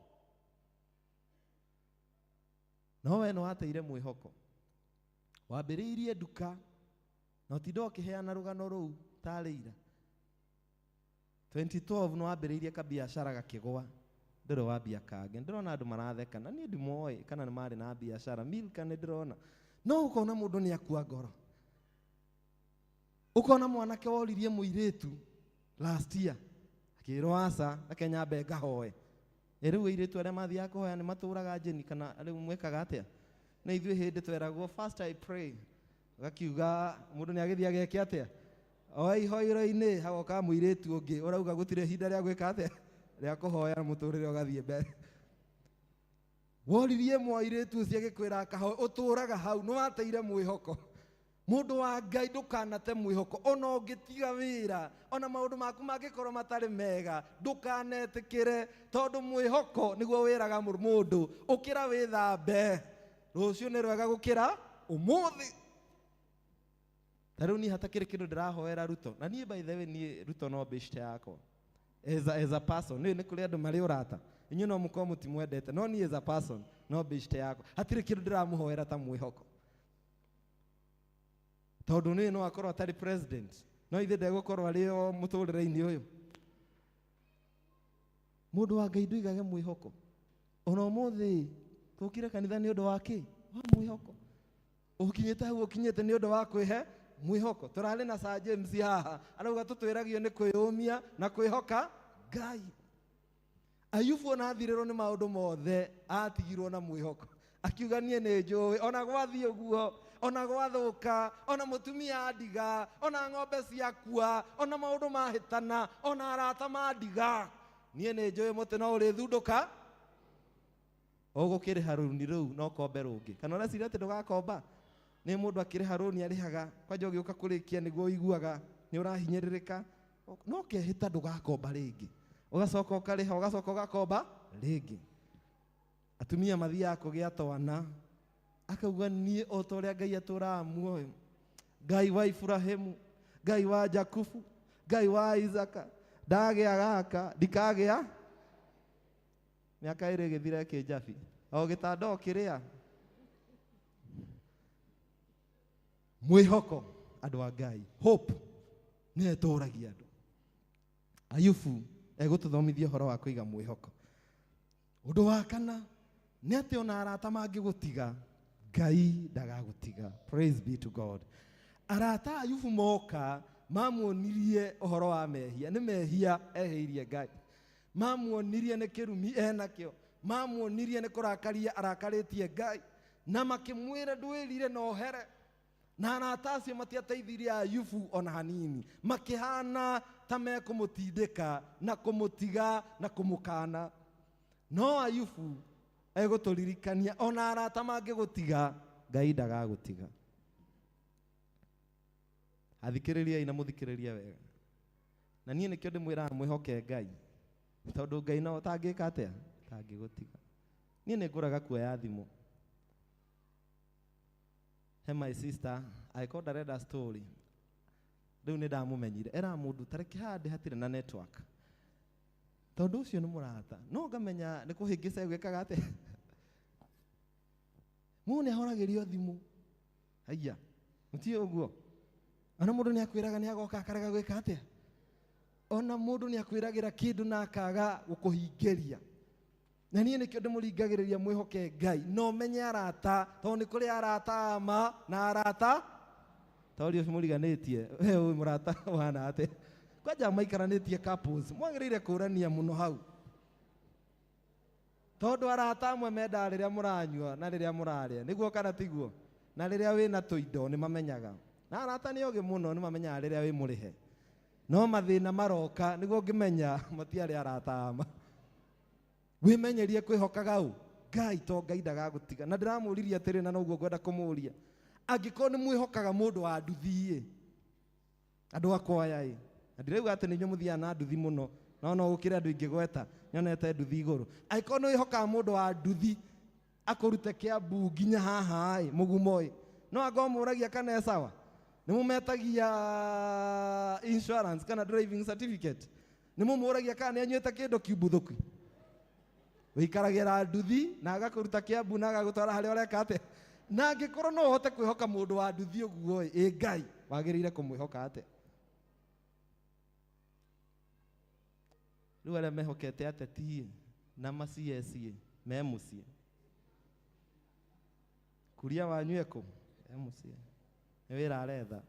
Speaker 1: No we nĩ wateire mwĩhoko. Wambĩrĩirie nduka na ũtinda ũkĩheana rũgano rũu tarĩ ira. 2012 nĩ wambĩrĩirie kabiacara gakĩgwa, ndũrĩ wambia kangĩ. Ndĩrona andũ maratheka na niĩ ndimoĩ kana nĩ marĩ na biacara. Milka nĩ ndĩrona. No ũkona mũndũ nĩ akua ngoro. Ũkona mwanake woririe mũirĩtu last year akĩrwo aca, reke nyambe ngahoe. Ĩ rĩu airĩtu arĩa mathiaga kũhoya nĩ matũraga njĩni kana rĩu mwĩkaga atĩa? Nĩ ithuĩ hĩndĩ tweragwo first I pray. Ũgakiuga mũndũ nĩ agĩthiĩ ageke atĩa? Oe ihoero-inĩ hagoka mũirĩtu ũngĩ ũrauga gũtirĩ ihinda rĩa gwĩka atĩa? Rĩa kũhoya mũtũrĩre ũgathiĩ mbere. Woririe mũirĩtu ũcio agĩkwĩra akahoe, ũtũraga hau, nĩ wateire mwĩhoko. Mũndũ wa Ngai ndũkanate mwĩhoko, ona ũngĩtiga wĩra, ona maũndũ maku mangĩkorwo matarĩ mega, ndũkanetĩkĩre, tondũ mwĩhoko nĩguo wĩraga mũndũ, ũkĩra wĩthambe, rũciũ nĩ rwega gũkĩra ũmũthĩ. Ta rĩu niĩ hatakĩrĩ kĩndũ ndĩrahoera Ruto, na niĩ by the way niĩ Ruto no bĩcite yakwa. As a person nĩ kũrĩ andũ marĩ ũrata inyuĩ no mũkorwo mũtimwendete no niĩ as a person no bĩcite yakwa hatirĩ kĩndũ ndĩramũhoera ta mwĩhoko tondũ niĩ no akorwo atarĩ president no ithe ndegũkorwo arĩ o mũtũrĩre-inĩ ũyũ. Mũndũ wa Ngai ndũigage mwĩhoko ona ũmũthĩ tũkire kanitha nĩ ũndũ wa kĩ wa mwĩhoko ũkinyĩte hau ũkinyĩte nĩ ũndũ wa kwĩhe mwĩhoko. Tũrarĩ na Sir James haha arauga tũtwĩragio nĩ kwĩyũmia na kwĩhoka Ngai. Ayubu ona athirĩrwo nĩ maũndũ mothe atigirwo na mwĩhoko akiuga niĩ nĩ njũĩ ona gwathiĩ ũguo ona gwathũka ona mũtumia andiga ona ng'ombe ciakua ona maũndũ mahĩtana ona arata mandiga niĩ nĩ njũĩ mũtĩ no ũrĩthundũka ũgũkĩrĩha rũni rũu no kombe rũngĩ kana ũreciria atĩ ndũgakomba nĩ mũndũ akĩrĩha rũni arĩhaga kwanja ũgĩũka kũrĩkia nĩguo ũiguaga nĩ ũrahinyĩrĩrĩka no ũkehĩta ndũgakomba rĩngĩ ũgacoka ũkarĩha ũgacoka ũgakomba rĩngĩ. Atumia mathiaga kũgĩa twana akauga niĩ o ta ũrĩa Ngai atũraga muoyo Ngai wa Iburahĩmu Ngai wa Jakubu Ngai wa Isaka ndagĩa gaka ndikagĩa mĩaka ĩrĩ ĩgĩthira ĩkĩnjabi o gĩtanda o kĩrĩa. Mwĩhoko andũ a Ngai hope nĩyo ĩtũragia andũ. Ayubu egũtũthomithia ũhoro wa kũiga mwĩhoko. Ũndũ wa kana nĩ atĩ ona arata mangĩgũtiga Ngai ndagagũtiga. Praise be to God. Arata Ayubu moka mamuonirie ũhoro wa mehia nĩ mehia ehĩirie Ngai mamuonirie nĩ kĩrumi enakĩo mamuonirie nĩ kũrakaria arakarĩtie Ngai na makĩmwĩra ndwĩrire na ũhere na arata acio matiateithirie Ayubu ona hanini makĩhana ta mekũmũtindĩka na kũmũtiga na kũmũkana no Ayubu egũtũririkania ona arata mangĩgũtiga Ngai ndagagũtiga. Athikĩrĩriai na mũthikĩrĩrie wega na niĩ nĩkĩo ndĩmwĩraga mwĩhoke Ngai tondũ Ngai no ũtangĩka atĩa tangĩgũtiga. Niĩ nĩ ngũraga kuoya thimũ he my sister angĩkorwo ndarenda story rĩu nĩ ndamũmenyire era mũndũ tareke haha ndĩ hatirĩ na network tondũ ũcio nĩ mũrata no ngamenya nĩ kũhĩngĩca egwĩkaga atĩa mũndũ nĩ ahoragĩrio thimũ haiya mũtiĩ ũguo ona mũndũ nĩ akwĩraga nĩ agoka akarega gwĩka atĩa ona mũndũ nĩ akwĩragĩra kĩndũ na akaga gũkũhingĩria na niĩ nĩkĩo ndĩmũringagĩrĩria mwĩhoke Ngai no menye arata tondũ nĩ kũrĩ arata ama na arata ta ũrĩa ũcio mũriganĩtie we ũyũ mũrata ũhana atĩa kwanja maikaranĩtie couples mwagĩrĩire kũrania mũno hau tondũ arata amwe mendaga rĩrĩa mũranyua na rĩrĩa mũrarĩa nĩguo kana tiguo na rĩrĩa wĩna tũindo nĩ mamenyaga na arata nĩ ogĩ mũno nĩ mamenyaga rĩrĩa wĩ mũrĩhe no mathĩna maroka nĩguo ũngĩmenya matiarĩ arata ama. Wĩmenyerie kwĩhokaga ũ Ngai to Ngai ndagagũtiga na ndĩramũririe atĩrĩ na noguo ngwenda kũmũria angĩkorwo nĩ mwĩhokaga mũndũ wa nduthi ĩ andũ akwa ĩ na ndirauga atĩ nĩ inyuĩ mũthiaga na nduthi mũno no no gũkĩrĩ andũ ingĩgweta nyonete nduthi igũrũ angĩkorwo nĩ wĩhokaga mũndũ wa nduthi akũrute Kĩambu nginya haha ĩ mũgumo ĩ no angorwo mũragia kana e sawa nĩ mũmetagia insurance kana driving certificate nĩ mũmũragia kana nĩ anyuĩte kĩndũ kiumbuthũki wĩikaragĩra nduthi na agakũruta Kĩambu na agagũtwara harĩa ũreka atĩa na angĩkorwo no ũhote kwĩhoka mũndũ wa nduthi ũguo ĩ Ngai wagĩrĩire kũmwĩhoka atĩa. Rĩu arĩa mehokete ateti na ma CS me mũciĩ kuria wanyu ekũ e mũciĩ nĩ wĩra aretha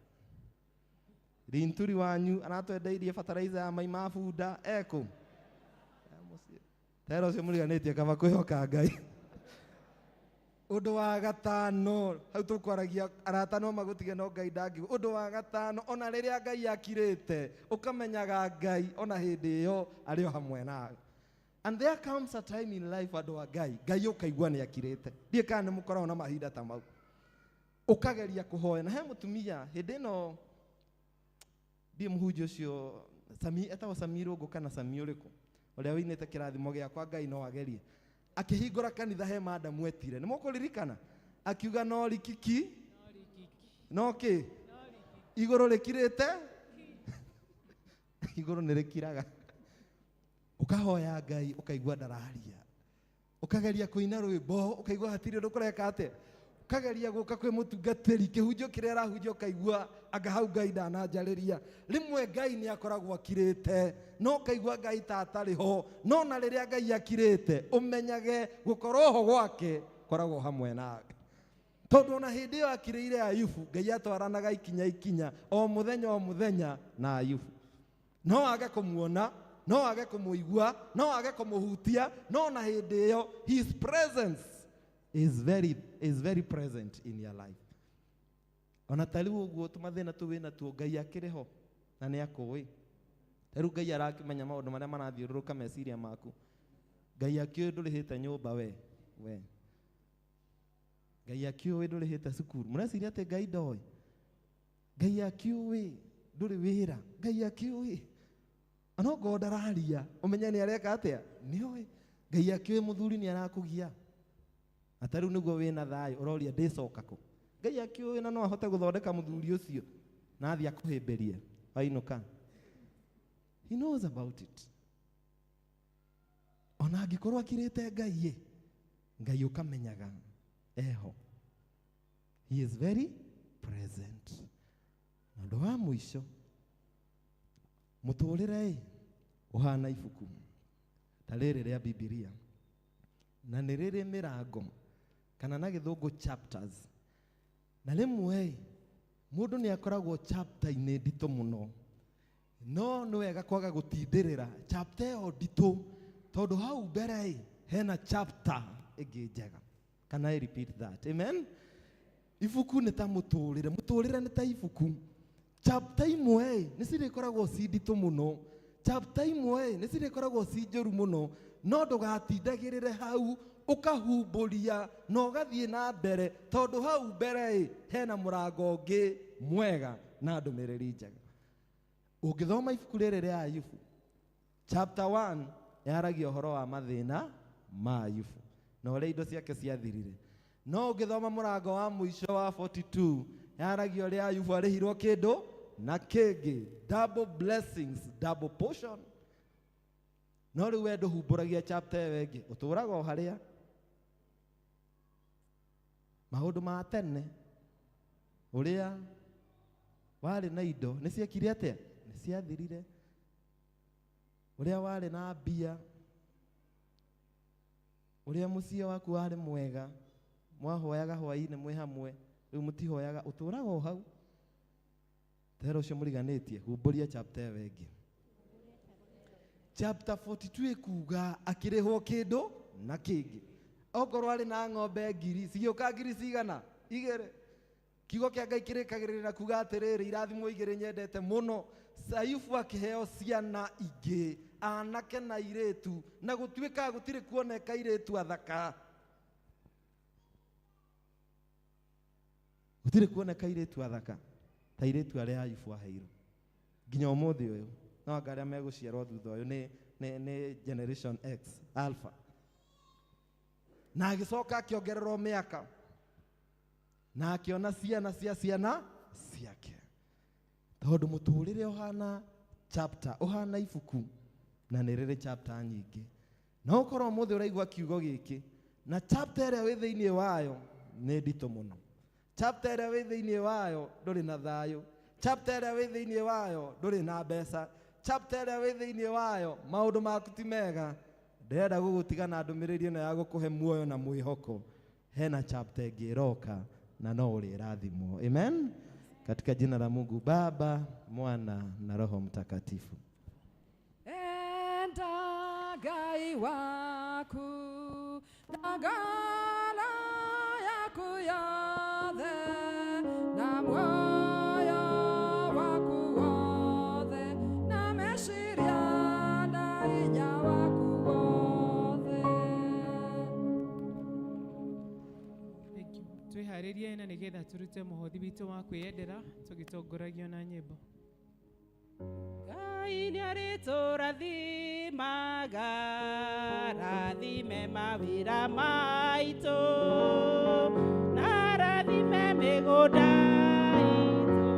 Speaker 1: Rinturi wanyu aratwendeirie fertilizer ya mai ma bunda ekũ e mũciĩ tera ũcio mũriganĩtie kaba kwĩhoka Ngai. Ũndũ wa gatano hau tũkwaragia arata no magũtige no Ngai ndangĩ. Ũndũ wa gatano ona rĩrĩa Ngai akirĩte ũkamenyaga Ngai ona hĩndĩ ĩyo arĩ o hamwe nawe. And there comes a time in life andũ a Ngai Ngai ũkaigua nĩ akirĩte ndiĩ kana nĩ mũkoragwo na mahinda ta mau ũkageria kũhoya na he mũtumia hĩndĩ ĩno ndiĩ mũhunjia ũcio Sami etagwo Sami Rũngũ kana Sami ũrĩkũ ũrĩa wĩinĩte kĩrathimo gĩakwa Ngai no agerie akĩhingũra kanitha he madamu etire nĩ mũkũririkana akiuga no rikiki no kĩ igũrũ rĩkirĩte igũrũ nĩ rĩkiraga Ũkahoya Ngai ũkaigua ndararia. Ũkageria kũina rwĩmbo ũkaigua hatirĩ ũndũ kũreka atĩa. Ũkageria gũka kwĩ mũtungatĩri kĩhunjio kĩrĩa arahunjia ũkaigua anga hau Ngai ndananjarĩria. Rĩmwe Ngai nĩ akoragwo akirĩte no ũkaigua Ngai ta atarĩ ho, no na rĩrĩa Ngai akirĩte ũmenyage gũkorwo ho gwake koragwo hamwe nawe. Tondũ ona hĩndĩ ĩyo akirĩire Ayubu, Ngai atwaranaga ikinya ikinya o mũthenya o mũthenya na Ayubu. No age kũmuona, no age kũmũigua, no age kũmũhutia, no na hĩndĩ ĩyo his presence is very present in your life. Ona ta rĩu ũguo tũmathĩna tũu wĩna tuo Ngai akĩrĩ ho na nĩ akũĩ. Ta rĩu Ngai arakĩmenya maũndũ marĩa marathiũrũrũka meciria maku. Ngai akĩũĩ ndũrĩhĩte nyũmba we, we. Ngai akĩũĩ ndũrĩhĩte cukuru. Mũreciria atĩ Ngai ndoĩ? Ngai akĩũĩ ndũrĩ wĩra. Ngai akĩũĩ. Onokorwo ndararia, ũmenye nĩ areka atĩa? Nĩoĩ. Ngai akĩũĩ mũthuri nĩ arakũgia. Na ta rĩu nĩguo wĩna thayũ, ũroria ndĩcoka kũ? Ngai akĩũĩ na no ahote gũthondeka mũthuri ũcio na athiĩ akũhĩmbĩrie wainũka. He knows about it. Ona angĩkorwo akirĩte Ngai ĩ, Ngai ũkamenyaga eho. He is very present. Na ũndũ wa mũico, mũtũrĩre ĩ ũhana ibuku ta rĩrĩ rĩa Bibilia, na nĩ rĩrĩ mĩrango kana na gĩthũngũ chapters. Na rĩmwe ĩ, mũndũ nĩ akoragwo chapter-inĩ nditũ mũno, no nĩ wega kwaga gũtindĩrĩra chapter ĩyo nditũ, tondũ hau mbere ĩ hena chapter ĩngĩ njega. Can I repeat that? Amen? Ibuku nĩ ta mũtũrĩre, mũtũrĩre nĩ ta ibuku. Chapter imwe ĩ nĩ cirĩkoragwo ci nditũ mũno, chapter imwe ĩ nĩ cirĩkoragwo ci njũru mũno, no ndũgatindagĩrĩre hau, ũkahumbũria na ũgathiĩ na mbere, tondũ hau mbere ĩ hena mũrango ũngĩ mwega na ndũmĩrĩri njega. Ũngĩthoma ibuku rĩrĩ rĩa Ayubu, chapter 1 yaragia ũhoro wa mathĩna ma Ayubu na ũrĩa indo ciake ciathirire. No ũngĩthoma mũrango wa mũico wa 42 yaragia ũrĩa Ayubu arĩhirwo kĩndũ na kĩngĩ, double blessings, double portion. No rĩu we ndũhumbũragia chapter ĩyo ĩngĩ, ũtũraga o harĩa maũndũ ma tene ũrĩa warĩ na indo nĩ ciekire atĩa? Nĩ ciathirire. Ũrĩa warĩ na mbia, ũrĩa mũciĩ waku warĩ mwega, mwahoyaga hwaĩ-inĩ mwĩ hamwe, rĩu mũtihoyaga, ũtũraga o hau. Tera ũcio mũriganĩtie, humbũria chapter ĩyo ĩngĩ. Chapter 42 ĩkuga akĩrĩhwo kĩndũ na kĩngĩ. Okorwo arĩ na ng'ombe ngiri, cigĩũka ngiri cigana? Igĩrĩ. Kiugo kĩa Ngai kĩrĩkagĩrĩria na kuga atĩrĩrĩ, irathimo igĩrĩ nyendete mũno. Ayubu akĩheo ciana ingĩ, anake na airĩtu, na gũtuĩka gũtirĩ kuoneka airĩtu athaka. Gũtirĩ kuoneka airĩtu athaka ta airĩtu arĩa Ayubu aheirwo nginya ũmũthĩ ũyũ. No anga arĩa megũciarwo thutha ũyũ nĩ generation X, Alpha. Na agĩcoka akĩongererwo mĩaka na akĩona ciana cia ciana ciake. Tondũ mũtũrĩre ũhana chapter, ũhana ibuku, na nĩ rĩrĩ chapter nyingĩ. No ũkorwo ũmũthĩ ũraigua kiugo gĩkĩ, na chapter ĩrĩa wĩ thĩinĩ wayo nĩ nditũ mũno. Chapter ĩrĩa wĩ thĩinĩ wayo ndũrĩ na thayũ. Chapter ĩrĩa wĩ thĩinĩ wayo ndũrĩ na mbeca. Chapter ĩrĩa wĩ thĩinĩ wayo maũndũ maku ti mega. Ndĩrenda gũgũtiga na ndũmĩrĩri ĩno ya gũkũhe muoyo na mwĩhoko. Hena chapter ĩngĩ ĩroka na no ũrĩrathimwo. Amen. Katika jina la Mungu Baba, Mwana na Roho Mtakatifu.
Speaker 14: Enda Ngai waku na ngoro yaku yothe na muoyo waku wothe na meciria na hinya waku wothe.
Speaker 3: Thank you. Twĩharĩrie na nĩgetha tũrute mũhothi witũ wa kwĩyendera tũgĩtongoragio na nyĩmbo.
Speaker 15: Ngai nĩarĩtũrathimaga, rathime mawĩra maitũ, na rathime mĩgũnda itũ,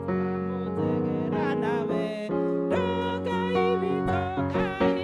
Speaker 15: twamũtegera nawe, Ngai witũ, Ngai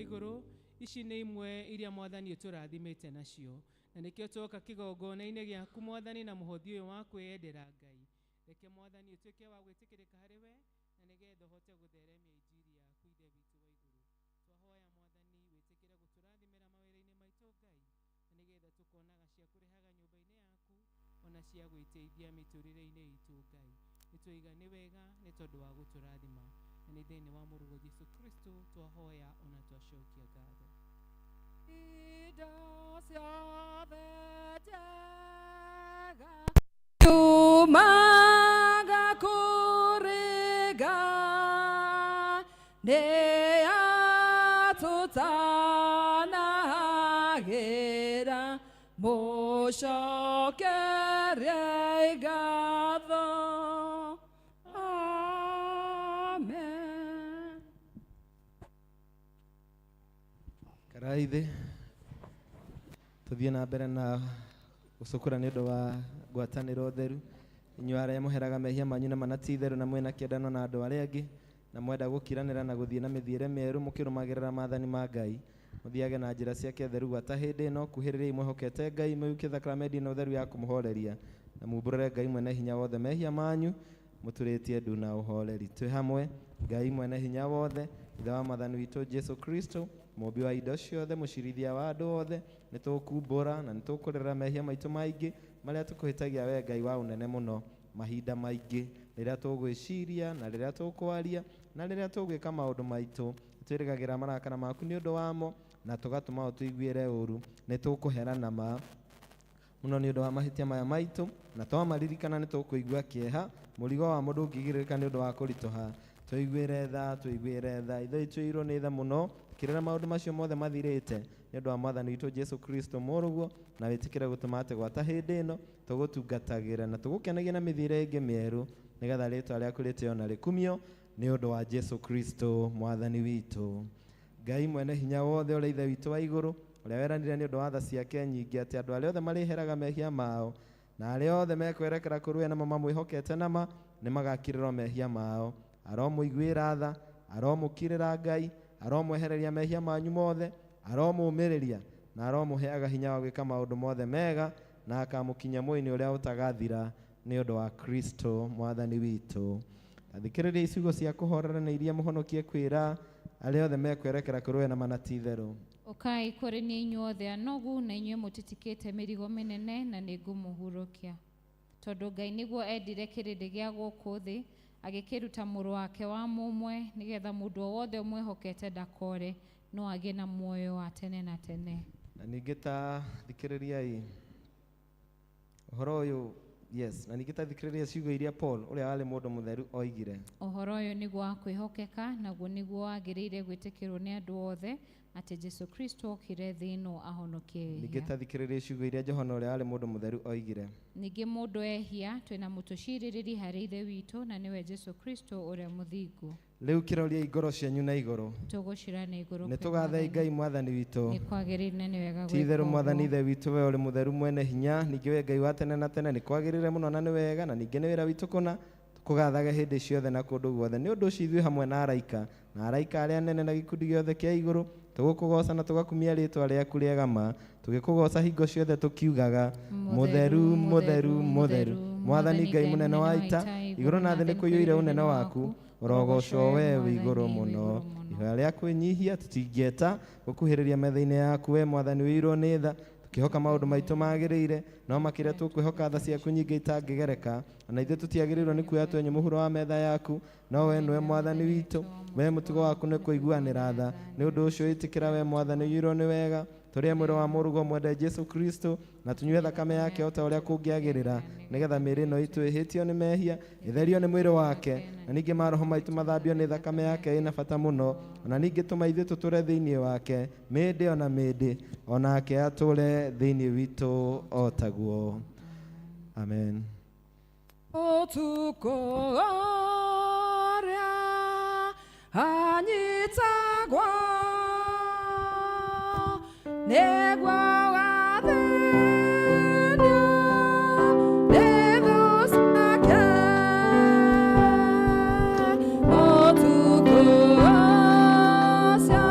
Speaker 3: Igũrũ, ici nĩ imwe iria Mwathani ũtũrathimĩte nacio, na nĩkĩo twoka kĩgongona-inĩ gĩaku Mwathani na mũhothi ũyũ wa kwĩyendera Ngai. Reke Mwathani ũtuĩke wa gwĩtĩkĩrĩka harĩ we, na nĩgetha ũhote gũtheremia injiri yaku Ithe witũ wa igũrũ. Twahoya Mwathani wĩtĩkĩre gũtũrathimĩra mawĩra-inĩ maitũ Ngai, na nĩgetha tũkonaga cia kũrĩhaga nyũmba-inĩ yaku ona cia gwĩteithia mĩtũrĩre-inĩ itũ Ngai. Nĩtwaiga nĩ wega nĩ tondũ wa gũtũrathima, na nĩ thĩinĩ wa mũrũguo Jesũ Kristo twahoya ona twacokia ngatho.
Speaker 14: Indo ciothe njega ciumaga kũrĩ Ngai, nĩatũtanagĩra, mũcokerie ngatho. Amen.
Speaker 1: Karai thĩ tũthiĩ na mbere na gũcukũra nĩ ũndũ wa ngwatanĩro theru. Inyuĩ arĩa mũheraga mehia manyu na mana ti theru na mwĩna kĩendano na andũ arĩa angĩ na mwenda gũkiranĩra na gũthiĩ na mĩthiĩre mĩerũ mũkĩrũmagĩrĩra maathani ma Ngai, mũthiage na njĩra ciake theru gwata hĩndĩ ĩno. Kuhĩrĩriai mwĩhokete Ngai, mũiyũkie thakramenti na ũtheru ya kũmũhoreria, na mumbũrĩre Ngai mwene hinya wothe mehia manyu, mũturĩtie ndu na ũhoreri. Twĩ hamwe Ngai mwene hinya wothe, Ithe wa Mwathani witũ Jesũ Kristo, mũũmbi wa indo ciothe, mũcirithia wa andũ othe, nĩ tũkumbũra na nĩ tũkũrĩra mehia maitũ maingĩ marĩa tũkũhĩtagia we Ngai wa ũnene mũno mahinda maingĩ, rĩrĩa tũgwĩciria na rĩrĩa tũkwaria na rĩrĩa tũgwĩka maũndũ maitũ. Twĩrĩgagĩra marakara maku nĩ ũndũ wamo na tũgatũma ũtũiguĩre ũru. Nĩ tũkũherana ma mũno nĩ ũndũ wa mahĩtia maya maitũ, na twamaririkana nĩ tũkũigua kĩeha. Mũrigo wamo ndũngĩgirĩrĩka nĩ ũndũ wa kũritũha. Tũiguĩre tha, tũiguĩre tha. Ithuĩ tũiyũirwo nĩ tha mũno, kĩrĩra maũndũ macio mothe mathirĩte nĩ ũndũ wa Mwathani witũ Jesũ Kristo mũrũguo, na wĩtĩkĩre gũtũma atĩ gwata hĩndĩ ĩno tũgũtungatagĩra na tũgũkenagia na mĩthiĩre ĩngĩ mĩerũ, nĩgetha rĩĩtwa rĩaku rĩtĩo na rĩkumio nĩ ũndũ wa Jesũ Kristo Mwathani witũ. Ngai mwene hinya wothe, ũrĩa Ithe witũ wa igũrũ, ũrĩa weranire nĩ ũndũ wa tha ciake nyingĩ atĩ andũ arĩa othe marĩheraga mehia mao na arĩa othe mekwerekera kũrĩ we namo mamwĩhokete nama nĩ magakirĩrwo mehia mao. Aromũiguĩra tha, aromũkirĩra Ngai, aromwehereria mehia manyu mothe, aromũũmĩrĩria na aromũheaga hinya wa gwĩka maũndũ mothe mega, na akamũkinyia muoyo-inĩ ũrĩa ũtagathira nĩ ũndũ wa Kristo Mwathani witũ. Thikĩrĩria ciugo cia kũhorera na iria mũhonokie kwĩra arĩa othe mekwerekera kũrĩ we na mana ti itherũ.
Speaker 6: Ũkai kũrĩ niĩ inyuothe anogu na inyuĩ mũtitikĩte mĩrigo mĩnene, na nĩngũmũhurũkia. Tondũ Ngai nĩguo endire kĩrĩndĩ gĩa gũkũ thĩ, agĩkĩruta mũrũ wake wa mũmwe, nĩgetha mũndũ o wothe ũmwĩhokete ndakore, no agĩe na muoyo wa tene na tene.
Speaker 1: Na ningĩ ta thikĩrĩriai ũhoro ũyũ, yes, na ningĩ ta thikĩrĩria ciugo iria Paul ũrĩa warĩ mũndũ mũtheru oigire.
Speaker 6: Ũhoro ũyũ nĩguo wa kwĩhokeka, naguo nĩguo wagĩrĩire gwĩtĩkĩrwo nĩ andũ othe, atĩ Jesũ Kristo okire thĩ ĩno ahonokie
Speaker 1: Ningĩ
Speaker 6: ehia.
Speaker 1: ta thikĩrĩria ciugo iria Johana ũrĩa warĩ mũndũ mũtheru oigire.
Speaker 6: Ningĩ mũndũ ehia, twĩna mũtũcirĩrĩri harĩ Ithe witũ, na nĩwe Jesũ Kristo ũrĩa mũthingu.
Speaker 1: Rĩu kĩroria ngoro cianyu na igũrũ.
Speaker 6: Tũgũcira na igũrũ
Speaker 1: Nĩ
Speaker 6: kwĩ
Speaker 1: tũgathei
Speaker 6: Mwathani.
Speaker 1: Ngai Mwathani witũ.
Speaker 6: Nĩ kwagĩrĩire na nĩ wega
Speaker 1: Ti itherũ
Speaker 6: gwĩka
Speaker 1: Mwathani
Speaker 6: ũguo.
Speaker 1: Ithe witũ, we ũrĩ mũtheru mwene hinya, ningĩ we Ngai wa tene na tene, nĩ kwagĩrĩire mũno na nĩ wega, na ningĩ nĩ wĩra witũ kũna tũkũgathage hĩndĩ ciothe na kũndũ guothe. Nĩ ũndũ ũcio ithuĩ hamwe na araika na araika arĩa anene na gĩkundi gĩothe kĩa igũrũ tũgũkũgooca na tũgakumia rĩĩtwa rĩaku rĩega ma, tũgĩkũgooca hingo ciothe tũkiugaga, mũtheru, mũtheru, mũtheru, Mwathani Ngai mũnene wa ita, igũrũ na thĩ nĩ kũiyũire ũnene waku, ũrogocwo we wĩ igũrũ mũno. Ihoya rĩa kwĩnyihia tũtingĩeta gũkuhĩrĩria metha-inĩ yaku we Mwathani ũiyũirwo nĩ tha, tũkĩhoka maũndũ maitũ magĩrĩire, no makĩria tũkwĩhoka tha ciaku nyingĩ itangĩgereka. Ona ithuĩ tũtiagĩrĩirwo nĩ kuoya twenyũ mũhuro wa metha yaku, no we nĩwe Mwathani witũ. We mũtugo waku nĩ kũiguanĩra tha. Nĩ ũndũ ũcio ĩtĩkĩra we Mwathani ũiyũirwo nĩ wega, tũrĩe mwĩrĩ wa mũrũguo mwende Jesũ Kristo, na tũnyue thakame yake o ta ũrĩa kũngĩagĩrĩra, nĩgetha mĩĩrĩ ĩno itũ ĩhĩtio nĩ mehia ĩtherio nĩ mwĩrĩ wake, na ningĩ maroho maitũ mathambio nĩ thakame yake ĩna bata mũno. Ona ningĩ tũma ithuĩ tũtũre thĩinĩ wake mĩndĩ ona mĩndĩ, onake atũre thĩinĩ witũ o taguo. Amen.
Speaker 14: Ũtukũ ũrĩa anyitagwo nĩguo gathĩnio nĩ thũ ciake. Ũtukũ ũcio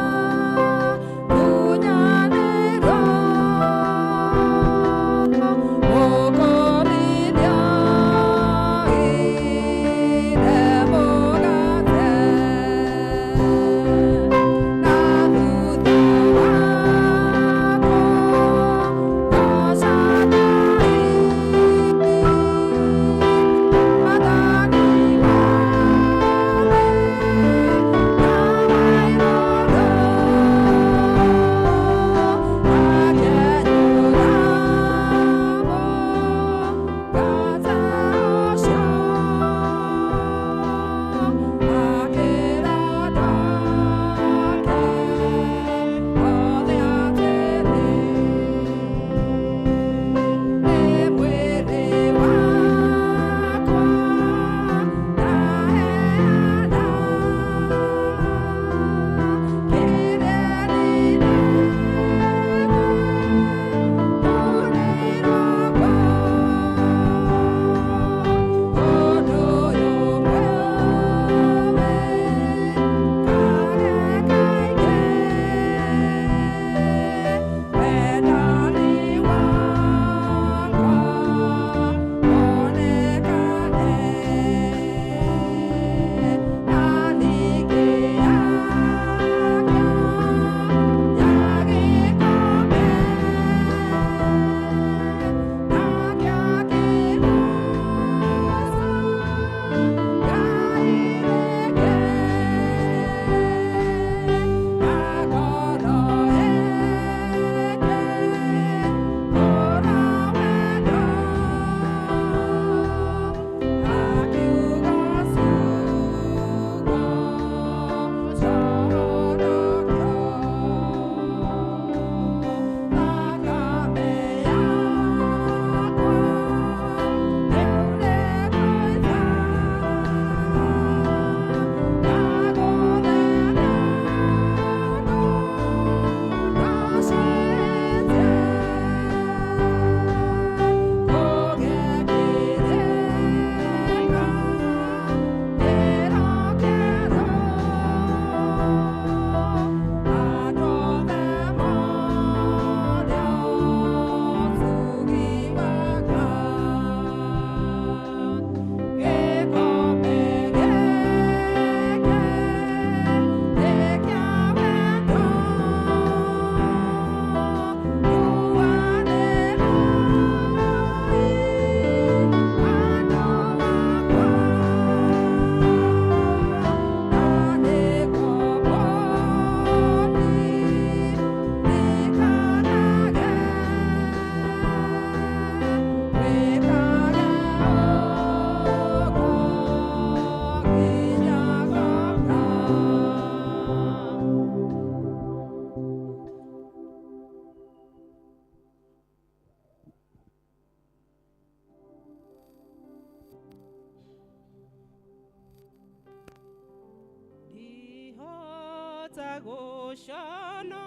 Speaker 15: Gũconoka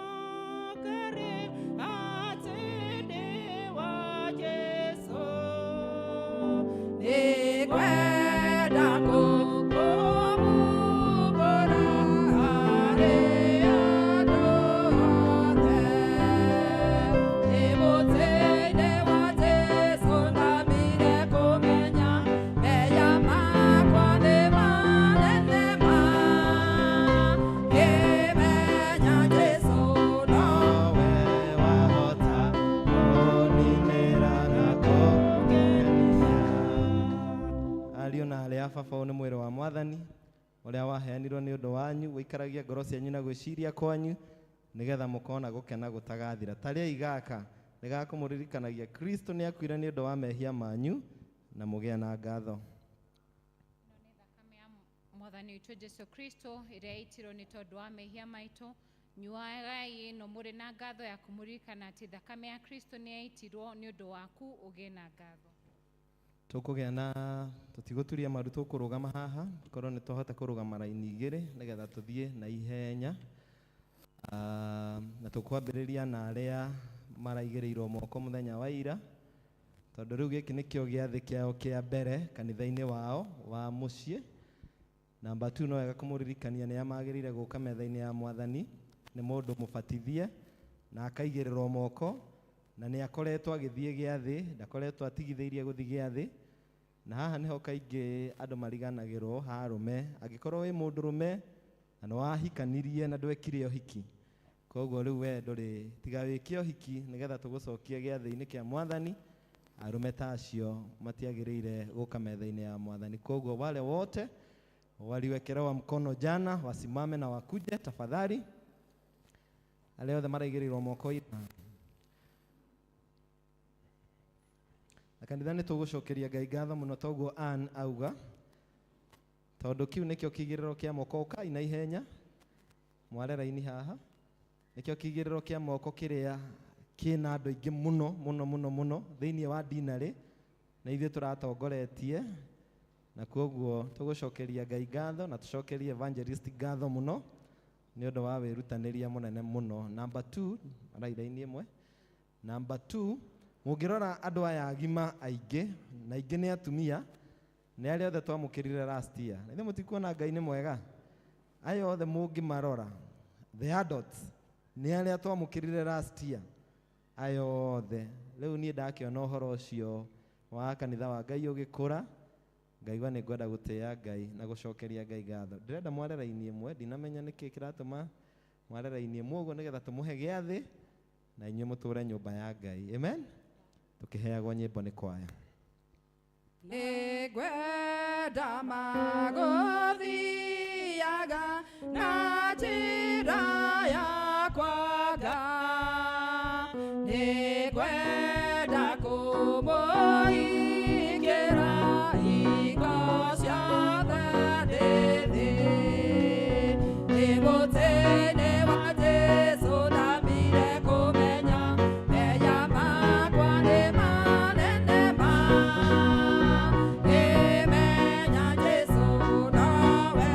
Speaker 15: rĩu atĩ ndĩ wa Jesũ.
Speaker 14: Nĩngwenda kũmũmbũra harĩ andũ othe. Ndĩ mũtĩ-inĩ wa Jesũ ndambire kũmenya mehia makwa nĩ manene ma. Ngĩmenya Jesũ
Speaker 1: nowe wahota kũninĩra na kũngenia. Ariũ na aarĩ a baba, ũyũ nĩ mwĩrĩ wa Mwathani ũrĩa waheanirwo nĩ ũndũ wanyu, wĩikaragia ngoro cianyu na gwĩciria kwanyu nĩgetha mũkona gũkena gũtagathira. Tarĩai gaka nĩ gakũmũririkanagia Kristo nĩ akuire nĩ ũndũ wa mehia manyu na mũgĩe na ngatho.
Speaker 16: Mwathani witũ Jesu Kristo ĩrĩa yaitirwo nĩ tondũ wa mehia maitũ. Nyuagai ĩno mũrĩ na ngatho ya kũmũririkana atĩ thakame ya Kristo nĩ yaitirwo nĩ ũndũ waku ũgĩe na ngatho.
Speaker 1: Tũkũgĩa na tũtigũturia maru, tũkũrũgama haha korwo nĩ twahota kũrũgama raini igĩrĩ nĩgetha tũthiĩ na ihenya. Na tũkwambĩrĩria na arĩa maraigĩrĩirwo moko mũthenya wa ira, tondũ rĩu gĩkĩ nĩkĩo gĩathĩ kĩao kĩa mbere kanitha-inĩ wao wa mũciĩ. Namba 2, no wega kũmũririkania nĩ magĩrĩire gũka metha-inĩ ya Mwathani nĩ mũndũ mũbatithie na akaigĩrĩrwo moko, na nĩ akoretwo agĩthiĩ gĩathĩ, ndakoretwo atigithĩirie gũthiĩ gĩathĩ. Na haha nĩho kaingĩ andũ mariganagĩrwo ha arũme. Angĩkorwo wĩ mũndũrũme na nĩ wahikanirie na ndwekire ũhiki, koguo rĩu we ndũrĩ tiga wĩke ũhiki nĩgetha tũgũcokie gĩathĩ-inĩ kĩa Mwathani. Arũme ta acio matiagĩrĩire gũka metha-inĩ ya Mwathani. Koguo wale wote waliwekelewa mkono jana wasimame na wakuje tafadhali. Arĩa othe maraigĩrĩirwo moko ira. Na kanitha nĩ tũgũcokeria Ngai ngatho mũno toguo Ann auga, tondũ kĩu nĩkĩo kĩigĩrĩro kĩa moko. Ũkai na ihenya mware raini haha, nĩkĩo kĩigĩrĩro kĩa moko kĩrĩa kĩna andũ aingĩ mũno mũno mũno mũno thĩinĩ wa dinarĩ, na ithuĩ tũratongoretie, na koguo tũgũcokeria Ngai ngatho na tũcokerie evangelist ngatho mũno nĩ ũndũ wa wĩrutanĩria mũnene mũno. Namba 2, raini ĩmwe. Namba 2, mũngĩrora andũ aya agima aingĩ na aingĩ nĩ atumia, nĩ arĩa othe twamũkĩrire last year. Na ithuĩ mũtikuona Ngai nĩ mwega? Aya othe mũngĩmarora, the adults, nĩ arĩa twamũkĩrire last year, aya othe. Rĩu niĩ ndakĩona ũhoro ũcio wa kanitha wa Ngai ũgĩkũra, ngaigua nĩ ngwenda gũtĩĩa Ngai na gũcokeria Ngai ngatho. Ndĩrenda mware raini ĩmwe, ndinamenya nĩkĩ kĩratũma mware raini ĩmwe ũguo, nĩgetha tũmũhe gĩathĩ na inyuĩ mũtũre nyũmba ya Ngai. Amen. Tũkĩheagwo nyĩmbo nĩ kwaya.
Speaker 14: Nĩngwenda magũthiaga na njĩra yakwaga, nĩngwenda kũmũingĩra hingo ciothe ndĩ thĩ. Ndĩ mũtĩ-inĩ wa Jesũ ndambire kũmenya mehia makwa nĩ manene ma. Ngĩmenya Jesũ nowe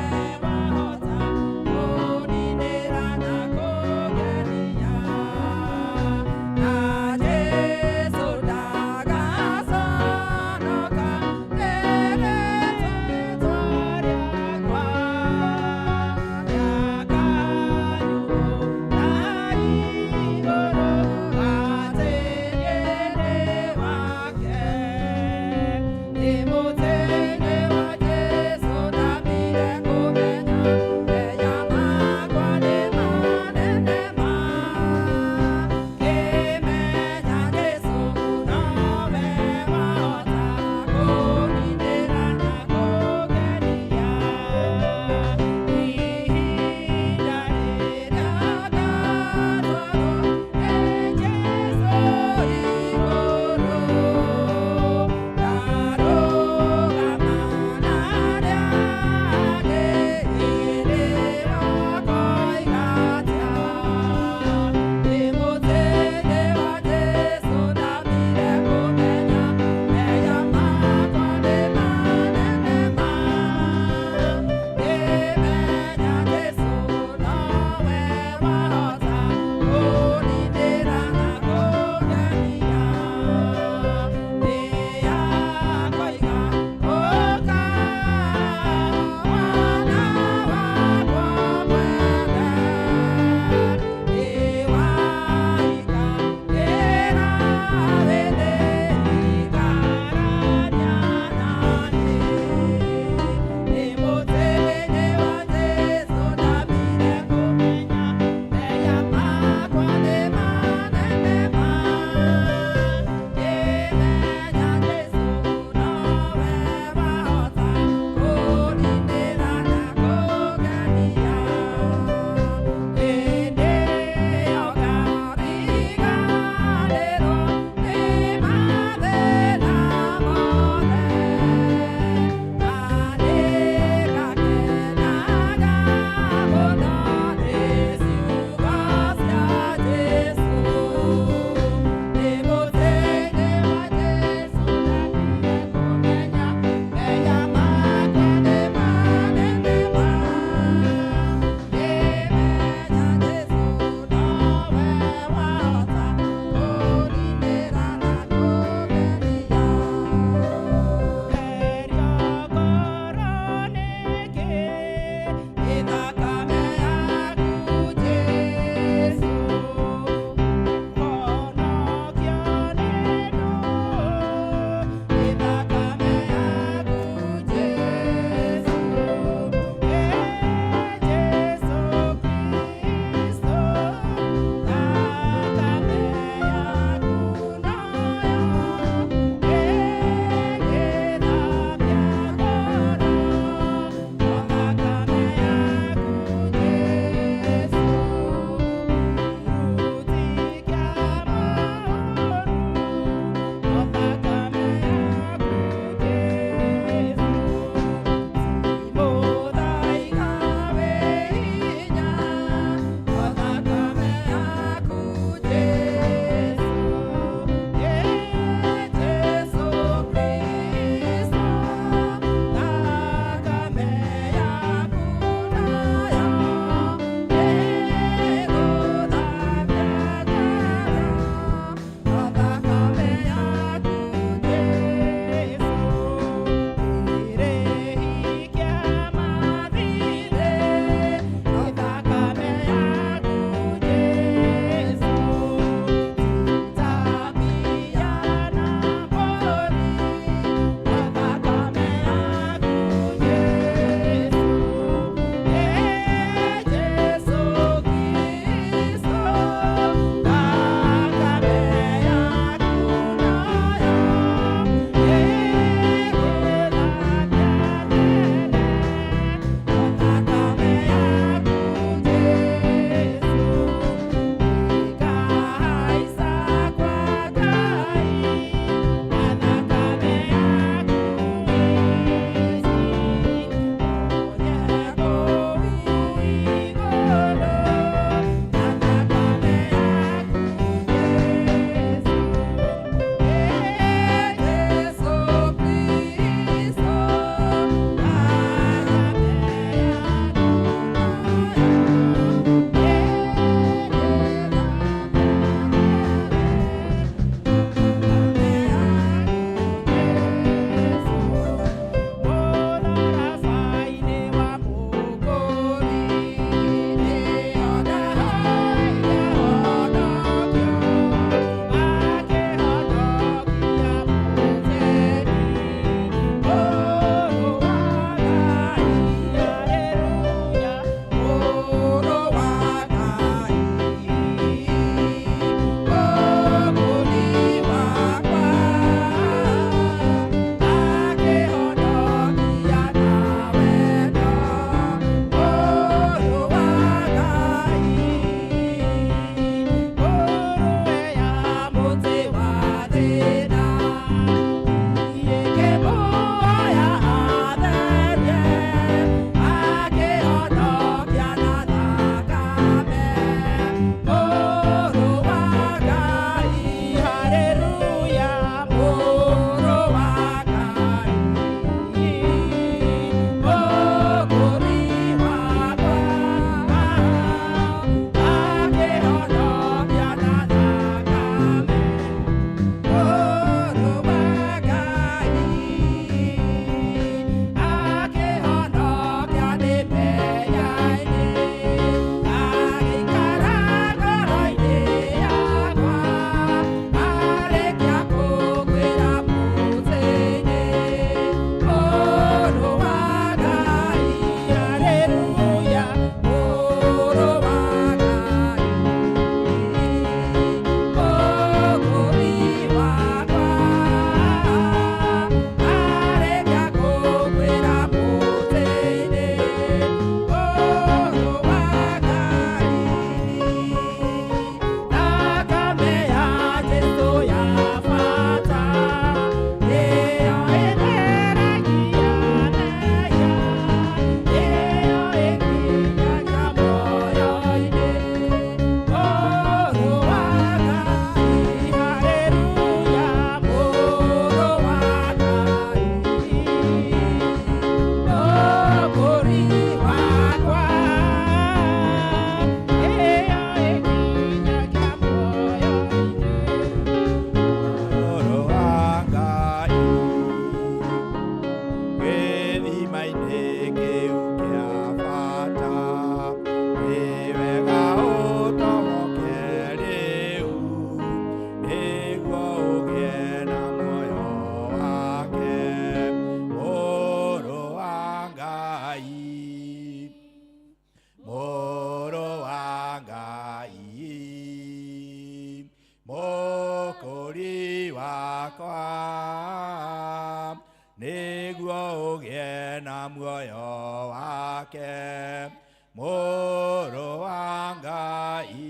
Speaker 17: Muoyo wake Mũrũ wa Ngai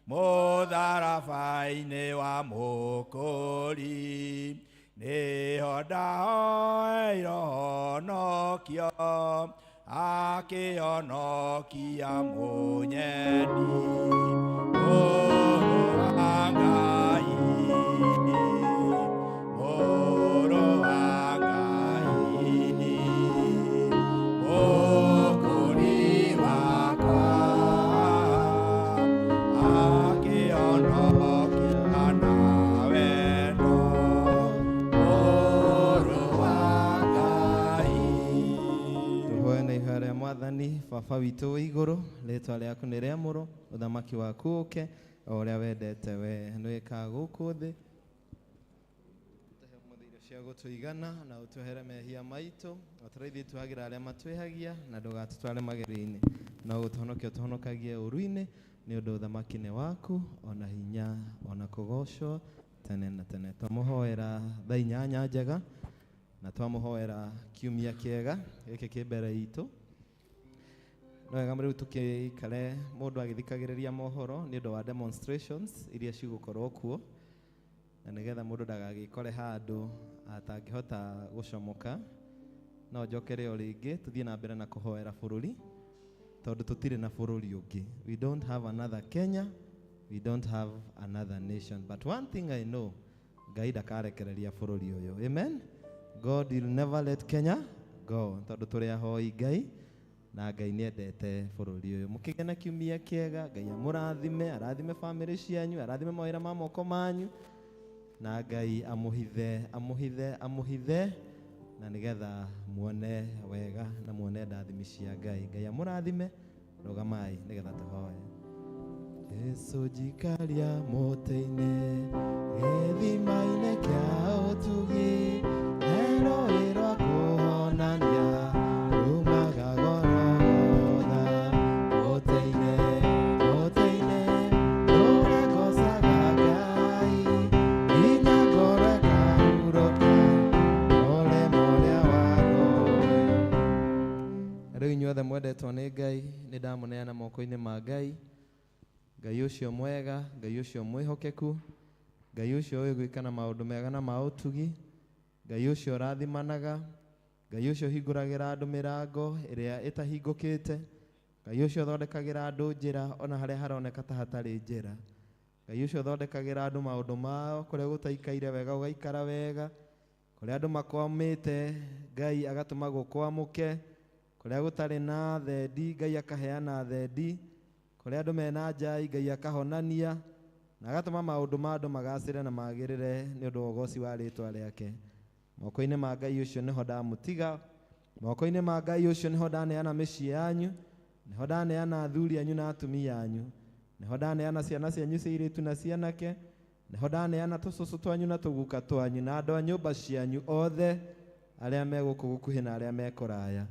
Speaker 17: Mũtharaba-inĩ wa Mũkũri nĩho ndahoeirwo honokio akĩhonokia mũnyendi Mũrũ wa Ngai Mũrũ wa Ngai Mũkũri wakwa akĩhonokia na wendo Mũrũ wa Ngai.
Speaker 1: Tũhoe na ihoya rĩa Mwathani. Baba witũ wĩ igũrũ, rĩtwa rĩaku nĩ rĩamũrwo, ũthamaki waku ũke o ũrĩa wendete we nĩwĩkaga gũkũ thĩ. Tũhe ũmũthĩ irio cia gũtũigana na ũtwehere mehia maitũ o ta ũrĩa ithuĩ tuohagĩra arĩa matwĩhagia, na ndũgatũtware magerio-inĩ, no gũtũhonokia ũtũhonokagie ũũru-inĩ, nĩ ũndũ ũthamaki nĩ waku ona hinya ona kũgocwo tene na tene. Twamũhoera thaa 8 njega na twamũhoera kiumia kĩega gĩkĩ kĩ mbere itũ. No wega rĩu tũkĩikare mũndũ agĩthikagĩrĩria mohoro nĩ ũndũ wa demonstrations iria cigũkorwo kuo, na nĩgetha mũndũ ndagagĩkore handũ atangĩhota gũcomoka. No njokere o rĩngĩ tũthiĩ na mbere na kũhoera bũrũri, tondũ tũtirĩ na bũrũri ũngĩ. We don't have another Kenya, we don't have another nation, but one thing I know, Ngai ndakarekereria bũrũri ũyũ. Amen. God will never let Kenya go, tondũ tũrĩ ahoi Ngai na Ngai nĩendete bũrũri ũyũ. Mũkĩgĩa na kiumia kĩega, Ngai amũrathime, arathime bamĩrĩ cianyu, arathime mawĩra ma moko manyu, na Ngai amũhithe, amũhithe, amũhithe, na nĩgetha muone wega na muone ndathimi cia Ngai. Ngai amũrathime. Rũgamai nĩgetha tũhoe. Jesu njikaria mũtĩ-inĩ gĩthima-inĩ kĩa ũtugi, he rũĩ rwa kũhonania rumaga Golgotha. Mũtĩ-inĩ, mũtĩ-inĩ rũrĩa ngocaga Ngai, nginya ngoro ĩkahurũka ũrema ũrĩa wa rũĩ. Rĩu inyuothe mwendetwo nĩ Ngai, nĩ ndamũneana moko-inĩ ma Ngai, Ngai ũcio mwega, Ngai ũcio mwĩhokeku, Ngai ũcio ũĩ gwĩka na maũndũ mega na ma ũtugi, Ngai ũcio ũrathimanaga, Ngai ũcio ũhingũragĩra andũ mĩrango ĩrĩa ĩtahingũkĩte, Ngai ũcio ũthondekagĩra andũ njĩra ona harĩa haroneka ta hatarĩ njĩra, Ngai ũcio ũthondekagĩra andũ maũndũ mao kũrĩa gũtaikaire wega gũgaikara wega, kũrĩa andũ makwamĩte Ngai agatũma gũkwamũke, kũrĩa gũtarĩ na thendi Ngai akaheana thendi, kũrĩa andũ mena njai Ngai akahonania na agatũma maũndũ ma andũ magacĩre na magĩrĩre nĩ ũndũ wa ũgoci wa rĩtwa rĩake. Moko-inĩ ma Ngai ũcio nĩho ndamũtiga, moko-inĩ ma Ngai ũcio nĩho ndaneana mĩciĩ yanyu, nĩho ndaneana athuri anyu na atumia anyu, nĩho ndaneana ciana cianyu cia airĩtu na cianake, nĩho ndaneana tũcũcũ twanyu na tũguka twanyu na andũ a nyũmba cianyu othe arĩa me gũkũ gũkuhĩ na arĩa me kũraya.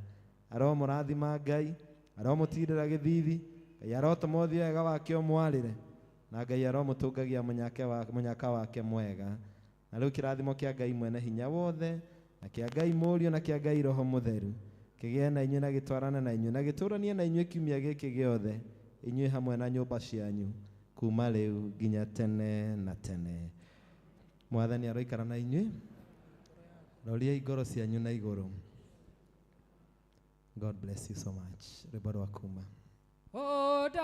Speaker 1: Aromũrathima Ngai, aromũtirĩra gĩthithi, Ngai arotũma ũthiũ wega wake ũmwarĩre, na Ngai aromũtũngagia mũnyaka wake mwega. Na rĩu kĩrathimo kĩa Ngai mwene hinya wothe, na kĩa Ngai Mũriũ, na kĩa Ngai Roho Mũtheru kĩgĩe na inyuĩ na gĩtwarane na inyuĩ na gĩtũranie na inyuĩ kiumia gĩkĩ gĩothe, inyuĩ hamwe na nyũmba cianyu, kuma rĩu nginya tene na tene. Mwathani aroikara na inyuĩ. Roriai ngoro cianyu na igũrũ. God bless you so much. Rwĩmbo rwa kuma.
Speaker 14: Ũtongorie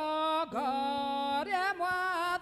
Speaker 14: Mwathani.